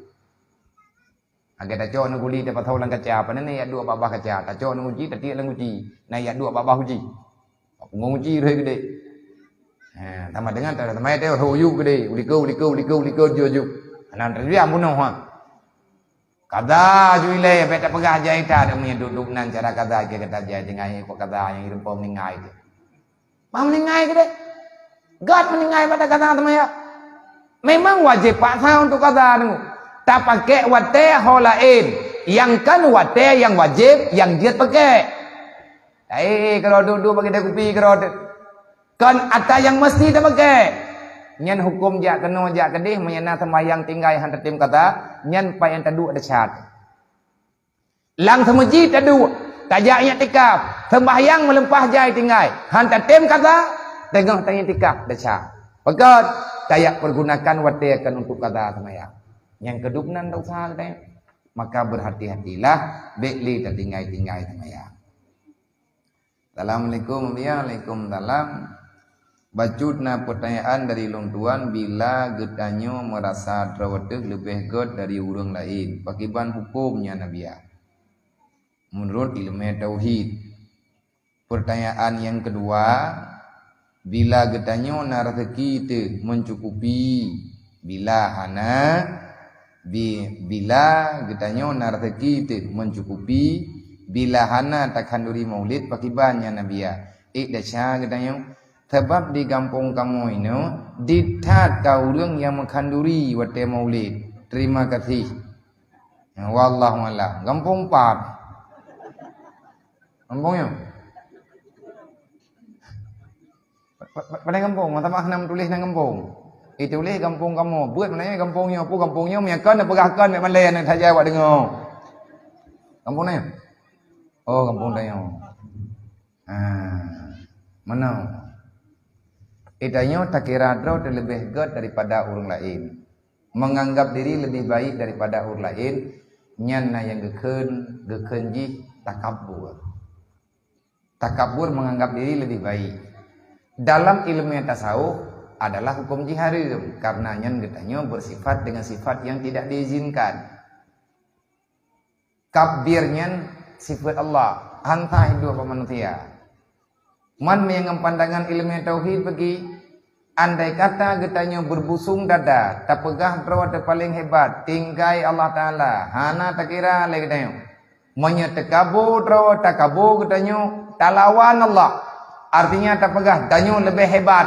Lagée tacok aneuk guli tapasoe lam kaca, pane na jak duek bak babah kaca, tacok aneuk guci, tatiek lam guci, na jak duek bak babah guci. Bak punggong guci rhoi keudeh. Ha, sama dengan ta-, sama teu rhoi u keudeh, u likot, u likot, u likot, u likot, ju, ju. Hana teubiang bunoe, ha. Qadha ju ilée, bék tapeugah jai that, meunyoe duek-duek nan cara qadha, keu gata jai tinggai, keu qadha nyang ireumpom meuninggai teuh. Bah meuninggai keudeh. Gét meuninggai bak taqadha seumayang. Memang wajéb paksa untuk qadha nyoe. Tapakék watée ho laén, nyang kon watée nyang wajéb nyang jeuet pakék. Eh, keudroe duek-duek bak keude kupi keudroe teuh. Kon atra nyang meuseuti tapakék. Nyan huköm jak keunoe jak keudeh, meunyoe na seumayang tinggai han tatem qadha, nyan pat nyang taduek desya teuh. Lam seumeujid taduek, tajak iktikaf, seumbahyang meulimpah jai tinggai, han tatem qadha, teungoh taiktikaf desya. Pakon? Tajak pergunakan watée kon untuk qadha seumayang. Nyang keudroe nan desya teuh. Maka berhati-hatilah, bék lé tatinggai-tinggai seumayang. Assalamualaikum, ya, waalaikumsalam. Bacut na peutanyaan dari lôn tuan, bila geutanyoe meurasa droe teuh leubeh gét dari ureuëng laén, pakriban huköm nyan, Nabiya? Meunurot iéleumé tauhid. Peutanyaan nyang keudua, bila geutanyoe na raseuki teuh meucukupi, bila hana, bi-, bila geutanyoe na raseuki teuh meucukupi, bila hana takhanduri maulid, pakriban nyan, Nabiya? Ék desya geutanyoe, sabab di gampông kamoe inoe, di that ka ureuëng nyang meukhanduri watée maulid. Terima kasih. Wallahu a'lam. Gampông pat? Gampông nyoe? Pa-, pa-, padang gampông, mata mah hana meutuléh nan gampông. Ituléh gampông kamoe. Buet mana gampông nyoe, peue gampông nyoe, meunyo kon neupeugah kon, mek malée aneuk saja awak deungoe. Gampông na nyoe? Oh, gampông tanyoe. Ah, meunoe. Geutanyoe takira droe teuh leubeh gét daripada ureuëng laén. Menganggap diri lebih baik daripada ureuëng laén, nyan na nyang geukheun, geukheun jih takabur. Takabur menganggap diri lebih baik. Dalam ilmu tasawuf adalah hukum jih hareuem, karena nyan geutanyoe bersifat dengan sifat yang tidak diizinkan. Takbir nyan sifat Allah, hana hidup bak manusia. Man meunyoe ngon pandangan ilmu tauhid bagi, andai kata geutanyoe berbusung dada, tapeugah droe teuh paleng hebat, tinggai Allah Taala, hana takira lé geutanyoe. Meunyoe takabur droe, takabur geutanyoe, talawan Allah. Artinya tapeugah tanyoe leubeh hebat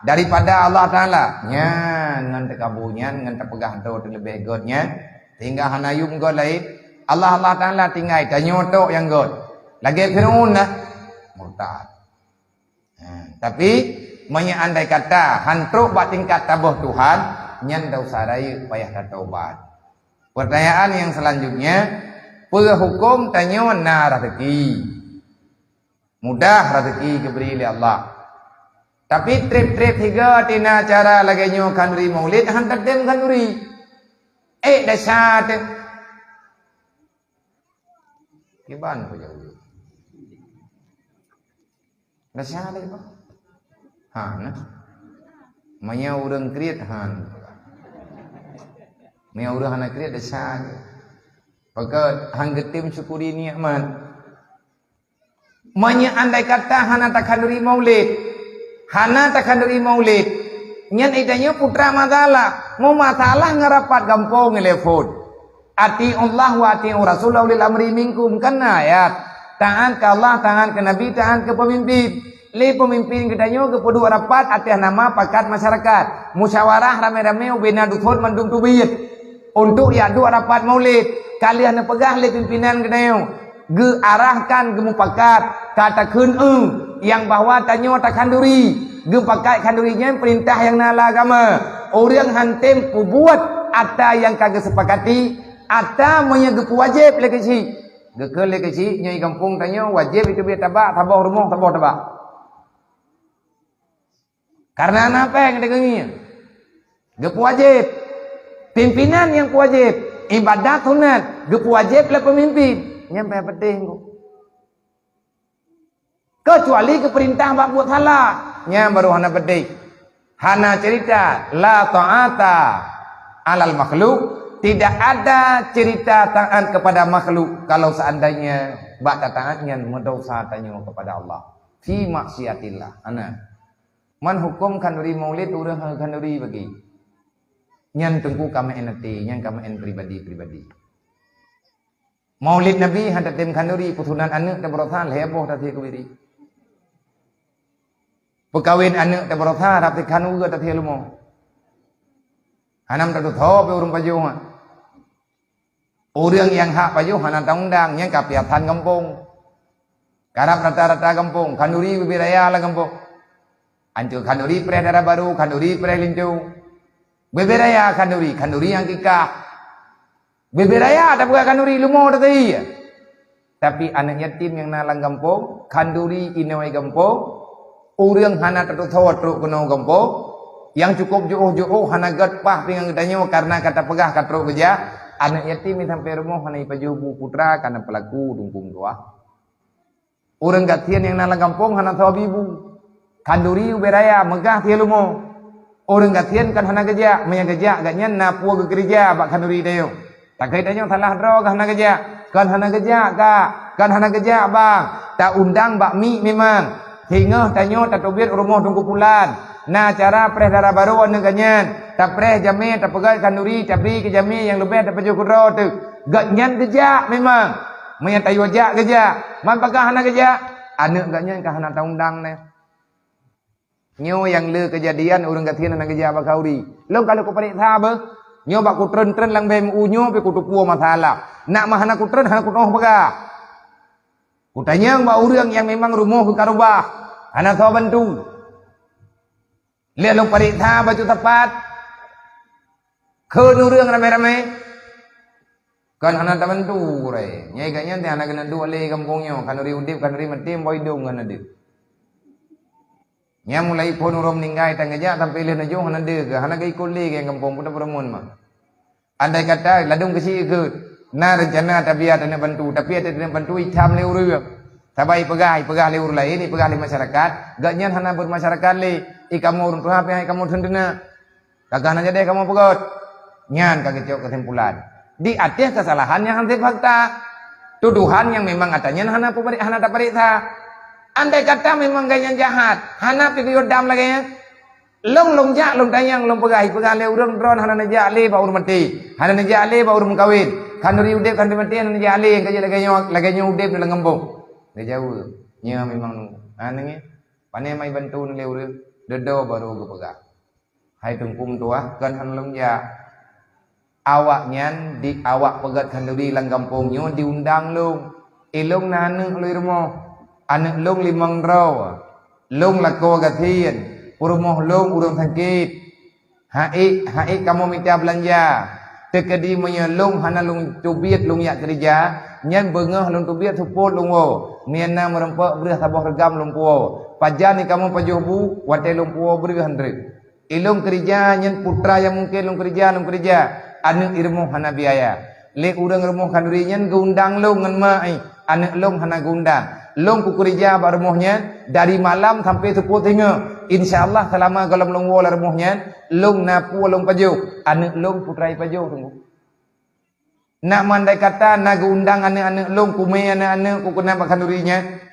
daripada Allah Taala. Nyan ngon takabur nyan, ngon tapeugah droe teuh leubeh gét nyan, sehingga hana yum gét laén. Allah, Allah Taala tinggai, tanyoe tok nyang gét. Lagée Firaun lah, murtad. Ha, tapi meunyoe andai kata han trok bak tingkat taboh Tuhan, nyan desya rayeuk, payah tatobat. Pertanyaan yang selanjutnya, peue huköm tanyoe na raseuki? Mudah raseuki geubri lé Allah. Tapi treb-treb higa tina cara lagée nyoe khanduri maulid, han tatem khanduri. Ék desya teuh. Kiban peue jaweueb? Desya lé, Pak? Hana. Meunyoe ureuëng kriet, han. Meunyoe ureuëng hana kriet, desya. Pakon han geutem syukuri nikmat. Meunyoe andai kata hana takhanduri maulid, hana takhanduri maulid, nyan geutanyoe putra masalah. Meumasalah ngon rapat gampông ngon lé phon. "Ati'ullah wa ati'ur rasul wa ulil amri minkum." Kan na ayat. Taat keu Allah, taat keu Nabi, taat keu peumimpin. Lé peumimpin geutanyoe geupeuduek rapat ateueh nama pakat masyarakat. Musyawarah ramé-ramé ubé na duson mandum teubiet. Untuk jak duek rapat maulid, ka lheueh neupeugah lé pimpinan geutanyoe, geuarahkan geumupakat, ka takheun eu, nyang bahwa tanyoe takhanduri, geupakat khanduri nyan peurintah nyang na lam agama. Ureuëng han tem peubuet ata nyang ka geusepakati, ata meunyoe geupeuwajéb lé keuchik. Geukheun lé keuchik, nyoe gampông tanyoe wajéb iteubiet tabak, saboh rumoh saboh tabak. Karena na péng teukeungieng. Geupeuwajéb. Pimpinan nyang peuwajéb. Ibadat sunat. Geupeuwajéb lé peumimpin. Nyan péng peudeh ngon. Keucuali geupeurintah bak buet salah. Nyan baru hana peudeh. Hana cerita la ta'ata alal makhluk. Tidak ada cerita taat kepada makhluk kalau seandainya bak tataat nyan meudesya tanyoe kepada Allah. Fi maksiatillah. Hana. Man huköm khanduri maulid ureuëng khanduri bagi. Nyan teungku ka meu'en até, nyan ka meu'en pribadi-pribadi. Maulid Nabi han tatem khanduri, peusunat aneuëk tabarosa lhée boh tasie keubiet. Peukawen aneuëk tabarosa rab sikhan ukeue tasie leumo. Hana meutateutoe pih ureuëng pajoh. Ureuëng nyang hak pajoh hana ta-undang, nyan ka piasan gampông. Karab rata-rata gampông, khanduri bubé raya lam gampông. Antu khanduri preh dara barô, khanduri preh linto. Bubé raya khanduri, khanduri nyang kikah. Bubé raya tapeugah khanduri leumo teuka. Tapi aneuëk yatim nyang na lam gampông, khanduri inoe gampông, ureuëng hana tatusoe trok keunoe gampông, nyang cukup jiôh-jiôh hana gét paih pih ngon geutanyoe kareuna ka tapeugah ka trok geujak, aneuëk yatim nyang sampoe rumoh hana jipajoh bu putra kareuna peulaku dungkung tuah. Ureuëng gasien nyang na lam gampông hana soe bi bu. Khanduri ubé raya meugah sie lumo. Ureuëng gasien kan hana geujak, meunyo geujak gobnyan na peue geukeurija bak khanduri tanyoe. Takheun tanyoe salah droe ka hana geujak. Kan hana geujak, Kak. Kan hana geujak, Bang. Taundang bak miet memang. Singoh tanyoe tateubiet u rumoh Teungku Pulan. Na acara preh dara barô aneuk gobnyan. Tapreh jamé, tapeugöt khanduri, tabri keu jamé nyang leubeh tapajoh keudroe teuk. Gobnyan geujak memang. Meunyo tayue jak geujak. Man pakon hana geujak? Aneuk gobnyan ka hana taundang nyan. Nyoe nyang le keujadian ureuëng gasien hana geujak bak khanduri. Lôn ka lheueh kupareksa beuh. Nyoe bak kutreun-treun lam B M U nyoe pih kuteupue masalah. Nak meuhana kutreun hana kutoh peugah. Kutanyong bak ureuëng nyang memang rumoh geukarubah, hana soe bantu. Lé lôn pareksa bacut sapat. Kheun ureuëng ramé-ramé. Kan hana tabantu, rai. Nyai gobnyan teuh hana keuneuk duek lé gampông nyoe, khanduri udeb, khanduri maté, bak idong hana deuh. Nyan mulai phon uroe meuninggai tan geujak sampai lheueh neujok hana deuh keu, hana geuikot lé keu gampông, peue tapeureumeun ma. Andai kata ladôm keuchik keu na reuncana tabiat taneuk bantu, tapi ata taneuk bantu itam lé ureuëng. Saban ipeugah, ipeugah lé ureuëng laén, ipeugah lé masyarakat, gobnyan hana beumasyarakat lé, ikamoe ureuëng tuha pih ikamoe thon teunak. Ka hana jadi kamoe peugöt. Nyan ka geucok keusimpulan. Di ateueh keusalahan nyang hana fakta. Tuduhan nyang memang ata nyan hana peubri-, hana tapareksa. Andai kata memang gobnyan jahat, hana pih geuyue dam lagée nyan. Lôn, lôn jak, lôn tanyong, lôn peugah, ipeugah lé ureuëng droen hana neujak lé bak ureuëng maté, hana neujak lé bak ureuëng meukawen. Khanduri udeb, khanduri maté hana neujak lé, nyang ka jeuet lagée nyoe, lagée nyoe udeb lam gampông. Geujaweueb, nyoe memang nunggu. Hana ngieng. Pane mai bantu lé ureuëng, deudô barô geupeugah. Hai Teungku meutuah, kon hana lôn jak. Awaknyan di awak peugöt khanduri lam gampông nyoe diundang lôn. Ilôn na aneuk lôn i rumoh. Aneuk lôn limong droe. Lôn lakoe gasien. Peurumoh lôn ureuëng sakét. Hai, hai kamoe mita beulanja. Teukeudi meunyoe lôn hana lôn teubiet lôn jak keurija, nyan beungoh lôn teubiet seupôt lôn woe. Meunyoe na meureumpok breueh saboh reugam lôn puwoe. Pajan kamoe pajoh bu, watée lôn puwoe breueh handreuk. Ilôn keurija nyan putra nyang mungken lôn keurija, lôn keurija. Aneuk i rumoh hana biaya. Lé ureuëng rumoh khanduri nyan geuundang lôn ngon ma, eh, aneuk lôn hana geuundang. Lôn kukeurija bak rumoh nyan dari malam sampai seupôt singoh. Insya Allah seulama gohlom lôn woe lam rumoh nyan, lôn na peue lôn pajoh. Aneuk lôn putra ipajoh teungku. Nak meundai kata na geuundang aneuk-aneuk lôn, kumé aneuk-aneuk ku keunan bak khanduri nyan.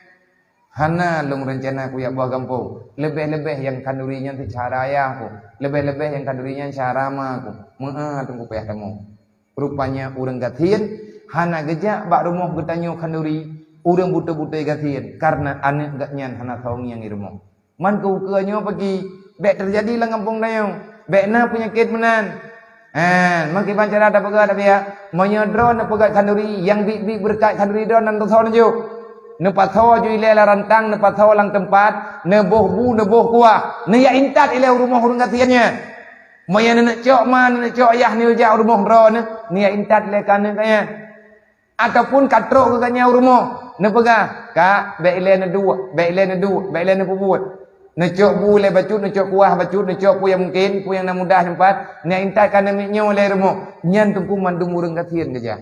Hana lôn reuncana kujak boh gampông. Leubeh-leubeh nyang khanduri nyan syedara ayah ku. Leubeh-leubeh nyang khanduri nyan syedara ma ku. Meu'ah teungku payah tamong. Rupanya ureuëng gasien hana geujak bak rumoh geutanyoe khanduri, ureuëng beutôi-beutôi gasien, kareuna aneuk gobnyan hana soe ngieng i rumoh. Man keu ukeue nyoe peuki, bék teujadi lam gampông tanyoe, bék na peunyakét meunan. Hán, meukiban cara tapeugah tabiat, meunyoe droe neupeugah khanduri, nyang biet-biet beureukat khanduri droe nan teusoe neujok. Neupasoe ju ilée lam rantang, neupasoe lam teumpat, neuboh bu, neuboh kuah, neuyak intat ilée u rumoh ureuëng gasien nyan. Meunyoe neuneuk cok ma, neuneuk cok yah neujak u rumoh droe neuh, neuyak intat ilée keu aneuk gobnyan. Ataupun ka trok keu gobnyan u rumoh, neupeugah, "Kak, bék ilée neuduek, bék ilée neuduek, bék ilée neupeubuet." Neucok bu ilée bacut, neucok kuah bacut, neucok peue nyang mungken, peue nyang na mudah nyoe pat, neuintat keu aneuk miet nyoe ilée rumoh. Nyan teungku mandum ureuëng gasien keujah.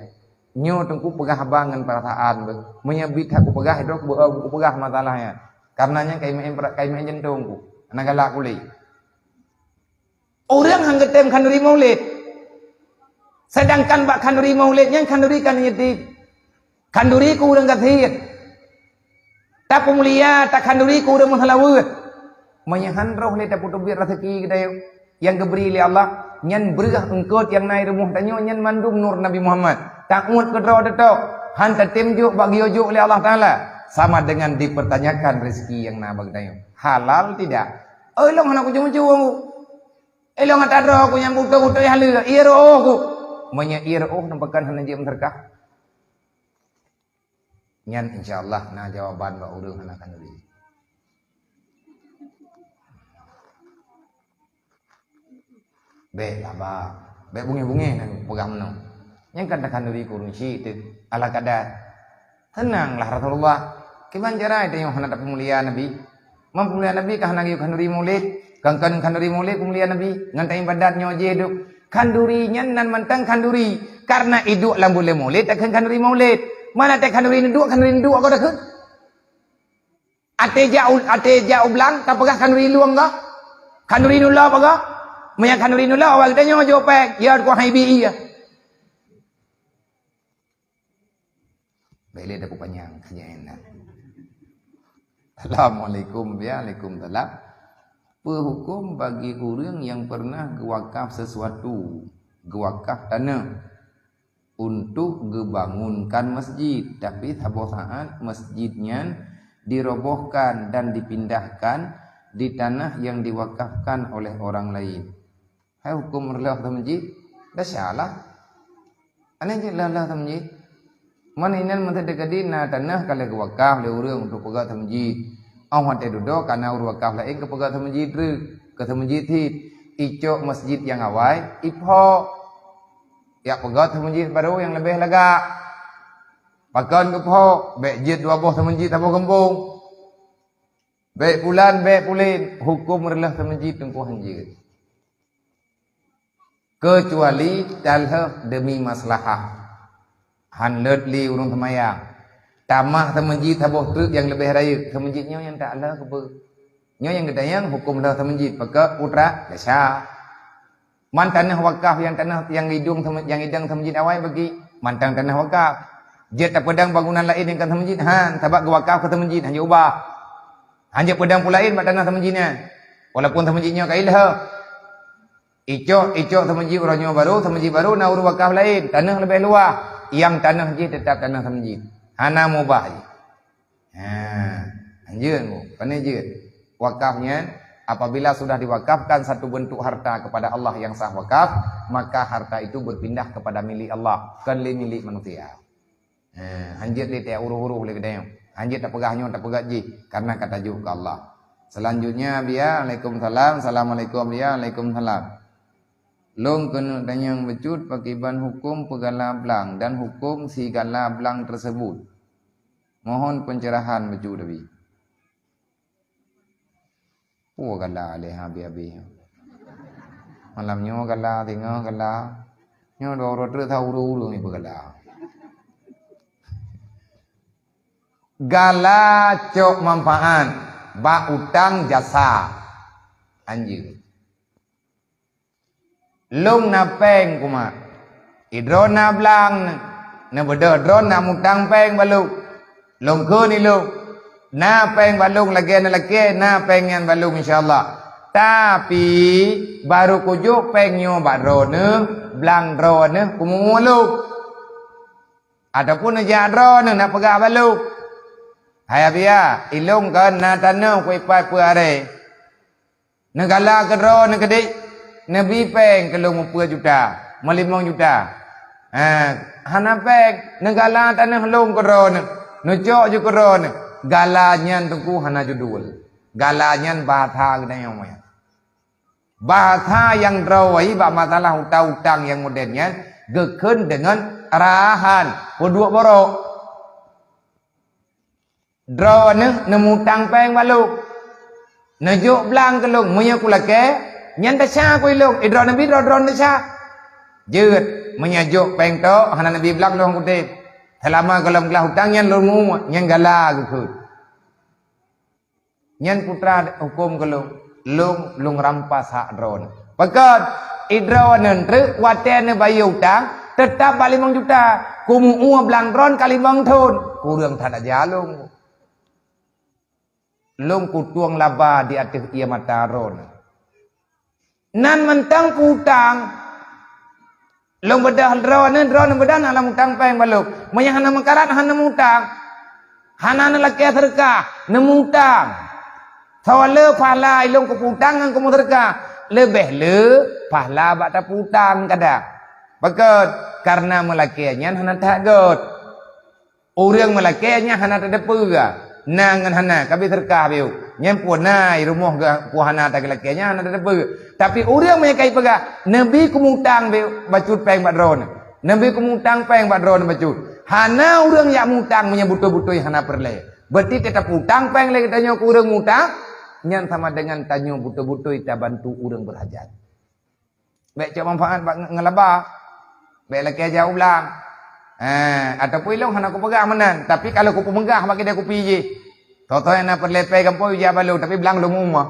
Nyoe teungku peugah haba ngon peurasaan beuh. Meunyoe biet that kupeugah, droe kupeugah masalah nyan. Kareuna nyan ka imeu'en, ka imeu'en jantong ku. Hana galak kulét. Ureuëng han geutem khanduri maulid. Sedangkan bak khanduri maulid nyan khanduri ka neujadi khanduri keu ureuëng gasien. Tapeumulia, takhanduri keu ureuëng meuseulaweuet. Meunyoe han roh lé tapeuteubiet raseuki geutanyoe nyang geubri lé Allah, nyan breueh eungkot nyang na i rumoh tanyoe nyan mandum nur Nabi Muhammad. Taôt keudroe teutok, han tatem jok bak geuyue jok lé Allah Taala, sama dengan dipertanyakan rezeki nyang na bak geutanyoe. Halal tidak? Oi, lôn hana kujung-jung. Ilôn ata droe ku nyang butôi-butôi haleue, ié reuôh ku. Meunyoe ié reuôh, nyan pakon hana jeuet meuseudeukah? Nyan insya Allah na jawaban bak ureuëng hana khanduri. Bék laba, bék bungéh-bungéh na peugah meunoe. Nyan kan takhanduri keu ureuëng syik teuh, ala kadar. Seunang lah Rasulullah. Kiban jarai tanyoe hana tapeumulia Nabi. Meumulia Nabi ka hana geuyue khanduri maulid. Kan, kan khanduri maulid peumulia Nabi. Ngon taibadat nyoe jih duek. Khanduri nyan nan mantong khanduri. Kareuna iduek lam buleuen maulid takheun khanduri maulid. Mana teu khanduri neuduek, khanduri neuduek kau takheun. Até jak u-, até jak u blang, ka peugah khanuri lueng ka? Khanuri nulop ka? Meunyo khanuri nulop, awak geutanyoe jok péng, ya ku hai bi iya. Baik, lé dah panyang, hanya enak. Assalamualaikum, ya, alaikum salam. Apa hukum bagi ureuëng yang pernah gewakaf sesuatu, gewakaf tanah untuk gebangunkan masjid, tapi saboh saat masjid nyan dirobohkan dan dipindahkan di tanah yang diwakafkan oleh orang lain? Hai hukum reuloh teumeujid? Dah salah. Aneh jeuet leuh-leuh teumeujid. Man inan meuteudeh keudeh na tanah ka lheueh geuwakaf lé ureuëng untuk peugah teumeujid. Óh watée dudoe ka na ureuëng wakaf laén keu peugah teumeujid treuk, keu teumeujid cit. Icok masjid nyang awai, iphok. Jak peugah teumeujid barô nyang leubeh lagak. Pakon geuphok, bék jeuet dua boh teumeujid saboh geumbong. Bék pulan, bék pulen, hukum reuloh teumeujid teungku hanjeuet. Keucuali talheueh demi maslahah. Han leuet lé ureuëng seumayang. Tamah teumeujid saboh treuk nyang leubeh rayeuk, teumeujid nyoe nyang tak lheueh keupeue. Nyoe nyang geutanyong hukum lheueh teumeujid, peugah putra desya. Man tanah wakaf nyang tanah nyang idong teume-, nyang idong teumeujid awai bagi, mantong tanah wakaf. Jeuet tapeudong bangunan laén nyang kon teumeujid, han, sabab geuwakaf keu teumeujid, han jeuet ubah. Han jeuet peudong peue laén bak tanah teumeujid nyan. Walaupun teumeujid nyoe ka ilheueh. Icok, icok teumeujid uroe nyoe barô, teumeujid barô na ureuëng wakaf laén, tanah leubeh luwah, nyang tanah jih teutap tanah teumeujid. Hana mubah jih. Ha, hanjeuet bu, pane jeuet. Wakaf nyan, apabila sudah diwakafkan satu bentuk harta kepada Allah yang sah wakaf, maka harta itu berpindah kepada milik Allah, kon lé milik manusia. Ha, hanjeuet lé teuuroh-uroh lé geutanyoe. Hanjeuet tapeugah nyoe, tapeugah jih, karena ka tajok keu Allah. Selanjutnya, Abiya, alaikum salam. Assalamualaikum, Abiya, alaikum salam. Lôn keuneuk tanyong bacut pakriban hukum peugala blang dan hukum sigala blang tersebut. Mohon pencerahan bacut, Abi. Peue gala lé habéh-habéh. Malam nyoe gala, singoh gala. Nyoe dua uroe treuk sa ureuëng-ureuëng ipeugala. Gala cok manfaat bak utang jasa. Anjeue. Lôn na péng kumat. Idroe na blang, neubeudôh droe na mutang péng bak lôn. Lôn kheun ilôn, na péng bak lôn lagée neulakée, na péng nyan bak lôn insya Allah. Tapi, barô kujok péng nyoe bak droeneuh, blang droeneuh kumeu'ue lôn. Ataupun neujak droeneuh na peugah bak lôn, "Hai Abiya, ilôn kon na tanoh kuipat peuaré." Neugala keudroe neukeudeh, neubi péng keu lôn meupeu juta, meulimong juta. Ha, hana péng, neugala tanoh lôn keudroe neu, neucok ju keudroe neu. Gala nyan teungku hana judul. Gala nyan bahasa geutanyoe nyan. Bahasa nyang droe bak masalah utang-utang nyang modern nyan geukheun deungon rahan peuduek borok. Droeneuh neumutang péng bak lôn. Neujok blang keu lôn, meunyoe kulakée, nyan desya keu ilôn, idroe neubi droe droeneuh desya. Jeuet, meunyoe jok péng tok, hana neubi blang lôn kutem. Seulama gohlom glah utang nyan lôn muet, nyan gala geukheun. Nyan putra huköm keu lôn, lôn, lôn rampas hak droeneuh. Pakon? Idroeneuh treuk watée neubayeue utang, teutab bak limong juta. Kumeu'ue blang droeneuh ka limong thon. Kureueng that aja lôn. Lôn kutueng laba di ateueh ié mata droeneuh. Nan mantong peutang. Lôn beudôh droeneuh, droeneuh beudôh na lam utang péng bak lôn. Meunyoe hana meukarat, hana mutang. Hana neulakée seudeukah, neumutang. Soe le pahala ilôn kupeutang ngon kumeuseudeukah, leubeh le pahala bak tapeutang kadang. Pakon? Kareuna meulakée nyan hana that göt. Ureuëng meulakée nyan hana tateupeue, na ngon hana, ka bi seudeukah beu. Nyan peue na i rumoh geuh peue hana tageulakée nyan hana tateupeue. Tapi ureuëng meunyoe ka ipeugah, "Neubi kumutang beu bacut péng bak droeneuh. Neubi kumutang péng bak droeneuh bacut." Hana ureuëng jak mutang meunyoe beutôi-beutôi hana peureulée. Berarti teutap utang péng lé geutanyoe keu ureuëng mutang, nyan sama dengan tanyoe beutôi-beutôi tabantu ureuëng beurhajat. Bék cok manfaat bak nge-, ngeulaba. Bék lakée jak u blang. Eh, ataupun ilôn hana kupeugah meunan, tapi kalau kupeumeugah bak keude kupi jih. Toh-toh nyang na peureulée péng gampông jak balo, tapi blang lom u rumoh.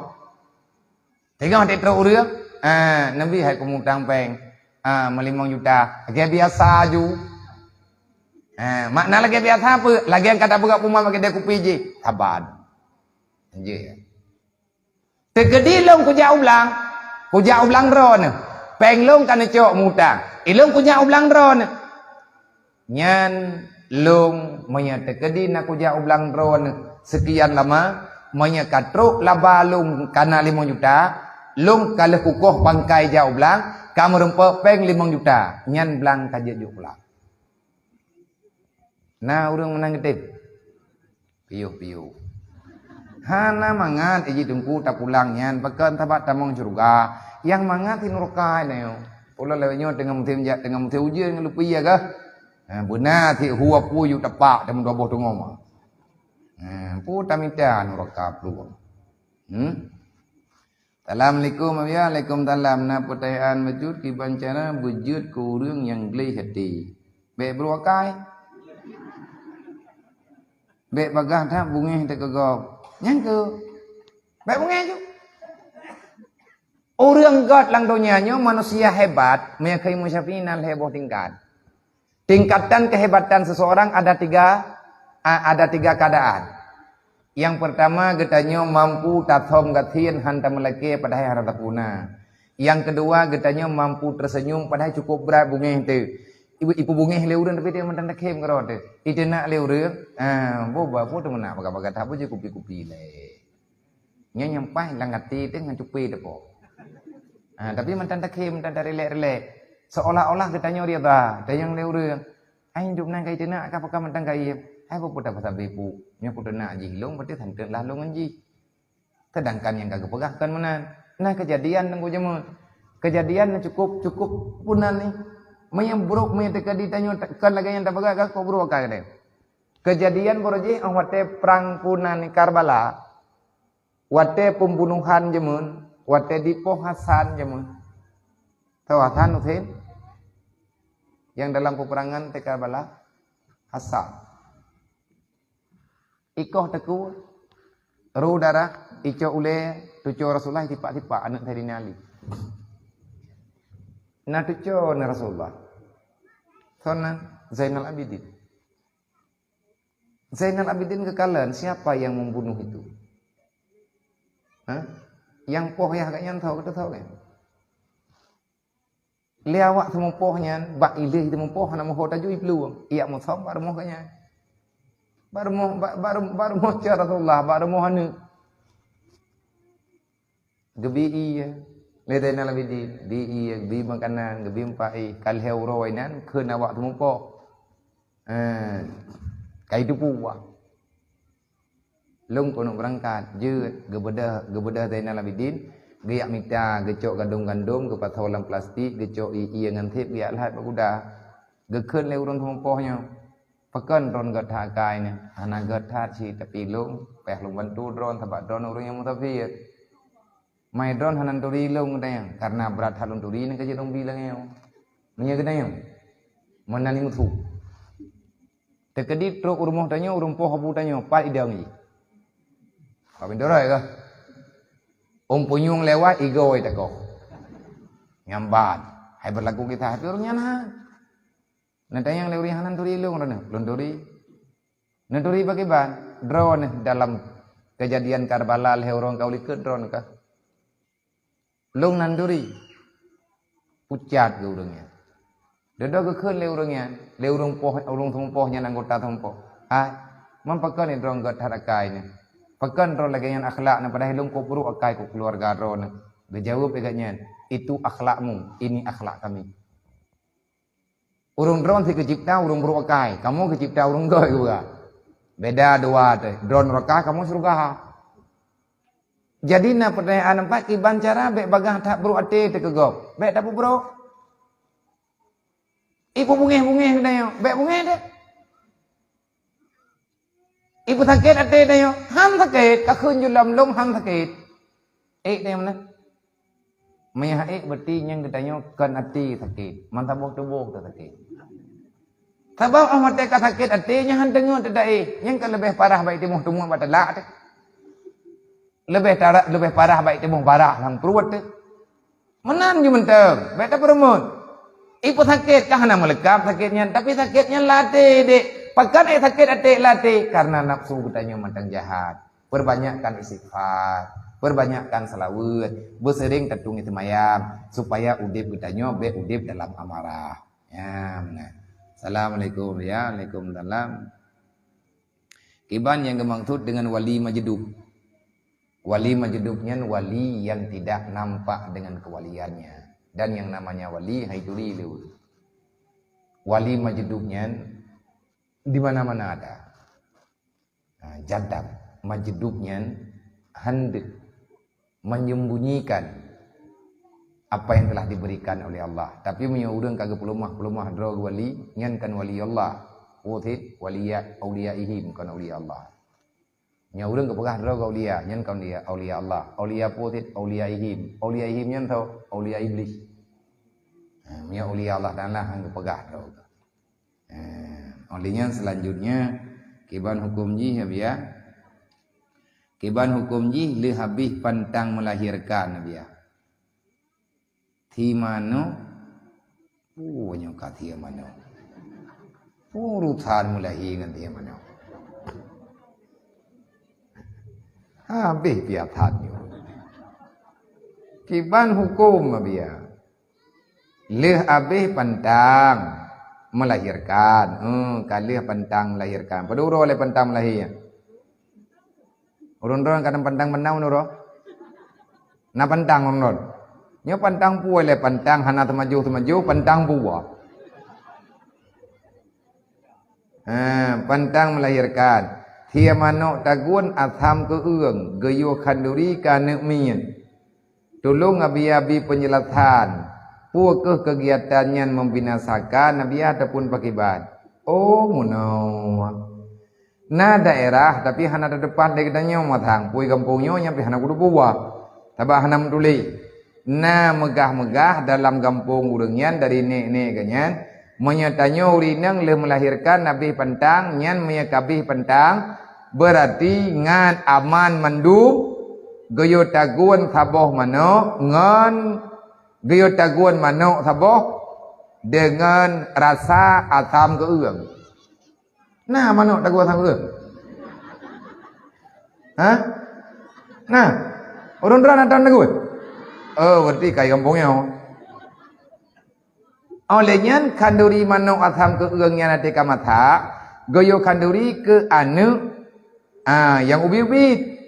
Teungoh trok ureuëng, ah, neubi hai kumutang péng, ah, meulimong juta. Lagée biasa ju. Ah, makna lagée biasa apa? Lagée nyang ka tapeugah puma bak keudée kupi jih. Saban. Jih. Teukeudi lôn kujak u blang, kujak u blang droeneuh. Péng lôn ka neucok mutang. Ilôn kujak u blang droeneuh. Nyan lôn meunyoe teukeudi na kujak u blang droeneuh seukian lama, meunyoe ka trok laba lôn ka na limong juta, lôn ka lheueh kukoh bangkai jak u blang, ka meurumpok péng limong juta. Nyan blang ka jeuet jok blang. Na ureuëng meunan geutem? Piôh-piôh. Hana mangat iji teungku tapulang nyan, pakon sabab tamong syeuruga. Nyang mangat si nuraka nyoe. Ulôn lewat nyoe teungoh musém jak, teungoh musém ujeuen ngon lupi ya kah? Ha, beuna si hua pui yu tapak teuma dua boh teungoh ma. Ha, pu tamita nuraka plueng. Hmm? Assalamualaikum, Abiya. Waalaikumsalam. Na peutanyaan bacut kiban cara beujeuet keu ureuëng nyang gleh até. Bék beuruakai. Bék bagah that bungéh teukeugop. Nyang keu. Bék bungéh ju. Ureuëng gét lam donya nyoe manusia hebat, meunyoe keu Imam Syafi'i na lhée boh tingkat. Tingkatan kehebatan seseorang ada tiga, a-, ada tiga keadaan. Yang pertama, geutanyoe mampu tathom gasien han tameulakée padahai hana tapuna. Yang kedua, geutanyoe mampu tersenyum padahai cukup brat bungéh teuh. Ibu, ibu bungéh lé ureuëng tapi dia mantong takhém keudroe teuh. Iteunak lé ureuëng, ah, boh ba, boh teumeunak bagah-bagah that, boh jih kupi-kupi lé. Nyan nyang paih lam até teuh ngon cupe teupo. Ha, tapi mantong takhém, mantong tarilek-rilek. Seolah-olah geutanyoe rida, tanyong lé ureuëng. Hai hidup nan kai teunak ka pakon mantong kai. Hai peue-peue tapeusabe pu. Nyoe ku teunak jih lôn berarti santeut lah lôn ngon jih. Sedangkan nyang ka geupeugah kon meunan. Nah, kejadian teungku jameun. Kejadian nyang cukup, cukup punan ni. Meunyoe brok, meunyoe teuka di tanyoe kon lagée nyang tapeugah ka kok brok ka geude. Kejadian baroe jih, oh, watée prang punan di Karbala, watée pembunuhan jameun, watée dipoh Hasan jameun. Tahu Hasan Husein? Yang dalam peperangan di Karbala, Hasan. Ikoh teukue, ru darah, icok ulée, tuco Rasulullah tipak-tipak aneuëk Saidina Ali. Na tuco na Rasulullah. Sonan Zainal Abidin. Zainal Abidin geukalon siapa yang membunuh itu. Ha? Yang poh yah gak nyan tho, kita tho kan? Lé awak teumeupoh nyan, bak ilée teumeupoh hana meuho tajui peulueng. Iyak musong bak rumoh gak nyan. Bak rumoh, bak, bak, bak rumoh cah Rasulullah, bak rumoh aneuëk. Geubi ié, lé Zainal Abidin, bi ié, geubi makanan, geubi meupai, ka lhée uroe inan kheun awak teumeupoh. Eh, kai teupeu wah. Lôn keuneuk beurangkat, jeuet, geubeudôh, geubeudôh Zainal Abidin, geuyak mita, geucok gandom-gandom, geupasoe lam plastik, geucok ié-ié ngon sép, geuyak lhat bak kuda. Geukheun lé ureuëng teumeupoh nyoe, "Pakon droen gét that akai nyoe?" "Hana gét that cit, tapi lôn, payah lôn bantu droen sabab droen ureuëng nyang musafir." "Mai droen hana turi lôn," geutanyong, "karena brat that lôn turi nyan ka jeuet lôn bi lagée nyoe." Meunyoe geutanyong, meunan musu. Teukeudi trok u rumoh tanyoe, ureuëng poh abu tanyoe, pat idong jih. Ka pintoe rot kah? Ôn punyueng lewat, igoe takoh. Nyambat. Hai berlaku kisah, tapi ureuëng nyan han. Neutanyong lé ureuëng hana turi lôn, droeneuh, lôn turi. Neuturi pakriban? Droeneuh dalam kejadian Karbala lhée uroe ka u likot droeneuh kah? Lôn nan turi. Pucat geu ureuëng nyan. Dudoe geukheun lé ureuëng nyan, lé ureuëng poh, ureuëng teumeupoh nyan, anggota teumeupoh. "Hai, man pakon droen gét that akai nyoe? Pakon droen lagée nyan akhlak nyoe, padahai lôn kok brok akai kok keuluwarga droeneuh?" Geujaweueb lé gobnyan, "Itu akhlakmu, ini akhlak kami." Ureuëng droen sit geucebta ureuëng brok akai, kamoe geucebta ureuëng gét geupeugah. Beda dua teuh, droen nuraka, kamoe syeuruga. Jadi na peutanyaan, pat kiban cara bék bagah that brok até teuh keu gob? Bék tapeubrok. Ipeubungéh-bungéh geutanyoe, bék bungéh teuh. Ipeusakét até tanyoe, han sakét, ka kheun ju lom-lom han sakét. Ék tanyoe meunan. Meunyo han ék, berarti nyang geutanyoe kon até sakét, mantong boh tuboh teuh sakét. Sabab óh watée ka sakét até nyan han teungeut teudaéh, nyan ka leubeh parah bak timoh teumeuet bak teulak teuh. Leubeh tara-, leubeh parah bak timoh barah lam pruet teuh. Meunan ju mantong, bék tapeureumeun. Ipeusakét ka hana meuleukab sakét nyan, tapi sakét nyan lam até, dek. Pakon ék sakét até lam até? Kareuna nafsu geutanyoe mantong jahat. Perbanyakkan istighfar, perbanyakkan salawat, beuseuring tatueng seumayang, supaya udeb geutanyoe bék udeb dalam amarah. Ya, meunan. Assalamualaikum, ya. Waalaikumsalam. Kiban nyang geumaksud dengan wali majdub? Wali majdub nyan wali yang tidak nampak dengan kewaliannya. Dan yang namanya wali hai turi lé ureueng. Wali majdub nyan di mana-mana ada. Ha, jadab, majdub nyan handeuek, menyembunyikan apa yang telah diberikan oleh Allah. Tapi meunyoe ureueng ka geupeulumah-peulumah droe wali, nyan kan wali Allah. Peue cit? Waliya auliyaihim, kon aulia Allah. Nyoe ureueng geupeugah droe geuh aulia, nyan kon aulia, aulia Allah. Aulia peue cit? Auliaihim. Auliaihim nyan soe? Aulia Iblis. Ha, nyoe aulia Allah Taala han geupeugah droe geuh. Ha, oleh nyan selanjutnya, kiban hukum jih, Nabi ya. Kiban hukum jih lheueh habéh pantang melahirkan, Nabi ya. Thi manok. Oh, nyoe ka thi manok. Urusan meulahé ngon thi manok. Habéh piasan nyoe. Kiban hukum, Nabi ya. Lheueh habéh pantang melahirkan. Hmm, ka lheueh pantang melahirkan. Padum uroe lé pantang melahé? Ureueng droe kadang pantang meunan uroe. Na pantang ureueng droe. Nyoe pantang peue lé pantang hana teumajoh-teumajoh, pantang buah. Ha, pantang melahirkan. Thi manok tagun asam keueung, geuyue khanduri keu aneuk miet. Tulông abi-abi penjelasan, peue kheueh keugiatan nyan membinasakan, Nabi ya, ataupun pakiban? Oh, meunoe. Na daerah, tapi hana teupat lé geutanyoe mantong. Peue gampông nyoe nyang pih hana kuteupue, sabab hana meutuléh. Na meugah-meugah dalam gampông ureueng nyan dari nek-nek geuh nyan, meunyoe tanyoe ureueng inong lheueh melahirkan habéh pantang, nyan meunyoe ka habéh pantang, beurati ngon aman mandum, geuyue tagun saboh manok ngon geuyue tagun manok saboh deungon rasa asam keueung. Na manok tagun asam keueung? Ha? Na. Ureueng droe na tagun? Oh, berarti kai gampông nyoe. Óh lheueh nyan khanduri manok asam keueung nyan até ka masak, geuyue khanduri keu aneuk, ah, nyang ubit-ubit.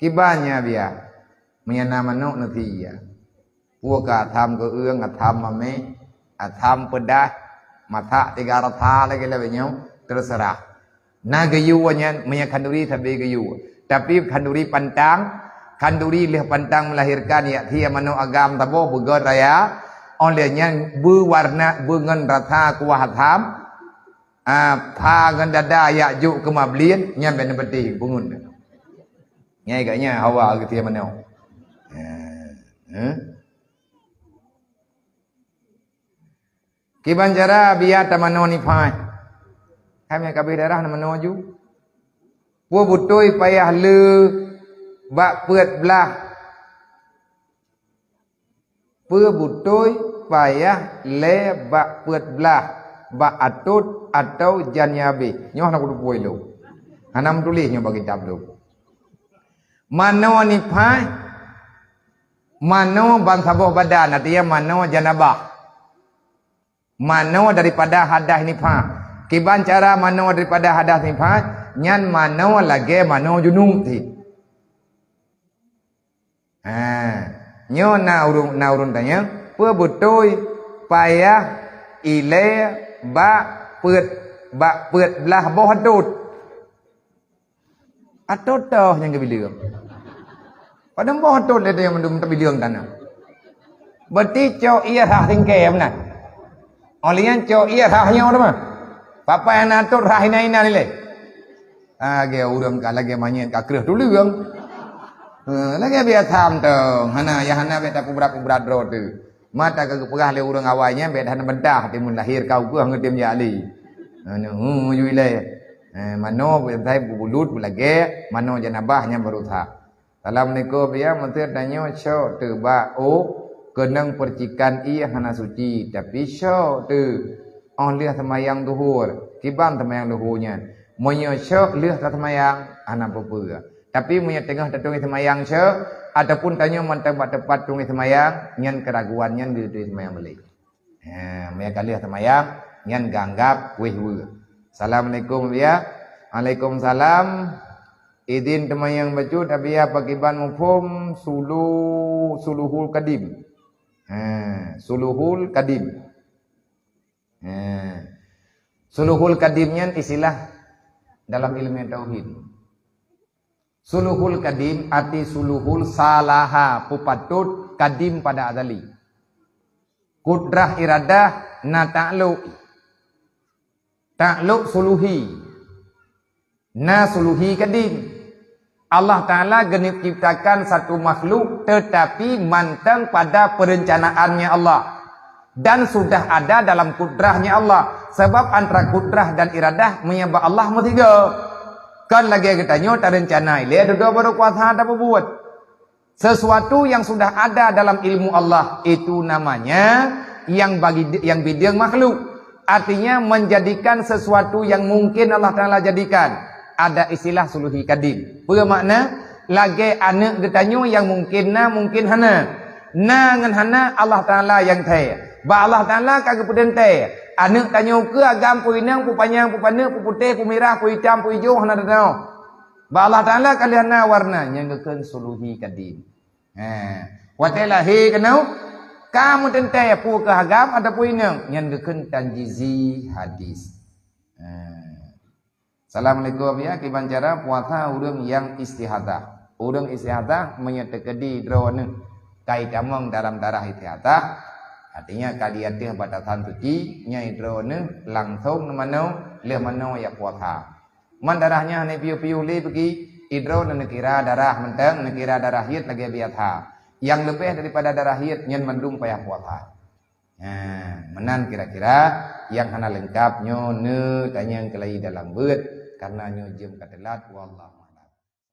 Kiban nyan biasa. Meunyoe na manok neusie. Peue keu asam keueung, asam mamèh, asam peudah, masak tiga rasa lagèe-lagèe nyoe, teuseurah. Na geuyue nyan, meunyoe khanduri sabe geuyue. Tapi khanduri pantang, khanduri lheueh pantang melahirkan, yak sie manok agam saboh beugöt raya, óh lheueh nyan beuwarna beungon rasa kuah asam, ah, pha ngon dada yak jok keu mablien, nyan bèk neupeuteh peungeut. Nyan geuh nyan hawa geutie manok. Ha. Heh. Kiban cara biya tamanoe nifas. Hai meukabi darah na manoe ju. Peue beutôi payah le bak peuet blah. Peue beutôi payah le bak peuet blah, bak atot atau jan nyang habéh. Nyoe hana kuteupue lôn. Hana meutuléh nyoe bak kitab lôn. Manoe nifas, manoe ban saboh badan, artinya manoe janabah. Manoe daripada hadas nifas. Kiban cara manoe daripada hadas nifas, nyan manoe lagèe manoe junub cit. Ha, nyoe na ureueng, na ureueng tanyong, peue beutôi payah ilèe bak peuet, bak peuet blah boh atot? Atot toh nyang geubileueng. Padahai boh atot lé nyang mandum teubileueng tanoh. Berarti cok ie rhah singkée meunan. Óh lheueh nyan cok ie rhah nyoe teuma. Papai hana atot rhah inan-inan ilèe. Lagèe ureueng ka lagèe manyét ka kreueh tuleueng. Ha, lagèe biasa mantong. Hana, ya hana bèk tapubrat-pubrat droe teuh. Mata ka geupeugah lé ureueng awai nyan bèk hana beuntah timun lahé ka ukeue ngon tim jak lé. Anu, hu, ju ilée. Eh, manoe beudai bubulut beulagée, manoe janabah nyang beurusah. Assalamualaikum, ya, meunteuk tanyoe syok teuh bak, oh, keunong percikan ié hana suci, tapi syok teuh. Oh, lheueh seumayang duhur, kiban seumayang duhur nyan. Meunyoe syok lheueh ka seumayang, hana peue-peue. Tapi meunyoe teungoh tateueng seumayang syok, ataupun tanyoe mantong bak teumpat teueng seumayang, nyan keuraguan nyan geuteueng seumayang balek. Ha, meunyoe ka lheueh seumayang, nyan geuanggab wéh weue. Assalamualaikum, ya. Waalaikumsalam. Idin teumayang bacut, Abiya, pakiban muphom sulu-, suluhul kadim. Ha, suluhul kadim. Ha. Suluhul kadim nyan istilah dalam ilmu tauhid. Suluhul kadim, arti suluhul salaha, peupatot, kadim pada azali. Kudrah iradah na takluk. Takluk suluhi. Na suluhi kadim. Allah Ta'ala geuciptakan satu makhluk tetapi mantong pada perencanaannya Allah. Dan sudah ada dalam kudrahnya Allah. Sebab antara kudrah dan iradah meunyoe bak Allah meusigoe. Kon lagée geutanyoe tarencana ilée dudoe baru kuasa tapeubuet. Sesuatu yang sudah ada dalam ilmu Allah, itu namanya yang bagi, yang bideueng makhluk. Artinya menjadikan sesuatu yang mungkin Allah Ta'ala jadikan. Ada istilah suluhi kadim. Peue makna? Lagée aneuëk geutanyoe yang mungkin na, mungkin hana. Na ngon hana Allah Ta'ala nyang thèe. Bak Allah Ta'ala ka geupeuteuntèe. Aneuëk tanyoe keu agam, peu inong, peu panyang, peu paneuk, peu putéh, peu mirah, peu itam, peu ijo, hana teunoe. Bak Allah Ta'ala ka lheueh na warna, nyan geukheun suluhi kadim. He. Watée lahé keunoe, ka meuteuntèe peu keu agam ataupun inong, nyan geukheun tanjizi hadis. He. Assalamualaikum, ya, kiban cara puasa ureuëng nyang istihadah. Ureuëng istihadah meunyoe teukeudi droeneuh ka itamong dalam darah istihadah, artinya ka di ateueh batasan suci, nyan droeneuh langsong neumanoe, lheueh manoe ya puasa. Man darah nyan hana piôh-piôh lé beugi, droeneuh neukira darah mantong, neukira darah hiet lagée biasa. Nyang leubeh daripada darah hiet nyan mandum payah puasa. Nah, meunan kira-kira nyang hana leungkab nyoe neutanyong keulai dalam beuet, karena nyoe jeuem ka teulat, wallahu